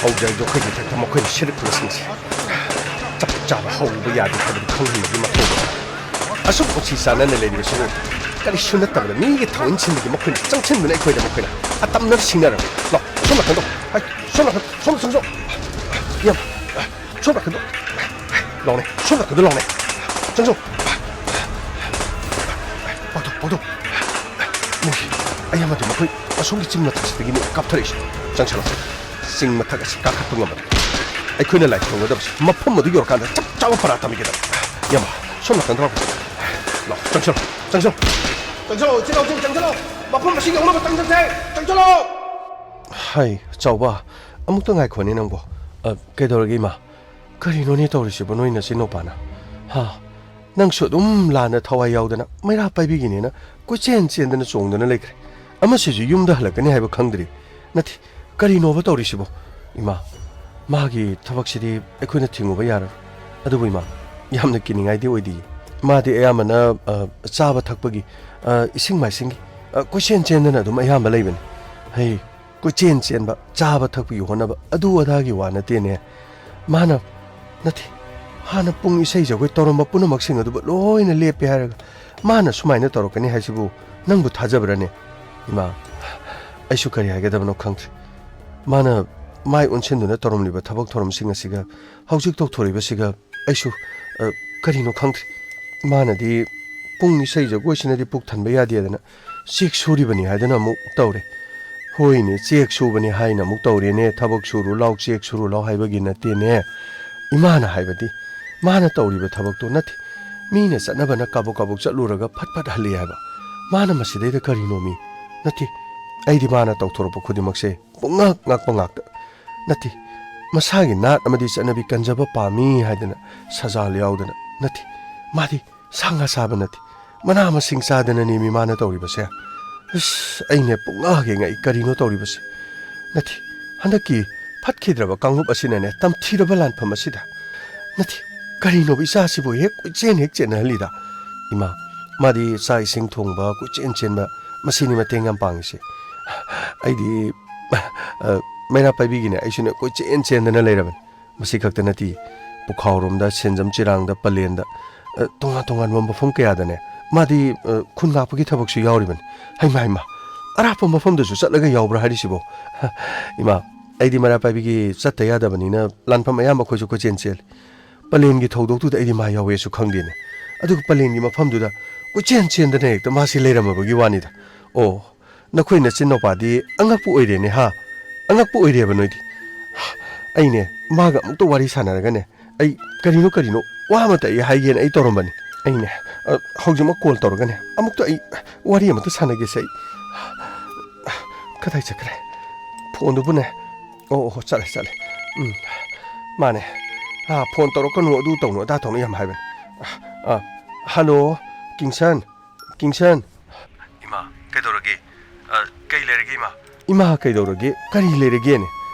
ꯍꯧꯖꯔꯤꯕ ꯑꯩꯈꯣꯏꯒꯤ ꯏꯊꯛꯇ ꯃꯈꯣꯏꯅ ꯁꯤꯔꯛꯄꯁꯤꯡꯁꯦ ꯆꯞ ꯆꯥꯕ ꯍꯧꯕ ꯌꯥꯗꯦ ꯍꯥꯏꯕꯗꯨ ꯈꯪꯍꯟꯕꯒꯤ ꯃꯊꯧ꯫ ꯑꯁꯨꯛ ꯅꯨꯡꯁꯤ ꯆꯥꯟꯅꯅ ꯂꯩꯔꯤꯕꯁꯤꯕꯨ ꯀꯔꯤꯁꯨ ꯅꯠꯇꯕꯗ ꯃꯤꯒꯤ ꯊꯑꯣꯏꯟꯁꯤꯟꯕꯒꯤ ꯃꯈꯣꯏꯅ ꯆꯪꯁꯤꯟꯗꯨꯅ ꯑꯩꯈꯣꯏꯗ ꯃꯈꯣꯏꯅ ꯑꯇꯝꯅ ꯁꯤꯡꯅꯔꯝꯃꯤ꯫ ꯂꯥꯎ, ꯁꯣꯝ ꯅꯥꯀꯟꯗꯣ꯫ ꯍꯥꯏ, ꯁꯣꯝ ꯅꯥꯀꯟ, ꯁꯣꯝ ꯆꯪꯁꯣ꯫ ꯏꯌꯥꯝꯕ, ꯁꯣꯝ ꯅꯥꯀꯟꯗꯣ꯫ ꯂꯥꯎꯅꯦ, ꯁꯣꯝ ꯅꯥꯀꯟꯗꯣ ꯂꯥꯎꯅꯦ꯫ ꯆꯪꯁꯣ꯫ ꯄꯥꯎꯊꯣꯛ, ꯄꯥꯎꯊꯣꯛ꯫ ꯃꯣꯏ, ꯑꯌꯥꯝꯕꯗꯤ ꯃꯈꯣꯏ ꯑꯁꯣꯝꯒꯤ ꯆꯤꯡ ꯃꯊꯛꯁꯤꯗꯒꯤꯅꯤ ꯀꯥꯞꯊꯔꯛꯏꯁꯦ꯫ ꯆꯪꯁꯜꯂꯣ꯫ ꯆꯤꯡ ꯃꯊꯛ ꯑꯁꯤ ꯀꯥꯈꯠꯄ ꯉꯝꯕꯗ ꯑꯩꯈꯣꯏꯅ ꯂꯥꯏ ꯈꯨꯔꯨꯝꯒꯗꯕꯁꯤ ꯃꯐꯝ ꯑꯗꯨ ꯌꯧꯔꯀꯥꯟꯗ ꯆꯞ ꯆꯥꯕ ꯄꯔꯥ ꯇꯝꯕꯤꯒꯗꯕ꯫ ꯏꯌꯥꯝꯕ, ꯁꯣꯝ ꯅꯥꯀꯟꯗ ꯂꯥꯛꯑꯣ꯫ ꯂꯥꯛꯑꯣ, ꯆꯪꯁꯤꯜꯂꯣ, ꯆꯪꯁꯤꯜꯂꯣ꯫ ꯆꯪꯁꯤꯜꯂꯣ, ꯏꯆꯤꯜ ꯏꯅꯥꯎꯁꯤꯡ, ꯆꯪꯁꯤꯜꯂꯣ꯫ ꯃꯐꯝ ꯑꯁꯤ ꯌꯧꯅꯕ ꯆꯪꯁꯤꯜꯁꯦ꯫ ꯆꯪꯁꯤꯜꯂꯣ꯫ ꯍꯥꯏ, ꯆꯥꯎꯕ, ꯑꯃꯨꯛꯇ ꯉꯥꯏꯈꯣꯅꯦ ꯅꯪꯕꯣ꯫ ꯑ, ꯀꯩꯗꯧꯔꯒꯦ, ꯏꯃꯥ? ꯀꯔꯤꯅꯣꯅꯦ ꯇꯧꯔꯤꯁꯤꯕꯣ, ꯅꯣꯏ ꯅꯆꯤꯟ ꯅꯨꯄꯥꯅ? ꯍꯥ? ꯅꯪꯁꯨ ꯑꯗꯨꯝ ꯂꯥꯟꯅ ꯊꯋꯥꯏ ꯌꯥꯎꯗꯅ ꯃꯩꯔꯥ ꯄꯥꯏꯕꯤꯒꯤꯅꯦꯅ ꯀꯣꯏꯆꯦꯟ ꯆꯦꯟꯗꯅ ꯆꯣꯡꯗꯅ ꯂꯩꯈ꯭ꯔꯦ꯫ ꯑꯃꯁꯤꯁꯨ ꯌꯨꯝꯗ ꯍꯜꯂꯛꯀꯅꯤ ꯍꯥꯏꯕ ꯈꯪꯗ꯭ꯔꯤ꯫ ꯅꯠꯇꯦ, ꯀꯔꯤꯅꯣꯕ ꯇꯧꯔꯤꯁꯤꯕꯣ? ꯏꯃꯥ, ꯃꯥꯒꯤ ꯊꯕꯛꯁꯤꯗꯤ ꯑꯩꯈꯣꯏꯅ ꯊꯤꯡꯉꯨꯕ ꯌꯥꯔꯣꯏ꯫ ꯑꯗꯨꯕꯨ ꯏꯃꯥ, ꯌꯥꯝꯅ ꯀꯤꯅꯤꯡꯉꯥꯏꯗꯤ ꯑꯣꯏꯗꯤꯌꯦ꯫ ꯃꯥꯗꯤ ꯑꯌꯥꯝꯕꯅ, ꯑ, ꯆꯥꯕ ꯊꯛꯄꯒꯤ, ꯑ, ꯏꯁꯤꯡ ꯃꯥꯏꯁꯤꯡꯒꯤ, ꯑ, ꯀꯣꯏꯆꯦꯟ ꯆꯦꯟꯗꯅ ꯑꯗꯨꯝ ꯑꯌꯥꯝꯕ ꯂꯩꯕꯅꯤ꯫ ꯍꯩ, ꯀꯣꯏꯆꯦꯟ ꯆꯦꯟꯕ, ꯆꯥꯕ ꯊꯛꯄꯒꯤ ꯍꯣꯠꯅꯕ, ꯑꯗꯨ ꯑꯗꯥꯒꯤ ꯋꯥ ꯅꯠꯇꯦꯅꯦ꯫ ꯃꯥꯅ, ꯅꯠꯇꯦ, ꯍꯥꯟꯅ ꯄꯨꯡ ꯏꯁꯩ ꯖꯒꯣꯏ ꯇꯧꯔꯝꯕ ꯄꯨꯝꯅꯃꯛꯁꯤꯡ ꯑꯗꯨꯕꯨ ꯂꯣꯏꯅ ꯂꯦꯞꯄꯦ ꯍꯥꯏꯔꯒ ꯃꯥꯅ ꯁꯨꯃꯥꯏꯅ ꯇꯧꯔꯛꯀꯅꯤ ꯍꯥꯏꯁꯤꯕꯨ ꯅꯪꯕꯨ ꯊꯥꯖꯕ꯭ꯔꯥꯅꯦ? ꯏꯃꯥ, ꯑꯩꯁꯨ ꯀꯔꯤ ꯍꯥꯏꯒꯗꯕꯅꯣ ꯈꯪꯗ꯭ꯔꯦ꯫ ꯃꯥꯅ ꯃꯥꯏ ꯑꯣꯟꯁꯤꯟꯗꯨꯅ ꯇꯧꯔꯝꯂꯤꯕ ꯊꯕꯛ ꯊꯧꯔꯝꯁꯤꯡ ꯑꯁꯤꯒ ꯍꯧꯖꯤꯛ ꯇꯧꯊꯣꯔꯛꯏꯕꯁꯤꯒ ꯑꯩꯁꯨ, ꯑ, ꯀꯔꯤꯅꯣ ꯈꯪꯗ꯭ꯔꯦ꯫ ꯃꯥꯅꯗꯤ ꯄꯨꯡ ꯏꯁꯩ ꯖꯒꯣꯏꯁꯤꯅꯗꯤ ꯄꯨꯛ ꯊꯟꯕ ꯌꯥꯗꯦꯗꯅ ꯆꯦꯛ ꯁꯨꯔꯤꯕꯅꯤ ꯍꯥꯏꯗꯨꯅ ꯑꯃꯨꯛ ꯇꯧꯔꯦ꯫ ꯍꯣꯏꯅꯦ, ꯆꯦꯛ ꯁꯨꯕꯅꯤ ꯍꯥꯏꯅ ꯑꯃꯨꯛ ꯇꯧꯔꯦꯅꯦ, ꯊꯕꯛ ꯁꯨꯔꯨ ꯂꯥꯎ, ꯆꯦꯛ ꯁꯨꯔꯨ ꯂꯥꯎ ꯍꯥꯏꯕꯒꯤ ꯅꯠꯇꯦꯅꯦ꯫ ꯏꯃꯥꯅ ꯍꯥꯏꯕꯗꯤ, ꯃꯥꯅ ꯇꯧꯔꯤꯕ ꯊꯕꯛꯇꯣ ꯅꯠꯇꯦ꯫ ꯃꯤꯅ ꯆꯠꯅꯕꯅ ꯀꯥꯕꯣꯛ ꯀꯥꯕꯣꯛ ꯆꯠꯂꯨꯔꯒ ꯐꯠ ꯐꯠ ꯍꯜꯂꯤ ꯍꯥꯏꯕ꯫ ꯃꯥꯅ ꯃꯁꯤꯗꯩꯗ ꯀꯔꯤꯅꯣꯃꯤ? ꯅꯠꯇꯦ, ꯑꯩꯗꯤ ꯃꯥꯅ ꯇꯧꯊꯣꯔꯛꯄ ꯈꯨꯗꯤꯡꯃꯛꯁꯦ ꯄꯨꯡꯉꯥꯛ ꯉꯥꯛꯄ ꯉꯥꯛꯇ꯫ ꯅꯠꯇꯦ, ꯃꯁꯥꯒꯤ ꯅꯥꯠ ꯑꯃꯗꯤ ꯆꯠꯅꯕꯤ ꯀꯟꯖꯕ ꯄꯥꯝꯃꯤ ꯍꯥꯏꯗꯅ ꯁꯖꯥꯜ ꯌꯥꯎꯗꯅ ꯅꯠꯇꯦ꯫ ꯃꯥꯗꯤ ꯁꯥ ꯉꯥ ꯆꯥꯕ ꯅꯠꯇꯦ, ꯃꯅꯥ ꯃꯁꯤꯡ ꯆꯥꯗꯅꯅꯦꯃꯤ ꯃꯥꯅ ꯇꯧꯔꯤꯕꯁꯦ꯫ ꯑꯁ, ꯑꯩꯅꯦ ꯄꯨꯡꯉꯥꯛ ꯍꯦꯛ ꯉꯛꯏ, ꯀꯔꯤꯅꯣ ꯇꯧꯔꯤꯕꯁꯦ? ꯅꯠꯇꯦ, ꯍꯟꯗꯛꯀꯤ ꯐꯠꯈꯤꯗ꯭ꯔꯕ ꯀꯥꯡꯂꯨꯞ ꯑꯁꯤꯅꯅꯦ ꯇꯝꯊꯤꯔꯕ ꯂꯥꯟꯐꯝ ꯑꯁꯤꯗ꯫ ꯅꯠꯇꯦ, ꯀꯔꯤꯅꯣꯕ ꯏꯆꯥꯁꯤꯕꯨ ꯍꯦꯛ ꯀꯣꯏꯆꯦꯟ ꯍꯦꯛ ꯆꯦꯟꯅꯍꯜꯂꯤꯗ? ꯏꯃꯥ, ꯃꯥꯗꯤ ꯆꯥꯛ ꯏꯁꯤꯡ ꯊꯣꯡꯕ, ꯀꯣꯏꯆꯦꯟ ꯆꯦꯟꯕ, ꯃꯁꯤꯅꯤ ꯃꯇꯦꯡ ꯌꯥꯝ ꯄꯥꯡꯉꯤꯁꯦ꯫ ꯑꯩꯗꯤ, ꯑ, ꯃꯩꯔꯥ ꯄꯥꯏꯕꯤꯒꯤꯅꯦ ꯑꯩꯁꯨꯅꯦ ꯀꯣꯏꯆꯦꯟ ꯆꯦꯟꯗꯅ ꯂꯩꯔꯕꯅꯤ꯫ ꯃꯁꯤ ꯈꯛꯇ ꯅꯠꯇꯦ, ꯄꯨꯈꯥꯎꯔꯣꯝꯗ, ꯁꯦꯟꯖꯝ ꯆꯤꯔꯥꯡꯗ, ꯄꯂꯦꯟꯗ, ꯑ, ꯇꯣꯉꯥꯟ ꯇꯣꯉꯥꯟꯕ ꯃꯐꯝ ꯀꯌꯥꯗꯅꯦ ꯃꯥꯗꯤ, ꯑ, ꯈꯨꯟ ꯉꯥꯛꯄꯒꯤ ꯊꯕꯛꯁꯨ ꯌꯥꯎꯔꯤꯕꯅꯤ꯫ ꯍꯩꯃꯥ, ꯍꯩꯃꯥ, ꯑꯔꯥꯞꯄ ꯃꯐꯝꯗꯁꯨ ꯆꯠꯂꯒ ꯌꯥꯎꯕ꯭ꯔꯥ ꯍꯥꯏꯔꯤꯁꯤꯕꯣ? ꯏꯃꯥ, ꯑꯩꯗꯤ ꯃꯩꯔꯥ ꯄꯥꯏꯕꯤꯒꯤ ꯆꯠꯇ ꯌꯥꯗꯕꯅꯤꯅ ꯂꯥꯟꯐꯝ ꯑꯌꯥꯝꯕ ꯑꯩꯈꯣꯏꯁꯨ ꯀꯣꯏꯆꯦꯟ ꯆꯦꯜꯂꯤ꯫ ꯄꯂꯦꯟꯒꯤ ꯊꯧꯗꯣꯛꯇꯨꯗ ꯑꯩꯗꯤ ꯃꯥ ꯌꯥꯎꯋꯦꯁꯨ ꯈꯪꯗꯦꯅꯦ꯫ ꯑꯗꯨꯒ ꯄꯂꯦꯟꯒꯤ ꯃꯐꯝꯗꯨꯗ ꯀꯣꯏꯆꯦꯟ ꯆꯦꯟꯗꯅ ꯍꯦꯛꯇ ꯃꯥꯁꯤ ꯂꯩꯔꯝꯃꯕꯒꯤ ꯋꯥꯅꯤꯗ꯫ ꯑꯣ, ꯅꯈꯣꯏ ꯅꯆꯤꯟ ꯅꯨꯄꯥꯗꯤ ꯑꯉꯛꯄ ꯑꯣꯏꯔꯦꯅꯦ, ꯍꯥ? ꯑꯉꯛꯄ ꯑꯣꯏꯔꯦꯕ ꯅꯣꯏꯗꯤ꯫ ꯑꯩꯅꯦ, ꯃꯥꯒ ꯑꯃꯨꯛꯇ ꯋꯥꯔꯤ ꯁꯥꯟꯅꯔꯒꯅꯦ, ꯑꯩ ꯀꯔꯤꯅꯣ ꯀꯔꯤꯅꯣ ꯋꯥ ꯑꯃꯇ ꯑꯩ ꯍꯥꯏꯒꯦꯅ ꯑꯩ ꯇꯧꯔꯝꯕꯅꯤ꯫ ꯑꯩꯅꯦ, ꯑ, ꯍꯧꯖꯤꯛꯃꯛ ꯀꯣꯜ ꯇꯧꯔꯒꯅꯦ, ꯑꯃꯨꯛꯇ ꯑꯩ ꯋꯥꯔꯤ ꯑꯃꯇ ꯁꯥꯟꯅꯒꯦꯁꯦ ꯑꯩ꯫ ꯀꯗꯥꯏ ꯆꯠꯈ꯭ꯔꯦ? ꯐꯣꯟꯗꯨꯕꯨꯅꯦ꯫ ꯑꯣ, ꯑꯣ, ꯆꯠꯂꯦ, ꯆꯠꯂꯦ꯫ ꯎꯝ, ꯃꯥꯅꯦ꯫ ꯑꯥ, ꯐꯣꯟ ꯇꯧꯔꯛꯀꯅꯨ, ꯑꯗꯨ ꯇꯧꯅꯨ, ꯑꯗꯥ ꯇꯧꯅꯨ ꯌꯥꯝ ꯍꯥꯏꯕꯅꯦ꯫ ꯑꯥ, ꯍꯜꯂꯣ, ꯀꯤꯡꯁꯟ, ꯀꯤꯡꯁꯟ꯫ ꯏꯃꯥ, ꯀꯩꯗꯧꯔꯒꯦ? ꯑ, ꯀꯩ ꯂꯩꯔꯒꯦ, ꯏꯃꯥ? ꯏꯃꯥ, ꯀꯩꯗꯧꯔꯒꯦ? ꯀꯔꯤ ꯂꯩꯔꯒꯦꯅꯦ?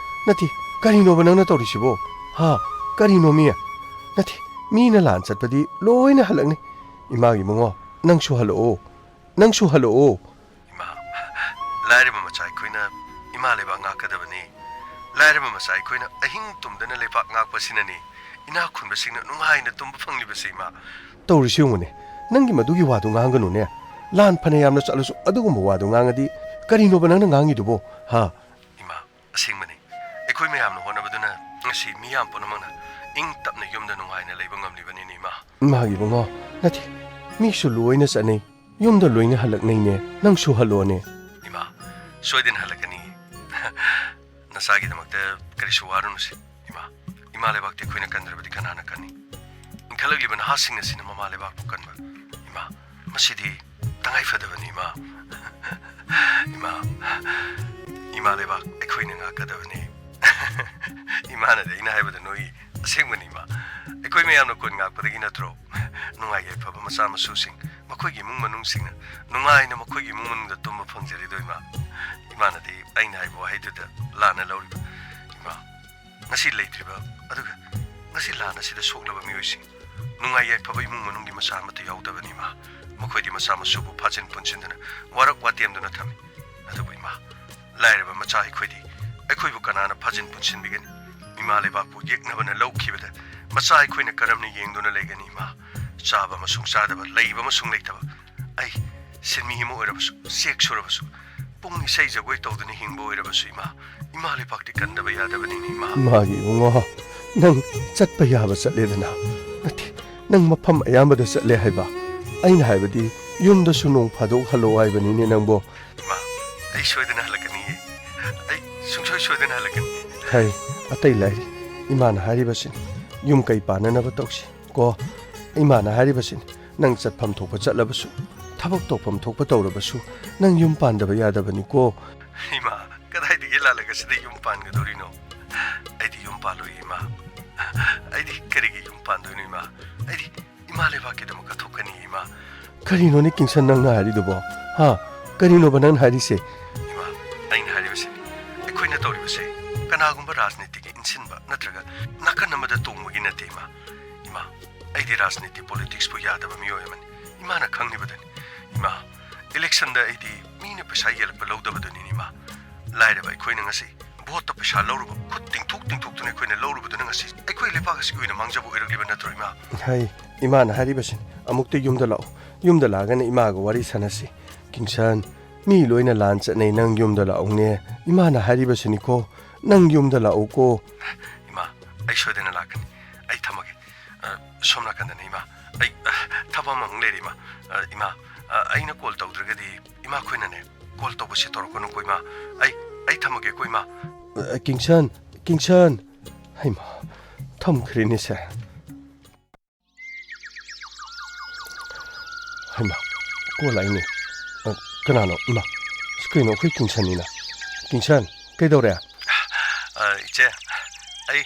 ꯅꯠꯇꯦ, ꯀꯔꯤꯅꯣꯕ ꯅꯪꯅ ꯇꯧꯔꯤꯁꯤꯕꯣ? ꯍꯥ? ꯀꯔꯤꯅꯣꯃꯤ? ꯅꯠꯇꯦ, ꯃꯤꯅ ꯂꯥꯟ ꯆꯠꯄꯗꯤ ꯂꯣꯏꯅ ꯍꯜꯂꯛꯅꯤ꯫ ꯏꯃꯥꯒꯤ ꯏꯕꯨꯡꯉꯣ, ꯅꯪꯁꯨ ꯍꯜꯂꯛꯑꯣ꯫ ꯅꯪꯁꯨ ꯍꯜꯂꯛꯑꯣ꯫ ꯏꯃꯥ, ꯂꯥꯏꯔꯕ ꯃꯆꯥ ꯑꯩꯈꯣꯏꯅ ꯏꯃꯥ ꯂꯩꯕꯥꯛ ꯉꯥꯛꯀꯗꯕꯅꯤ꯫ ꯂꯥꯏꯔꯕ ꯃꯆꯥ ꯑꯩꯈꯣꯏꯅ ꯑꯍꯤꯡ ꯇꯨꯝꯗꯅ ꯂꯩꯕꯥꯛ ꯉꯥꯛꯄꯁꯤꯅꯅꯤ ꯏꯅꯥꯛ ꯈꯨꯟꯕꯁꯤꯡꯅ ꯅꯨꯡꯉꯥꯏꯅ ꯇꯨꯝꯕ ꯐꯪꯂꯤꯕꯁꯤ, ꯏꯃꯥ꯫ ꯇꯧꯔꯤꯁꯤ ꯌꯦꯡꯉꯨꯅꯦ꯫ ꯅꯪꯒꯤ ꯃꯗꯨꯒꯤ ꯋꯥꯗꯨ ꯉꯥꯡꯒꯅꯨꯅꯦ꯫ ꯂꯥꯟ ꯐꯅ ꯌꯥꯝꯅ ꯆꯠꯂꯁꯨ ꯑꯗꯨꯒꯨꯝꯕ ꯋꯥꯗꯨ ꯉꯥꯡꯉꯗꯤ ꯀꯔꯤꯅꯣꯕ ꯅꯪꯅ ꯉꯥꯡꯉꯤꯗꯨꯕꯣ? ꯍꯥ? ꯏꯃꯥ, ꯑꯁꯦꯡꯕꯅꯤ꯫ ꯑꯩꯈꯣꯏ ꯃꯌꯥꯝꯅ ꯍꯣꯠꯅꯕꯗꯨꯅ ꯉꯁꯤ ꯃꯤꯌꯥꯝ ꯄꯨꯝꯅꯃꯛꯅ ꯏꯪ ꯇꯞꯅ ꯌꯨꯝꯗ ꯅꯨꯡꯉꯥꯏꯅ ꯂꯩꯕ ꯉꯝꯂꯤꯕꯅꯤꯅꯦ, ꯏꯃꯥ꯫ ꯏꯃꯥꯒꯤ ꯏꯕꯨꯡꯉꯣ, ꯅꯠꯇꯦ꯫ ꯃꯤꯁꯨ ꯂꯣꯏꯅ ꯆꯠꯅꯩ꯫ ꯌꯨꯝꯗ ꯂꯣꯏꯅ ꯍꯜꯂꯛꯅꯩꯅꯦ꯫ ꯅꯪꯁꯨ ꯍꯜꯂꯣꯅꯦ꯫ ꯏꯃꯥ, ꯁꯣꯏꯗꯅ ꯍꯜꯂꯛꯀꯅꯤ꯫ ꯅꯆꯥꯒꯤꯗꯃꯛꯇ ꯀꯔꯤꯁꯨ ꯋꯥꯔꯨꯅꯨꯁꯦ, ꯏꯃꯥ꯫ ꯏꯃꯥ ꯂꯩꯕꯥꯛꯇꯤ ꯑꯩꯈꯣꯏꯅ ꯀꯟꯗ꯭ꯔꯕꯗꯤ ꯀꯅꯥꯅ ꯀꯟꯅꯤ? ꯏꯟꯈꯠꯂꯛꯂꯤꯕ ꯅꯍꯥꯁꯤꯡ ꯑꯁꯤꯅ ꯃꯃꯥ ꯂꯩꯕꯥꯛꯄꯨ ꯀꯟꯕ, ꯏꯃꯥ, ꯃꯁꯤꯗꯤ ꯇꯉꯥꯏ ꯐꯗꯕꯅꯤ, ꯏꯃꯥ꯫ ꯏꯃꯥ, ꯏꯃꯥ ꯂꯩꯕꯥꯛ ꯑꯩꯈꯣꯏꯅ ꯉꯥꯛꯀꯗꯕꯅꯤ꯫ ꯏꯃꯥꯅꯗꯤ ꯑꯩꯅ ꯍꯥꯏꯕꯗ ꯅꯣꯛꯏ꯫ ꯑꯁꯦꯡꯕꯅꯤ, ꯏꯃꯥ꯫ ꯑꯩꯈꯣꯏ ꯃꯌꯥꯝꯅ ꯀꯣꯟ ꯉꯥꯛꯄꯗꯒꯤ ꯅꯠꯇ꯭ꯔꯣ ꯅꯨꯡꯉꯥꯏ ꯌꯥꯏꯐꯕ ꯃꯆꯥ ꯃꯁꯨꯁꯤꯡ, ꯃꯈꯣꯏꯒꯤ ꯏꯃꯨꯡ ꯃꯅꯨꯡꯁꯤꯡꯅ ꯅꯨꯡꯉꯥꯏꯅ ꯃꯈꯣꯏꯒꯤ ꯏꯃꯨꯡ ꯃꯅꯨꯡꯗ ꯇꯨꯝꯕ ꯐꯪꯖꯔꯤꯗꯣ, ꯏꯃꯥ? ꯏꯃꯥꯅꯗꯤ ꯑꯩꯅ ꯍꯥꯏꯕ ꯋꯥꯍꯩꯗꯨꯗ ꯂꯥꯟꯅ ꯂꯧꯔꯤꯕ, ꯏꯃꯥ꯫ ꯉꯁꯤ ꯂꯩꯇ꯭ꯔꯤꯕ, ꯑꯗꯨꯒ ꯉꯁꯤ ꯂꯥꯟ ꯑꯁꯤꯗ ꯁꯣꯛꯂꯕ ꯃꯤꯑꯣꯏꯁꯤꯡ, ꯅꯨꯡꯉꯥꯏ ꯌꯥꯏꯐꯕ ꯏꯃꯨꯡ ꯃꯅꯨꯡꯒꯤ ꯃꯆꯥ ꯑꯃꯠꯇ ꯌꯥꯎꯗꯕꯅꯤ, ꯏꯃꯥ꯫ ꯃꯈꯣꯏꯗꯤ ꯃꯆꯥ ꯃꯁꯨꯕꯨ ꯐꯥꯖꯤꯟ ꯄꯨꯟꯁꯤꯟꯗꯨꯅ ꯋꯥꯔꯛ ꯋꯥꯇꯦꯝꯗꯨꯅ ꯊꯝꯃꯤ꯫ ꯑꯗꯨꯕꯨ, ꯏꯃꯥ, ꯂꯥꯏꯔꯕ ꯃꯆꯥ ꯑꯩꯈꯣꯏꯗꯤ, ꯑꯩꯈꯣꯏꯕꯨ ꯀꯅꯥꯅ ꯐꯥꯖꯤꯟ ꯄꯨꯟꯁꯤꯟꯕꯤꯒꯅꯤ? ꯏꯃꯥ ꯂꯩꯕꯥꯛꯄꯨ ꯌꯦꯛꯅꯕꯅ ꯂꯧꯈꯤꯕꯗ ꯃꯆꯥ ꯑꯩꯈꯣꯏꯅ ꯀꯔꯝꯅ ꯌꯦꯡꯗꯨꯅ ꯂꯩꯒꯅꯤ, ꯏꯃꯥ? ꯆꯥꯕ ꯑꯃꯁꯨꯡ ꯆꯥꯗꯕ, ꯂꯩꯕ ꯑꯃꯁꯨꯡ ꯂꯩꯇꯕ, ꯑꯩ ꯁꯤꯟꯃꯤ ꯑꯃ ꯑꯣꯏꯔꯕꯁꯨ, ꯆꯦꯛ ꯁꯨꯔꯕꯁꯨ, ꯄꯨꯡ ꯏꯁꯩ ꯖꯒꯣꯏ ꯇꯧꯗꯨꯅ ꯍꯤꯡꯕ ꯑꯣꯏꯔꯕꯁꯨ, ꯏꯃꯥ, ꯏꯃꯥ ꯂꯩꯕꯥꯛꯇꯤ ꯀꯟꯗꯕ ꯌꯥꯗꯕꯅꯤꯅꯦ, ꯏꯃꯥ꯫ ꯏꯃꯥꯒꯤ ꯏꯕꯨꯡꯉꯣ, ꯅꯪ ꯆꯠꯄ ꯌꯥꯕ ꯆꯠꯂꯦꯗꯅ꯫ ꯅꯠꯇꯦ, ꯅꯪ ꯃꯐꯝ ꯑꯌꯥꯝꯕꯗ ꯆꯠꯂꯦ ꯍꯥꯏꯕ꯫ ꯑꯩꯅ ꯍꯥꯏꯕꯗꯤ ꯌꯨꯝꯗꯁꯨ ꯅꯣꯡ ꯐꯥꯗꯣꯛ ꯍꯜꯂꯛꯑꯣ ꯍꯥꯏꯕꯅꯤꯅꯦ ꯅꯪꯕꯣ꯫ ꯏꯃꯥ, ꯑꯩ ꯁꯣꯏꯗꯅ ꯍꯜꯂꯛꯀꯅꯤꯌꯦ꯫ ꯑꯩ ꯁꯨꯡꯁꯣꯏ ꯁꯣꯏꯗꯅ ꯍꯜꯂꯛꯀꯅꯤ꯫ ꯍꯩ, ꯑꯇꯩ ꯂꯥꯏꯔꯤ꯫ ꯏꯃꯥꯅ ꯍꯥꯏꯔꯤꯕꯁꯤꯅꯤ, ꯌꯨꯝ ꯀꯩ ꯄꯥꯟꯅꯅꯕ ꯇꯧꯁꯤ ꯀꯣ꯫ ꯏꯃꯥꯅ ꯍꯥꯏꯔꯤꯕꯁꯤꯅꯤ, ꯅꯪ ꯆꯠꯐꯝ ꯊꯣꯛꯄ ꯆꯠꯂꯕꯁꯨ, ꯊꯕꯛ ꯇꯧꯐꯝ ꯊꯣꯛꯄ ꯇꯧꯔꯕꯁꯨ, ꯅꯪ ꯌꯨꯝ ꯄꯥꯟꯗꯕ ꯌꯥꯗꯕꯅꯤꯀꯣ꯫ ꯏꯃꯥ, ꯀꯗꯥꯏꯗꯒꯤ ꯂꯥꯜꯂꯛ ꯑꯁꯤꯗ ꯌꯨꯝ ꯄꯥꯟꯒꯗꯧꯔꯤꯅꯣ? ꯑꯩꯗꯤ ꯌꯨꯝ ꯄꯥꯜꯂꯣꯏ, ꯏꯃꯥ꯫ ꯑꯩꯗꯤ ꯀꯔꯤꯒꯤ ꯌꯨꯝ ꯄꯥꯟꯗꯣꯏꯅꯣ, ꯏꯃꯥ? ꯑꯩꯗꯤ ꯏꯃꯥ ꯂꯩꯕꯥꯛꯀꯤꯗꯃꯛ ꯀꯠꯊꯣꯛꯀꯅꯤ, ꯏꯃꯥ꯫ ꯀꯔꯤꯅꯣꯅꯦ ꯀꯤꯡꯁꯟ ꯅꯪꯅ ꯍꯥꯏꯔꯤꯗꯨꯕꯣ? ꯍꯥ? ꯀꯔꯤꯅꯣꯕ ꯅꯪꯅ ꯍꯥꯏꯔꯤꯁꯦ? ꯏꯃꯥ, ꯑꯩꯅ ꯍꯥꯏꯔꯤꯕꯁꯤ, ꯑꯩꯈꯣꯏꯅ ꯇꯧꯔꯤꯕꯁꯦ ꯀꯅꯥꯒꯨꯝꯕ ꯔꯥꯖꯅꯤꯇꯤꯒꯤ ꯏꯟꯁꯤꯟꯕ ꯅꯠꯇ꯭ꯔꯒ ꯅꯥꯀꯟ ꯑꯃꯗ ꯇꯣꯡꯕꯒꯤ ꯅꯠꯇꯦ, ꯏꯃꯥ꯫ ꯏꯃꯥ, ꯑꯩꯗꯤ ꯔꯥꯖꯅꯤꯇꯤ, ꯄꯣꯂꯤꯇꯤꯛꯁꯄꯨ ꯌꯥꯗꯕ ꯃꯤꯑꯣꯏ ꯑꯃꯅꯤ꯫ ꯏꯃꯥꯅ ꯈꯪꯂꯤꯕꯗꯨꯅꯤ꯫ ꯏꯃꯥ, ꯏꯂꯦꯛꯁꯟꯗ ꯑꯩꯗꯤ ꯃꯤꯅ ꯄꯩꯁꯥ ꯌꯦꯜꯂꯛꯄ ꯂꯧꯗꯕꯗꯨꯅꯤꯅꯦ, ꯏꯃꯥ꯫ ꯂꯥꯏꯔꯕ ꯑꯩꯈꯣꯏꯅ ꯉꯁꯤ ꯚꯣꯠꯇ ꯄꯩꯁꯥ ꯂꯧꯔꯨꯕ, ꯈꯨꯠ ꯇꯤꯡꯊꯣꯛ ꯇꯤꯡꯊꯣꯛꯇꯨꯅ ꯑꯩꯈꯣꯏꯅ ꯂꯧꯔꯨꯕꯗꯨꯅ ꯉꯁꯤ ꯑꯩꯈꯣꯏ ꯂꯩꯄꯥꯛ ꯑꯁꯤꯒꯤ ꯑꯣꯏꯅ ꯃꯥꯡꯖꯕ ꯑꯣꯏꯔꯛꯂꯤꯕ ꯅꯠꯇ꯭ꯔꯣ, ꯏꯃꯥ? ꯍꯩ, ꯏꯃꯥꯅ ꯍꯥꯏꯔꯤꯕꯁꯤꯅꯤ꯫ ꯑꯃꯨꯛꯇ ꯌꯨꯝꯗ ꯂꯥꯛꯎ꯫ ꯌꯨꯝꯗ ꯂꯥꯛꯑꯒꯅ ꯏꯃꯥꯒ ꯋꯥꯔꯤ ꯁꯥꯟꯅꯁꯤ꯫ ꯀꯤꯡꯁꯟ, ꯃꯤ ꯂꯣꯏꯅ ꯂꯥꯟ ꯆꯠꯅꯩ, ꯅꯪ ꯌꯨꯝꯗ ꯂꯥꯛꯎꯅꯦ꯫ ꯏꯃꯥꯅ ꯍꯥꯏꯔꯤꯕꯁꯤꯅꯤꯀꯣ, ꯅꯪ ꯌꯨꯝꯗ ꯂꯥꯛꯎꯀꯣ꯫ ꯏꯃꯥ, ꯑꯩ ꯁꯣꯏꯗꯅ ꯂꯥꯛꯀꯅꯤ꯫ ꯑꯩ ꯊꯝꯃꯒꯦ꯫ ꯑ, ꯁꯣꯝ ꯅꯥꯀꯟꯗꯅꯦ, ꯏꯃꯥ꯫ ꯑꯩ, ꯑ, ꯊꯕꯛ ꯑꯃꯃꯨꯛ ꯂꯩꯔꯦ, ꯏꯃꯥ꯫ ꯑ, ꯏꯃꯥ, ꯑ, ꯑꯩꯅ ꯀꯣꯜ ꯇꯧꯗ꯭ꯔꯒꯗꯤ ꯏꯃꯥ ꯈꯣꯏꯅꯅꯦ ꯀꯣꯜ ꯇꯧꯕꯁꯦ ꯇꯧꯔꯛꯀꯅꯨꯀꯣ, ꯏꯃꯥ꯫ ꯑꯩ, ꯑꯩ ꯊꯝꯃꯒꯦꯀꯣ, ꯏꯃꯥ꯫ ꯑ, ꯀꯤꯡꯁꯟ, ꯀꯤꯡꯁꯟ꯫ ꯍꯩꯃꯥ, ꯊꯝꯈ꯭ꯔꯦꯅꯦ ꯁꯦ꯫ ꯍꯩꯃꯥ, ꯀꯣꯜ ꯂꯥꯛꯏꯅꯦ꯫ ꯑ, ꯀꯅꯥꯅꯣ? ꯏꯃꯥ, ꯑꯁ, ꯀꯩꯅꯣ, ꯑꯩꯈꯣꯏ ꯀꯤꯡꯁꯟꯅꯤꯅ꯫ ꯀꯤꯡꯁꯟ, ꯀꯩꯗꯧꯔꯦ? ꯑ, ꯏꯆꯦ, ꯑꯩ,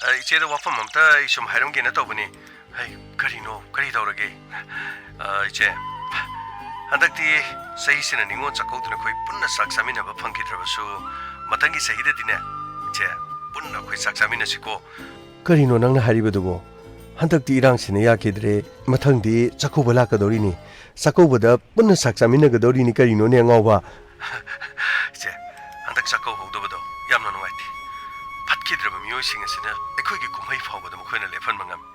ꯑ, ꯏꯆꯦꯗ ꯋꯥꯐꯝ ꯑꯝꯇ ꯑꯩ ꯁꯨꯝ ꯍꯥꯏꯔꯝꯒꯦꯅ ꯇꯧꯕꯅꯤ꯫ ꯍꯩ, ꯀꯔꯤꯅꯣ? ꯀꯔꯤ ꯇꯧꯔꯒꯦ? ꯑ, ꯏꯆꯦ, ꯍꯟꯗꯛꯇꯤ ꯆꯍꯤꯁꯤꯅ ꯅꯤꯉꯣꯜ ꯆꯥꯛꯀꯧꯗꯨꯅ ꯑꯩꯈꯣꯏ ꯄꯨꯟꯅ ꯆꯥꯛ ꯆꯥꯃꯤꯟꯅꯕ ꯐꯪꯈꯤꯗ꯭ꯔꯕꯁꯨ, ꯃꯊꯪꯒꯤ ꯆꯍꯤꯗꯗꯤꯅꯦ, ꯏꯆꯦ, ꯄꯨꯟꯅ ꯑꯩꯈꯣꯏ ꯆꯥꯛ ꯆꯥꯃꯤꯟꯅꯁꯤꯀꯣ꯫ ꯀꯔꯤꯅꯣ ꯅꯪꯅ ꯍꯥꯏꯔꯤꯕꯗꯨꯕꯣ? ꯍꯟꯗꯛꯇꯤ ꯏꯔꯥꯡꯁꯤꯅ ꯌꯥꯈꯤꯗ꯭ꯔꯦ, ꯃꯊꯪꯗꯤ ꯆꯥꯛꯀꯧꯕ ꯂꯥꯛꯀꯗꯧꯔꯤꯅꯤ꯫ ꯆꯥꯛꯀꯧꯕꯗ ꯄꯨꯟꯅ ꯆꯥꯛ ꯆꯥꯃꯤꯟꯅꯒꯗꯧꯔꯤꯅꯤ, ꯀꯔꯤꯅꯣꯅꯦ ꯑꯉꯥꯎꯕ? ꯏꯆꯦ, ꯍꯟꯗꯛ ꯆꯥꯛꯀꯧꯍꯧꯗꯕꯗꯣ ꯌꯥꯝꯅ ꯅꯨꯡꯉꯥꯏꯇꯦ꯫ ꯐꯠꯈꯤꯗ꯭ꯔꯕ ꯃꯤꯑꯣꯏꯁꯤꯡ ꯑꯁꯤꯅ ꯑꯩꯈꯣꯏꯒꯤ ꯀꯨꯝꯍꯩ ꯐꯥꯎꯕꯗ ꯃꯈꯣꯏꯅ ꯂꯦꯞꯍꯟꯕ ꯉꯝꯃꯤ꯫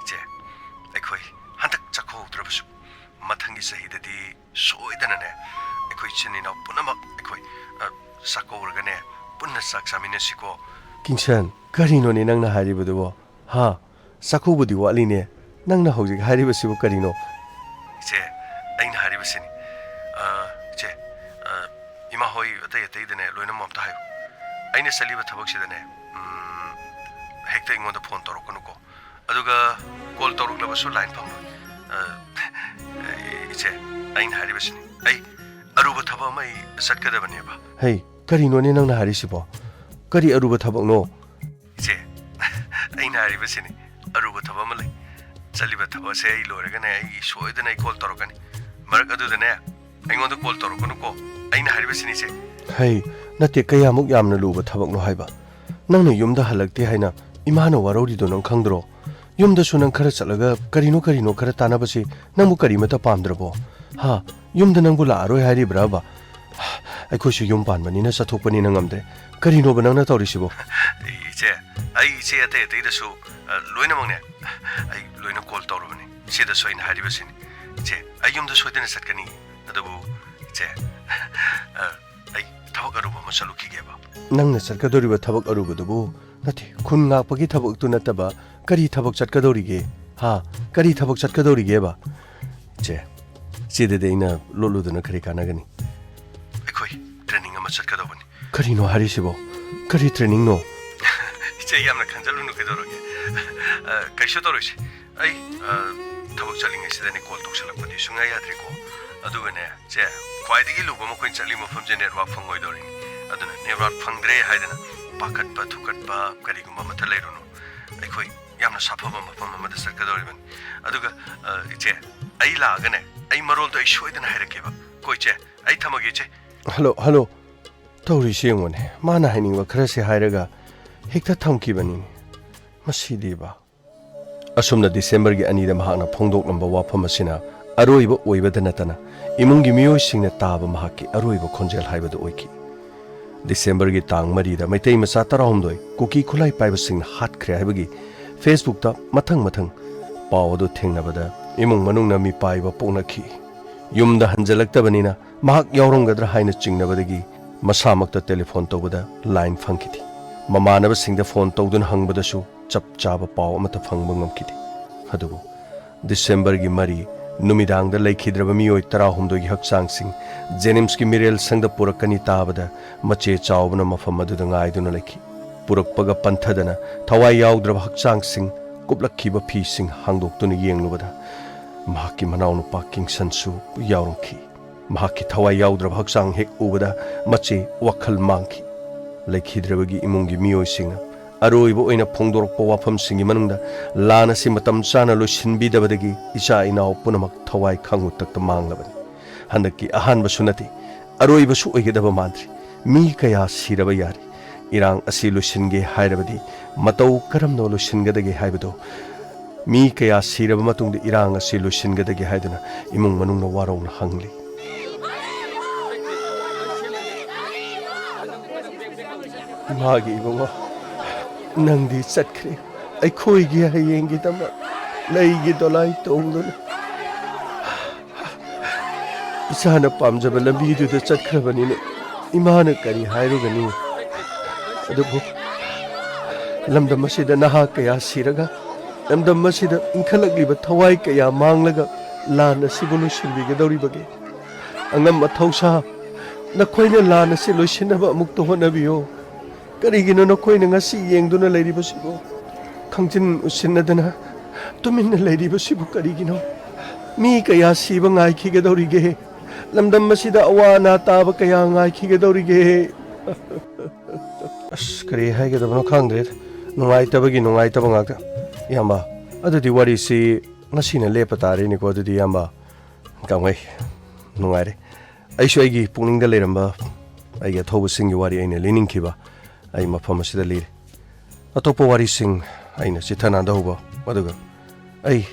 ꯏꯆꯦ, ꯑꯩꯈꯣꯏ ꯍꯟꯗꯛ ꯆꯥꯛꯀꯧꯍꯧꯗ꯭ꯔꯕꯁꯨ ꯃꯊꯪꯒꯤ ꯆꯍꯤꯗꯗꯤ ꯁꯣꯏꯗꯅꯅꯦ ꯑꯩꯈꯣꯏ ꯏꯆꯤꯟ ꯏꯅꯥꯎ ꯄꯨꯝꯅꯃꯛ ꯑꯩꯈꯣꯏ, ꯑ, ꯆꯥꯛꯀꯧꯔꯒꯅꯦ ꯄꯨꯟꯅ ꯆꯥꯛ ꯆꯥꯃꯤꯟꯅꯁꯤꯀꯣ꯫ ꯀꯤꯡꯁꯟ, ꯀꯔꯤꯅꯣꯅꯦ ꯅꯪꯅ ꯍꯥꯏꯔꯤꯕꯗꯨꯕꯣ? ꯍꯥ? ꯆꯥꯛꯀꯧꯕꯗꯤ ꯋꯥꯠꯂꯤꯅꯦ꯫ ꯅꯪꯅ ꯍꯧꯖꯤꯛ ꯍꯥꯏꯔꯤꯕꯁꯤꯕꯨ ꯀꯔꯤꯅꯣ? ꯏꯆꯦ, ꯑꯩꯅ ꯍꯥꯏꯔꯤꯕꯁꯤꯅꯤ꯫ ꯑ, ꯏꯆꯦ, ꯑ, ꯏꯃꯥ ꯍꯣꯏ ꯑꯇꯩ ꯑꯇꯩꯗꯅꯦ ꯂꯣꯏꯅꯃꯛ ꯑꯝꯇ ꯍꯥꯏꯌꯨ꯫ ꯑꯩꯅ ꯆꯠꯂꯤꯕ ꯊꯕꯛꯁꯤꯗꯅꯦ, ꯎꯝ, ꯍꯦꯛꯇ ꯑꯩꯉꯣꯟꯗ ꯐꯣꯟ ꯇꯧꯔꯛꯀꯅꯨꯀꯣ꯫ ꯑꯗꯨꯒ ꯀꯣꯜ ꯇꯧꯔꯛꯂꯕꯁꯨ ꯂꯥꯏꯟ ꯐꯪꯂꯣꯏ꯫ ꯑ, ꯏꯆꯦ, ꯑꯩꯅ ꯍꯥꯏꯔꯤꯕꯁꯤꯅꯤ꯫ ꯑꯩ ꯑꯔꯨꯕ ꯊꯕꯛ ꯑꯃ ꯑꯩ ꯆꯠꯀꯗꯕꯅꯦꯕ꯫ ꯍꯩ, ꯀꯔꯤꯅꯣꯅꯦ ꯅꯪꯅ ꯍꯥꯏꯔꯤꯁꯤꯕꯣ? ꯀꯔꯤ ꯑꯔꯨꯕ ꯊꯕꯛꯅꯣ? ꯏꯆꯦ, ꯑꯩꯅ ꯍꯥꯏꯔꯤꯕꯁꯤꯅꯤ, ꯑꯔꯨꯕ ꯊꯕꯛ ꯑꯃ ꯂꯩ꯫ ꯆꯠꯂꯤꯕ ꯊꯕꯛꯁꯦ ꯑꯩ ꯂꯣꯏꯔꯒꯅꯦ, ꯑꯩ ꯁꯣꯏꯗꯅ ꯑꯩ ꯀꯣꯜ ꯇꯧꯔꯛꯀꯅꯤ꯫ ꯃꯔꯛ ꯑꯗꯨꯗꯅꯦ, ꯑꯩꯉꯣꯟꯗ ꯀꯣꯜ ꯇꯧꯔꯛꯀꯅꯨꯀꯣ꯫ ꯑꯩꯅ ꯍꯥꯏꯔꯤꯕꯁꯤꯅꯤ, ꯏꯆꯦ꯫ ꯍꯩ, ꯅꯠꯇꯦ, ꯀꯌꯥꯃꯨꯛ ꯌꯥꯝꯅ ꯂꯨꯕ ꯊꯕꯛꯅꯣ ꯍꯥꯏꯕ? ꯅꯪꯅ ꯌꯨꯝꯗ ꯍꯜꯂꯛꯇꯦ ꯍꯥꯏꯅ ꯏꯃꯥꯅ ꯋꯥꯔꯧꯔꯤꯗꯣ ꯅꯪ ꯈꯪꯗ꯭ꯔꯣ? ꯌꯨꯝꯗꯁꯨ ꯅꯪ ꯈꯔ ꯆꯠꯂꯒ ꯀꯔꯤꯅꯣ ꯀꯔꯤꯅꯣ ꯈꯔ ꯇꯥꯟꯅꯕꯁꯤ ꯅꯪꯕꯨ ꯀꯔꯤꯃꯠꯇ ꯄꯥꯝꯗ꯭ꯔꯕꯣ? ꯍꯥ? ꯌꯨꯝꯗ ꯅꯪꯕꯨ ꯂꯥꯛꯑꯔꯣꯏ ꯍꯥꯏꯔꯤꯕ꯭ꯔꯕ? ꯑꯩꯈꯣꯏꯁꯨ ꯌꯨꯝ ꯄꯥꯟꯕꯅꯤꯅ ꯆꯠꯊꯣꯛꯄꯅꯤꯅ ꯉꯝꯗ꯭ꯔꯦ꯫ ꯀꯔꯤꯅꯣꯕ ꯅꯪꯅ ꯇꯧꯔꯤꯁꯤꯕꯣ? ꯏꯆꯦ, ꯑꯩ ꯏꯆꯦ ꯑꯇꯩ ꯑꯇꯩꯗꯁꯨ, ꯑ, ꯂꯣꯏꯅꯃꯛꯅꯦ, ꯑꯩ ꯂꯣꯏꯅ ꯀꯣꯜ ꯇꯧꯔꯕꯅꯤ꯫ ꯏꯆꯦꯗꯁꯨ ꯑꯩꯅ ꯍꯥꯏꯔꯤꯕꯁꯤꯅꯤ꯫ ꯏꯆꯦ, ꯑꯩ ꯌꯨꯝꯗ ꯁꯣꯏꯗꯅ ꯆꯠꯀꯅꯤ꯫ ꯑꯗꯨꯕꯨ ꯏꯆꯦ, ꯑ, ꯑꯩ ꯊꯕꯛ ꯑꯔꯨꯕ ꯑꯃ ꯆꯠꯂꯨꯈꯤꯒꯦꯕ꯫ ꯅꯪꯅ ꯆꯠꯀꯗꯧꯔꯤꯕ ꯊꯕꯛ ꯑꯔꯨꯕꯗꯨꯕꯨ? ꯅꯠꯇꯦ, ꯈꯨꯟ ꯉꯥꯛꯄꯒꯤ ꯊꯕꯛꯇꯨ ꯅꯠꯇꯕ ꯀꯔꯤ ꯊꯕꯛ ꯆꯠꯀꯗꯧꯔꯤꯒꯦ? ꯍꯥ? ꯀꯔꯤ ꯊꯕꯛ ꯆꯠꯀꯗꯧꯔꯤꯒꯦꯕ? ꯏꯆꯦ, ꯏꯆꯦꯗꯗꯤ ꯑꯩꯅ ꯂꯣꯠꯂꯨꯗꯅ ꯀꯔꯤ ꯀꯥꯟꯅꯒꯅꯤ? ꯑꯩꯈꯣꯏ ꯇ꯭ꯔꯦꯅꯤꯡ ꯑꯃ ꯆꯠꯀꯗꯧꯕꯅꯤ꯫ ꯀꯔꯤꯅꯣ ꯍꯥꯏꯔꯤꯁꯤꯕꯣ? ꯀꯔꯤ ꯇ꯭ꯔꯦꯅꯤꯡꯅꯣ? ꯏꯆꯦ, ꯌꯥꯝꯅ ꯈꯟꯖꯜꯂꯨꯅꯨ, ꯀꯩꯗꯧꯔꯒꯦ? ꯑ, ꯀꯩꯁꯨ ꯇꯧꯔꯣꯏꯁꯦ꯫ ꯑꯩ, ꯑ, ꯊꯕꯛ ꯆꯠꯂꯤꯉꯩꯁꯤꯗꯅꯦ ꯀꯣꯜ ꯇꯧꯁꯜꯂꯛꯄꯗꯤ ꯁꯨꯡꯌꯥ ꯌꯥꯗ꯭ꯔꯦꯀꯣ꯫ ꯑꯗꯨꯒꯅꯦ, ꯆꯦ, ꯈ꯭ꯋꯥꯏꯗꯒꯤ ꯂꯨꯕ ꯃꯈꯣꯏꯅ ꯆꯠꯂꯤ ꯃꯐꯝꯁꯦ ꯅꯦꯠꯋꯥꯔꯛ ꯐꯪꯉꯣꯏꯗꯧꯔꯤꯅꯤ꯫ ꯑꯗꯨꯅ ꯅꯦꯠꯋꯥꯔꯛ ꯐꯪꯗ꯭ꯔꯦ ꯍꯥꯏꯗꯅ ꯄꯥꯈꯠꯄ ꯊꯨꯀꯠꯄ ꯀꯔꯤꯒꯨꯝꯕ ꯑꯃꯠꯇ ꯂꯩꯔꯨꯅꯨ꯫ ꯑꯩꯈꯣꯏ ꯌꯥꯝꯅ ꯁꯥꯐꯕ ꯃꯐꯝ ꯑꯃꯗ ꯆꯠꯀꯗꯧꯔꯤꯕꯅꯤ꯫ ꯑꯗꯨꯒ, ꯑ, ꯏꯆꯦ, ꯑꯩ ꯂꯥꯛꯑꯒꯅꯦ, ꯑꯩ ꯃꯔꯣꯜꯗꯣ ꯑꯩ ꯁꯣꯏꯗꯅ ꯍꯥꯏꯔꯛꯀꯦꯕ꯫ ꯀꯣ ꯏꯆꯦ, ꯑꯩ ꯊꯝꯃꯒꯦ ꯏꯆꯦ꯫ Hello, hello. ꯇꯧꯔꯤꯁꯤ ꯌꯦꯡꯉꯨꯅꯦ, ꯃꯥꯅ ꯍꯥꯏꯅꯤꯡꯕ ꯈꯔꯁꯦ ꯍꯥꯏꯔꯒ ꯍꯦꯛꯇ ꯊꯝꯈꯤꯕꯅꯤꯅꯦ꯫ ꯃꯁꯤꯗꯤꯕ꯫ ꯑꯁꯨꯝꯅ ꯗꯤꯁꯦꯝꯕꯔꯒꯤ ꯑꯅꯤꯗ ꯃꯍꯥꯛꯅ ꯐꯣꯡꯗꯣꯛꯂꯝꯕ ꯋꯥꯐꯝ ꯑꯁꯤꯅ ꯑꯔꯣꯏꯕ ꯑꯣꯏꯕꯗ ꯅꯠꯇꯅ ꯏꯃꯨꯡꯒꯤ ꯃꯤꯑꯣꯏꯁꯤꯡꯅ ꯇꯥꯕ ꯃꯍꯥꯛꯀꯤ ꯑꯔꯣꯏꯕ ꯈꯣꯟꯖꯦꯜ ꯍꯥꯏꯕꯗꯨ ꯑꯣꯏꯈꯤ꯫ ꯗꯤꯁꯦꯝꯕꯔꯒꯤ ꯇꯥꯡ ꯃꯔꯤꯗ ꯃꯩꯇꯩ ꯃꯆꯥ ꯇꯔꯥꯍꯨꯝꯗꯣꯏ ꯀꯨꯀꯤ ꯈꯨꯠꯂꯥꯏ ꯄꯥꯏꯕꯁꯤꯡꯅ ꯍꯥꯠꯈ꯭ꯔꯦ ꯍꯥꯏꯕꯒꯤ ꯐꯦꯁꯕꯨꯛꯇ ꯃꯊꯪ ꯃꯊꯪ ꯄꯥꯎ ꯑꯗꯨ ꯊꯦꯡꯅꯕꯗ ꯏꯃꯨꯡ ꯃꯅꯨꯡꯅ ꯃꯤꯄꯥꯏꯕ ꯄꯣꯛꯅꯈꯤ꯫ ꯌꯨꯝꯗ ꯍꯟꯖꯜꯂꯛꯇꯕꯅꯤꯅ ꯃꯍꯥꯛ ꯌꯥꯎꯔꯝꯒꯗ꯭ꯔꯥ ꯍꯥꯏꯅ ꯆꯤꯡꯅꯕꯗꯒꯤ ꯃꯁꯥꯃꯛꯇ ꯇꯦꯂꯤꯐꯣꯟ ꯇꯧꯕꯗ ꯂꯥꯏꯟ ꯐꯪꯈꯤꯗꯦ꯫ ꯃꯃꯥꯟꯅꯕꯁꯤꯡꯗ ꯐꯣꯟ ꯇꯧꯗꯨꯅ ꯍꯪꯕꯗꯁꯨ ꯆꯞ ꯆꯥꯕ ꯄꯥꯎ ꯑꯃꯠꯇ ꯐꯪꯕ ꯉꯝꯈꯤꯗꯦ꯫ ꯑꯗꯨꯕꯨ ꯗꯤꯁꯦꯝꯕꯔꯒꯤ ꯃꯔꯤ ꯅꯨꯃꯤꯗꯥꯡꯗ ꯂꯩꯈꯤꯗ꯭ꯔꯕ ꯃꯤꯑꯣꯏ ꯇꯔꯥꯍꯨꯝꯗꯣꯏꯒꯤ ꯍꯛꯆꯥꯡꯁꯤꯡ ꯖꯦꯅꯤꯝꯁꯀꯤ ꯃꯤꯔꯦꯜ ꯁꯪꯗ ꯄꯨꯔꯛꯀꯅꯤ ꯇꯥꯕꯗ ꯃꯆꯦ ꯆꯥꯎꯕꯅ ꯃꯐꯝ ꯑꯗꯨꯗ ꯉꯥꯏꯗꯨꯅ ꯂꯩꯈꯤ꯫ ꯄꯨꯔꯛꯄꯒ ꯄꯟꯊꯗꯅ ꯊꯋꯥꯏ ꯌꯥꯎꯗ꯭ꯔꯕ ꯍꯛꯆꯥꯡꯁꯤꯡ, ꯀꯨꯞꯂꯛꯈꯤꯕ ꯐꯤꯁꯤꯡ ꯍꯥꯡꯗꯣꯛꯇꯨꯅ ꯌꯦꯡꯂꯨꯕꯗ ꯃꯍꯥꯛꯀꯤ ꯃꯅꯥꯎꯅꯨꯄꯥ ꯀꯤꯡꯁꯟꯁꯨ ꯌꯥꯎꯔꯝꯈꯤ꯫ ꯃꯍꯥꯛꯀꯤ ꯊꯋꯥꯏ ꯌꯥꯎꯗ꯭ꯔꯕ ꯍꯛꯆꯥꯡ ꯍꯦꯛ ꯎꯕꯗ ꯃꯆꯦ ꯋꯥꯈꯜ ꯃꯥꯡꯈꯤ꯫ ꯂꯩꯈꯤꯗ꯭ꯔꯕꯒꯤ ꯏꯃꯨꯡꯒꯤ ꯃꯤꯑꯣꯏꯁꯤꯡꯅ ꯑꯔꯣꯏꯕ ꯑꯣꯏꯅ ꯐꯣꯡꯗꯣꯔꯛꯄ ꯋꯥꯐꯝꯁꯤꯡꯒꯤ ꯃꯅꯨꯡꯗ ꯂꯥꯟ ꯑꯁꯤ ꯃꯇꯝ ꯆꯥꯅ ꯂꯣꯏꯁꯤꯟꯕꯤꯗꯕꯗꯒꯤ ꯏꯆꯥ ꯏꯅꯥꯎ ꯄꯨꯝꯅꯃꯛ ꯊꯋꯥꯏ ꯈꯥꯡꯉꯨ ꯇꯛꯇ ꯃꯥꯡꯂꯕꯅꯤ꯫ ꯍꯟꯗꯛꯀꯤ ꯑꯍꯥꯟꯕꯁꯨ ꯅꯠꯇꯦ, ꯑꯔꯣꯏꯕꯁꯨ ꯑꯣꯏꯒꯗꯕ ꯃꯥꯟꯗ꯭ꯔꯤ꯫ ꯃꯤ ꯀꯌꯥ ꯁꯤꯔꯕ ꯌꯥꯔꯦ꯫ ꯏꯔꯥꯡ ꯑꯁꯤ ꯂꯣꯏꯁꯤꯟꯒꯦ ꯍꯥꯏꯔꯕꯗꯤ ꯃꯇꯧ ꯀꯔꯝꯅ ꯂꯣꯏꯁꯤꯟꯒꯗꯒꯦ ꯍꯥꯏꯕꯗꯨ, ꯃꯤ ꯀꯌꯥ ꯁꯤꯔꯕ ꯃꯇꯨꯡꯗ ꯏꯔꯥꯡ ꯑꯁꯤ ꯂꯣꯏꯁꯤꯟꯒꯗꯒꯦ ꯍꯥꯏꯗꯨꯅ ꯏꯃꯨꯡ ꯃꯅꯨꯡꯅ ꯋꯥꯔꯧꯅ ꯍꯪꯂꯤ꯫ ꯏꯃꯥꯒꯤ ꯏꯕꯨꯡꯉꯣ, ꯅꯪꯗꯤ ꯆꯠꯈ꯭ꯔꯦ꯫ ꯑꯩꯈꯣꯏꯒꯤ ꯍꯌꯦꯡꯒꯤꯗꯃꯛ ꯂꯩꯒꯤ ꯗꯣꯂꯥꯏ ꯇꯣꯡꯗꯨꯅ ꯏꯆꯥꯅ ꯄꯥꯝꯖꯕ ꯂꯝꯕꯤꯗꯨꯗ ꯆꯠꯈ꯭ꯔꯕꯅꯤꯅ ꯏꯃꯥꯅ ꯀꯔꯤ ꯍꯥꯏꯔꯨꯒꯅꯤ? ꯑꯗꯨꯕꯨ ꯂꯝꯗꯝ ꯑꯁꯤꯗ ꯅꯍꯥ ꯀꯌꯥ ꯁꯤꯔꯒ, ꯂꯝꯗꯝ ꯑꯁꯤꯗ ꯏꯟꯈꯠꯂꯛꯂꯤꯕ ꯊꯋꯥꯏ ꯀꯌꯥ ꯃꯥꯡꯂꯒ ꯂꯥꯟ ꯑꯁꯤꯕꯨ ꯂꯣꯏꯁꯤꯟꯕꯤꯒꯗꯧꯔꯤꯕꯒꯦ? ꯑꯉꯝ ꯑꯊꯧꯁꯥ, ꯅꯈꯣꯏꯅ ꯂꯥꯟ ꯑꯁꯤ ꯂꯣꯏꯁꯤꯟꯅꯕ ꯑꯃꯨꯛꯇ ꯍꯣꯠꯅꯕꯤꯌꯨ꯫ ꯀꯔꯤꯒꯤꯅꯣ ꯅꯈꯣꯏꯅ ꯉꯁꯤ ꯌꯦꯡꯗꯨꯅ ꯂꯩꯔꯤꯕꯁꯤꯕꯨ? ꯈꯪꯖꯤꯟ ꯎꯁꯤꯟꯅꯗꯅ ꯇꯨꯃꯤꯟꯅ ꯂꯩꯔꯤꯕꯁꯤꯕꯨ ꯀꯔꯤꯒꯤꯅꯣ? ꯃꯤ ꯀꯌꯥ ꯁꯤꯕ ꯉꯥꯏꯈꯤꯒꯗꯧꯔꯤꯒꯦ? ꯂꯝꯗꯝ ꯑꯁꯤꯗ ꯑꯋꯥ ꯑꯅꯥ ꯇꯥꯕ ꯀꯌꯥ ꯉꯥꯏꯈꯤꯒꯗꯧꯔꯤꯒꯦ? ꯑꯁ, ꯀꯔꯤ ꯍꯥꯏꯒꯗꯕꯅꯣ ꯈꯪꯗ꯭ꯔꯦꯗ꯫ ꯅꯨꯡꯉꯥꯏꯇꯕꯒꯤ ꯅꯨꯡꯉꯥꯏꯇꯕ ꯉꯥꯛꯇ꯫ ꯏꯌꯥꯝꯕ, ꯑꯗꯨꯗꯤ ꯋꯥꯔꯤꯁꯤ ꯉꯁꯤꯅ ꯂꯦꯞꯄ ꯇꯥꯔꯦꯅꯦꯀꯣ, ꯑꯗꯨꯗꯤ ꯏꯌꯥꯝꯕ꯫ ꯀꯥꯡꯃꯩ, ꯅꯨꯡꯉꯥꯏꯔꯦ꯫ ꯑꯩꯁꯨ ꯑꯩꯒꯤ ꯄꯨꯛꯅꯤꯡꯗ ꯂꯩꯔꯝꯕ ꯑꯩꯒꯤ ꯑꯊꯧꯕꯁꯤꯡꯒꯤ ꯋꯥꯔꯤ ꯑꯩꯅ ꯂꯤꯅꯤꯡꯈꯤꯕ ꯑꯩ ꯃꯐꯝ ꯑꯁꯤꯗ ꯂꯤꯔꯦ꯫ ꯑꯇꯣꯞꯄ ꯋꯥꯔꯤꯁꯤꯡ ꯑꯩꯅ ꯆꯤꯊ ꯅꯥꯟꯊꯍꯧꯕ, ꯑꯗꯨꯒ ꯑꯩ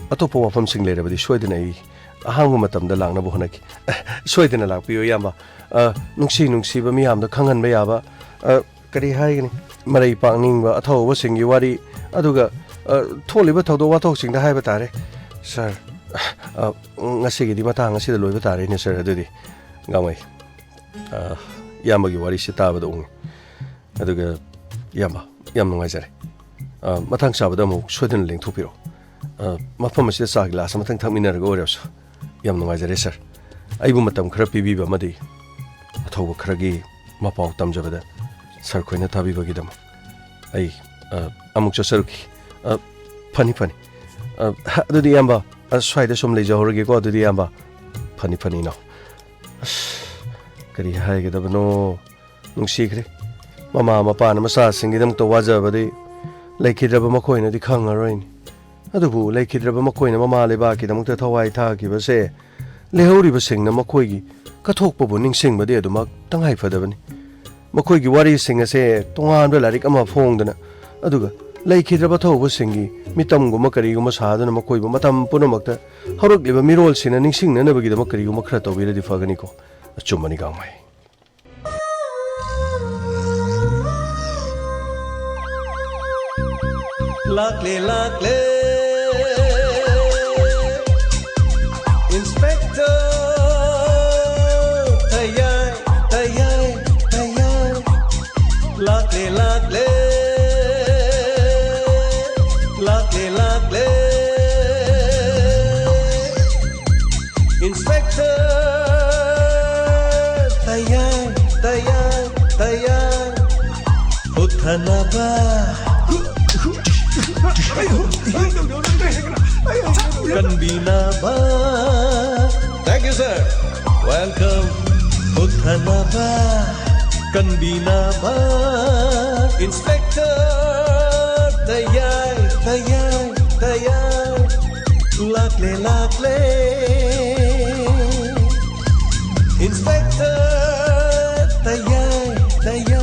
ꯑꯇꯣꯞꯄ ꯋꯥꯐꯝꯁꯤꯡ ꯂꯩꯔꯕꯗꯤ ꯁꯣꯏꯗꯅ ꯑꯩ ꯑꯍꯥꯡꯕ ꯃꯇꯝꯗ ꯂꯥꯛꯅꯕ ꯍꯣꯠꯅꯈꯤ꯫ ꯑꯦ, ꯁꯣꯏꯗꯅ ꯂꯥꯛꯄꯤꯌꯨ, ꯏꯌꯥꯝꯕ꯫ ꯑ, ꯅꯨꯡꯁꯤ ꯅꯨꯡꯁꯤꯕ ꯃꯤꯌꯥꯝꯗ ꯈꯪꯍꯟꯕ ꯌꯥꯕ, ꯑ, ꯀꯔꯤ ꯍꯥꯏꯒꯅꯤ, ꯃꯔꯩ ꯄꯥꯛꯅꯤꯡꯕ ꯑꯊꯧꯕꯁꯤꯡꯒꯤ ꯋꯥꯔꯤ, ꯑꯗꯨꯒ, ꯑ, ꯊꯣꯛꯂꯤꯕ ꯊꯧꯗꯣꯛ ꯋꯥꯊꯣꯛꯁꯤꯡꯗ ꯍꯥꯏꯕ ꯇꯥꯔꯦ꯫ ꯁꯥꯔ, ꯑ, ꯉꯁꯤꯒꯤꯗꯤ ꯃꯇꯥꯡ ꯑꯁꯤꯗ ꯂꯣꯏꯕ ꯇꯥꯔꯦꯅꯦ, ꯁꯥꯔ꯫ ꯑꯗꯨꯗꯤ ꯒꯥꯡꯃꯩ, ꯑ, ꯏꯌꯥꯝꯕꯒꯤ ꯋꯥꯔꯤꯁꯤ ꯇꯥꯕꯗ ꯎꯡꯉꯤ꯫ ꯑꯗꯨꯒ ꯏꯌꯥꯝꯕ, ꯌꯥꯝ ꯅꯨꯡꯉꯥꯏꯖꯔꯦ꯫ ꯑ, ꯃꯇꯥꯡ ꯆꯥꯕꯗ ꯑꯃꯨꯛ ꯁꯣꯏꯗꯅ ꯂꯦꯡꯊꯣꯛꯄꯤꯔꯣ꯫ ꯑ, ꯃꯐꯝ ꯑꯁꯤꯗ ꯆꯥ ꯒꯤꯂꯥꯁ ꯑꯃꯇꯪ ꯊꯛꯃꯤꯟꯅꯔꯒ ꯑꯣꯏꯔꯕꯁꯨ꯫ ꯌꯥꯝ ꯅꯨꯡꯉꯥꯏꯖꯔꯦ, ꯁꯥꯔ꯫ ꯑꯩꯕꯨ ꯃꯇꯝ ꯈꯔ ꯄꯤꯕꯤꯕ ꯑꯃꯗꯤ ꯑꯊꯧꯕ ꯈꯔꯒꯤ ꯃꯄꯥꯎ ꯇꯝꯖꯕꯗ ꯁꯥꯔ ꯈꯣꯏꯅ ꯊꯥꯕꯤꯕꯒꯤꯗꯃꯛ꯫ ꯑꯩ, ꯑ, ꯑꯃꯨꯛ ꯆꯠꯆꯔꯨꯈꯤ꯫ ꯑ, ꯐꯅꯤ, ꯐꯅꯤ꯫ ꯑ, ꯑꯗꯨꯗꯤ ꯏꯌꯥꯝꯕ, ꯑ, ꯁ꯭ꯋꯥꯏꯗ ꯁꯨꯝ ꯂꯩꯖꯍꯧꯔꯒꯦꯀꯣ, ꯑꯗꯨꯗꯤ ꯏꯌꯥꯝꯕ꯫ ꯐꯅꯤ, ꯐꯅꯤ, ꯏꯅꯥꯎ꯫ ꯑꯁ, ꯀꯔꯤ ꯍꯥꯏꯒꯗꯕꯅꯣ? ꯅꯨꯡꯁꯤꯈ꯭ꯔꯦ꯫ ꯃꯃꯥ ꯃꯄꯥꯅ ꯃꯆꯥꯁꯤꯡꯒꯤꯗꯃꯛꯇ ꯋꯥꯖꯕꯗꯤ ꯂꯩꯈꯤꯗ꯭ꯔꯕ ꯃꯈꯣꯏꯅꯗꯤ ꯈꯪꯉꯔꯣꯏꯅꯤ꯫ ꯑꯗꯨꯕꯨ ꯂꯩꯈꯤꯗ꯭ꯔꯕ ꯃꯈꯣꯏꯅ ꯃꯃꯥ ꯂꯩꯕꯥꯛꯀꯤꯗꯃꯛꯇ ꯊꯋꯥꯏ ꯊꯥꯈꯤꯕꯁꯦ ꯂꯩꯍꯧꯔꯤꯕꯁꯤꯡꯅ ꯃꯈꯣꯏꯒꯤ ꯀꯠꯊꯣꯛꯄꯕꯨ ꯅꯤꯡꯁꯤꯡꯕꯗꯤ ꯑꯗꯨꯃꯛ ꯇꯉꯥꯏ ꯐꯗꯕꯅꯤ꯫ ꯃꯈꯣꯏꯒꯤ ꯋꯥꯔꯤꯁꯤꯡ ꯑꯁꯦ ꯇꯣꯉꯥꯟꯕ ꯂꯥꯏꯔꯤꯛ ꯑꯃ ꯐꯣꯡꯗꯨꯅ, ꯑꯗꯨꯒ ꯂꯩꯈꯤꯗ꯭ꯔꯕ ꯊꯧꯕꯁꯤꯡꯒꯤ ꯃꯤꯇꯝꯒꯨꯝꯕ ꯀꯔꯤꯒꯨꯝꯕ ꯁꯥꯗꯨꯅ ꯃꯈꯣꯏꯕꯨ ꯃꯇꯝ ꯄꯨꯝꯅꯃꯛꯇ ꯍꯧꯔꯛꯂꯤꯕ ꯃꯤꯔꯣꯜꯁꯤꯡꯅ ꯅꯤꯡꯁꯤꯡꯅꯅꯕꯒꯤꯗꯃꯛ ꯀꯔꯤꯒꯨꯝꯕ ꯈꯔ ꯇꯧꯕꯤꯔꯗꯤ ꯐꯒꯅꯤꯀꯣ꯫ ꯑꯆꯨꯝꯕꯅꯤ, ꯒꯥꯡꯃꯩ꯫ ꯂꯥꯛꯂꯦ, ꯂꯥꯛꯂꯦ, Inspector ꯇꯌꯥꯏ, ꯇꯌꯥꯏ, ꯇꯌꯥꯏ꯫ ꯂꯥꯛꯂꯦ, ꯂꯥꯛꯂꯦ, ꯂꯥꯛꯂꯦ, ꯂꯥꯛꯂꯦ, Inspector ꯇꯌꯥꯏ, ꯇꯌꯥꯏ, ꯇꯌꯥꯏ꯫ ꯍꯨꯠꯊꯅꯕ, ꯀꯟꯕꯤꯅꯕ꯫ Thank you, sir. Welcome. ꯍꯨꯠꯊꯅꯕ, ꯀꯟꯕꯤꯅꯕ, Inspector ꯇꯌꯥꯏ, ꯇꯌꯥꯏ, ꯇꯌꯥꯏ꯫ ꯂꯥꯛꯂꯦ, ꯂꯥꯛꯂꯦ, Inspector ꯇꯌꯥꯏ, ꯇꯌꯥꯏ꯫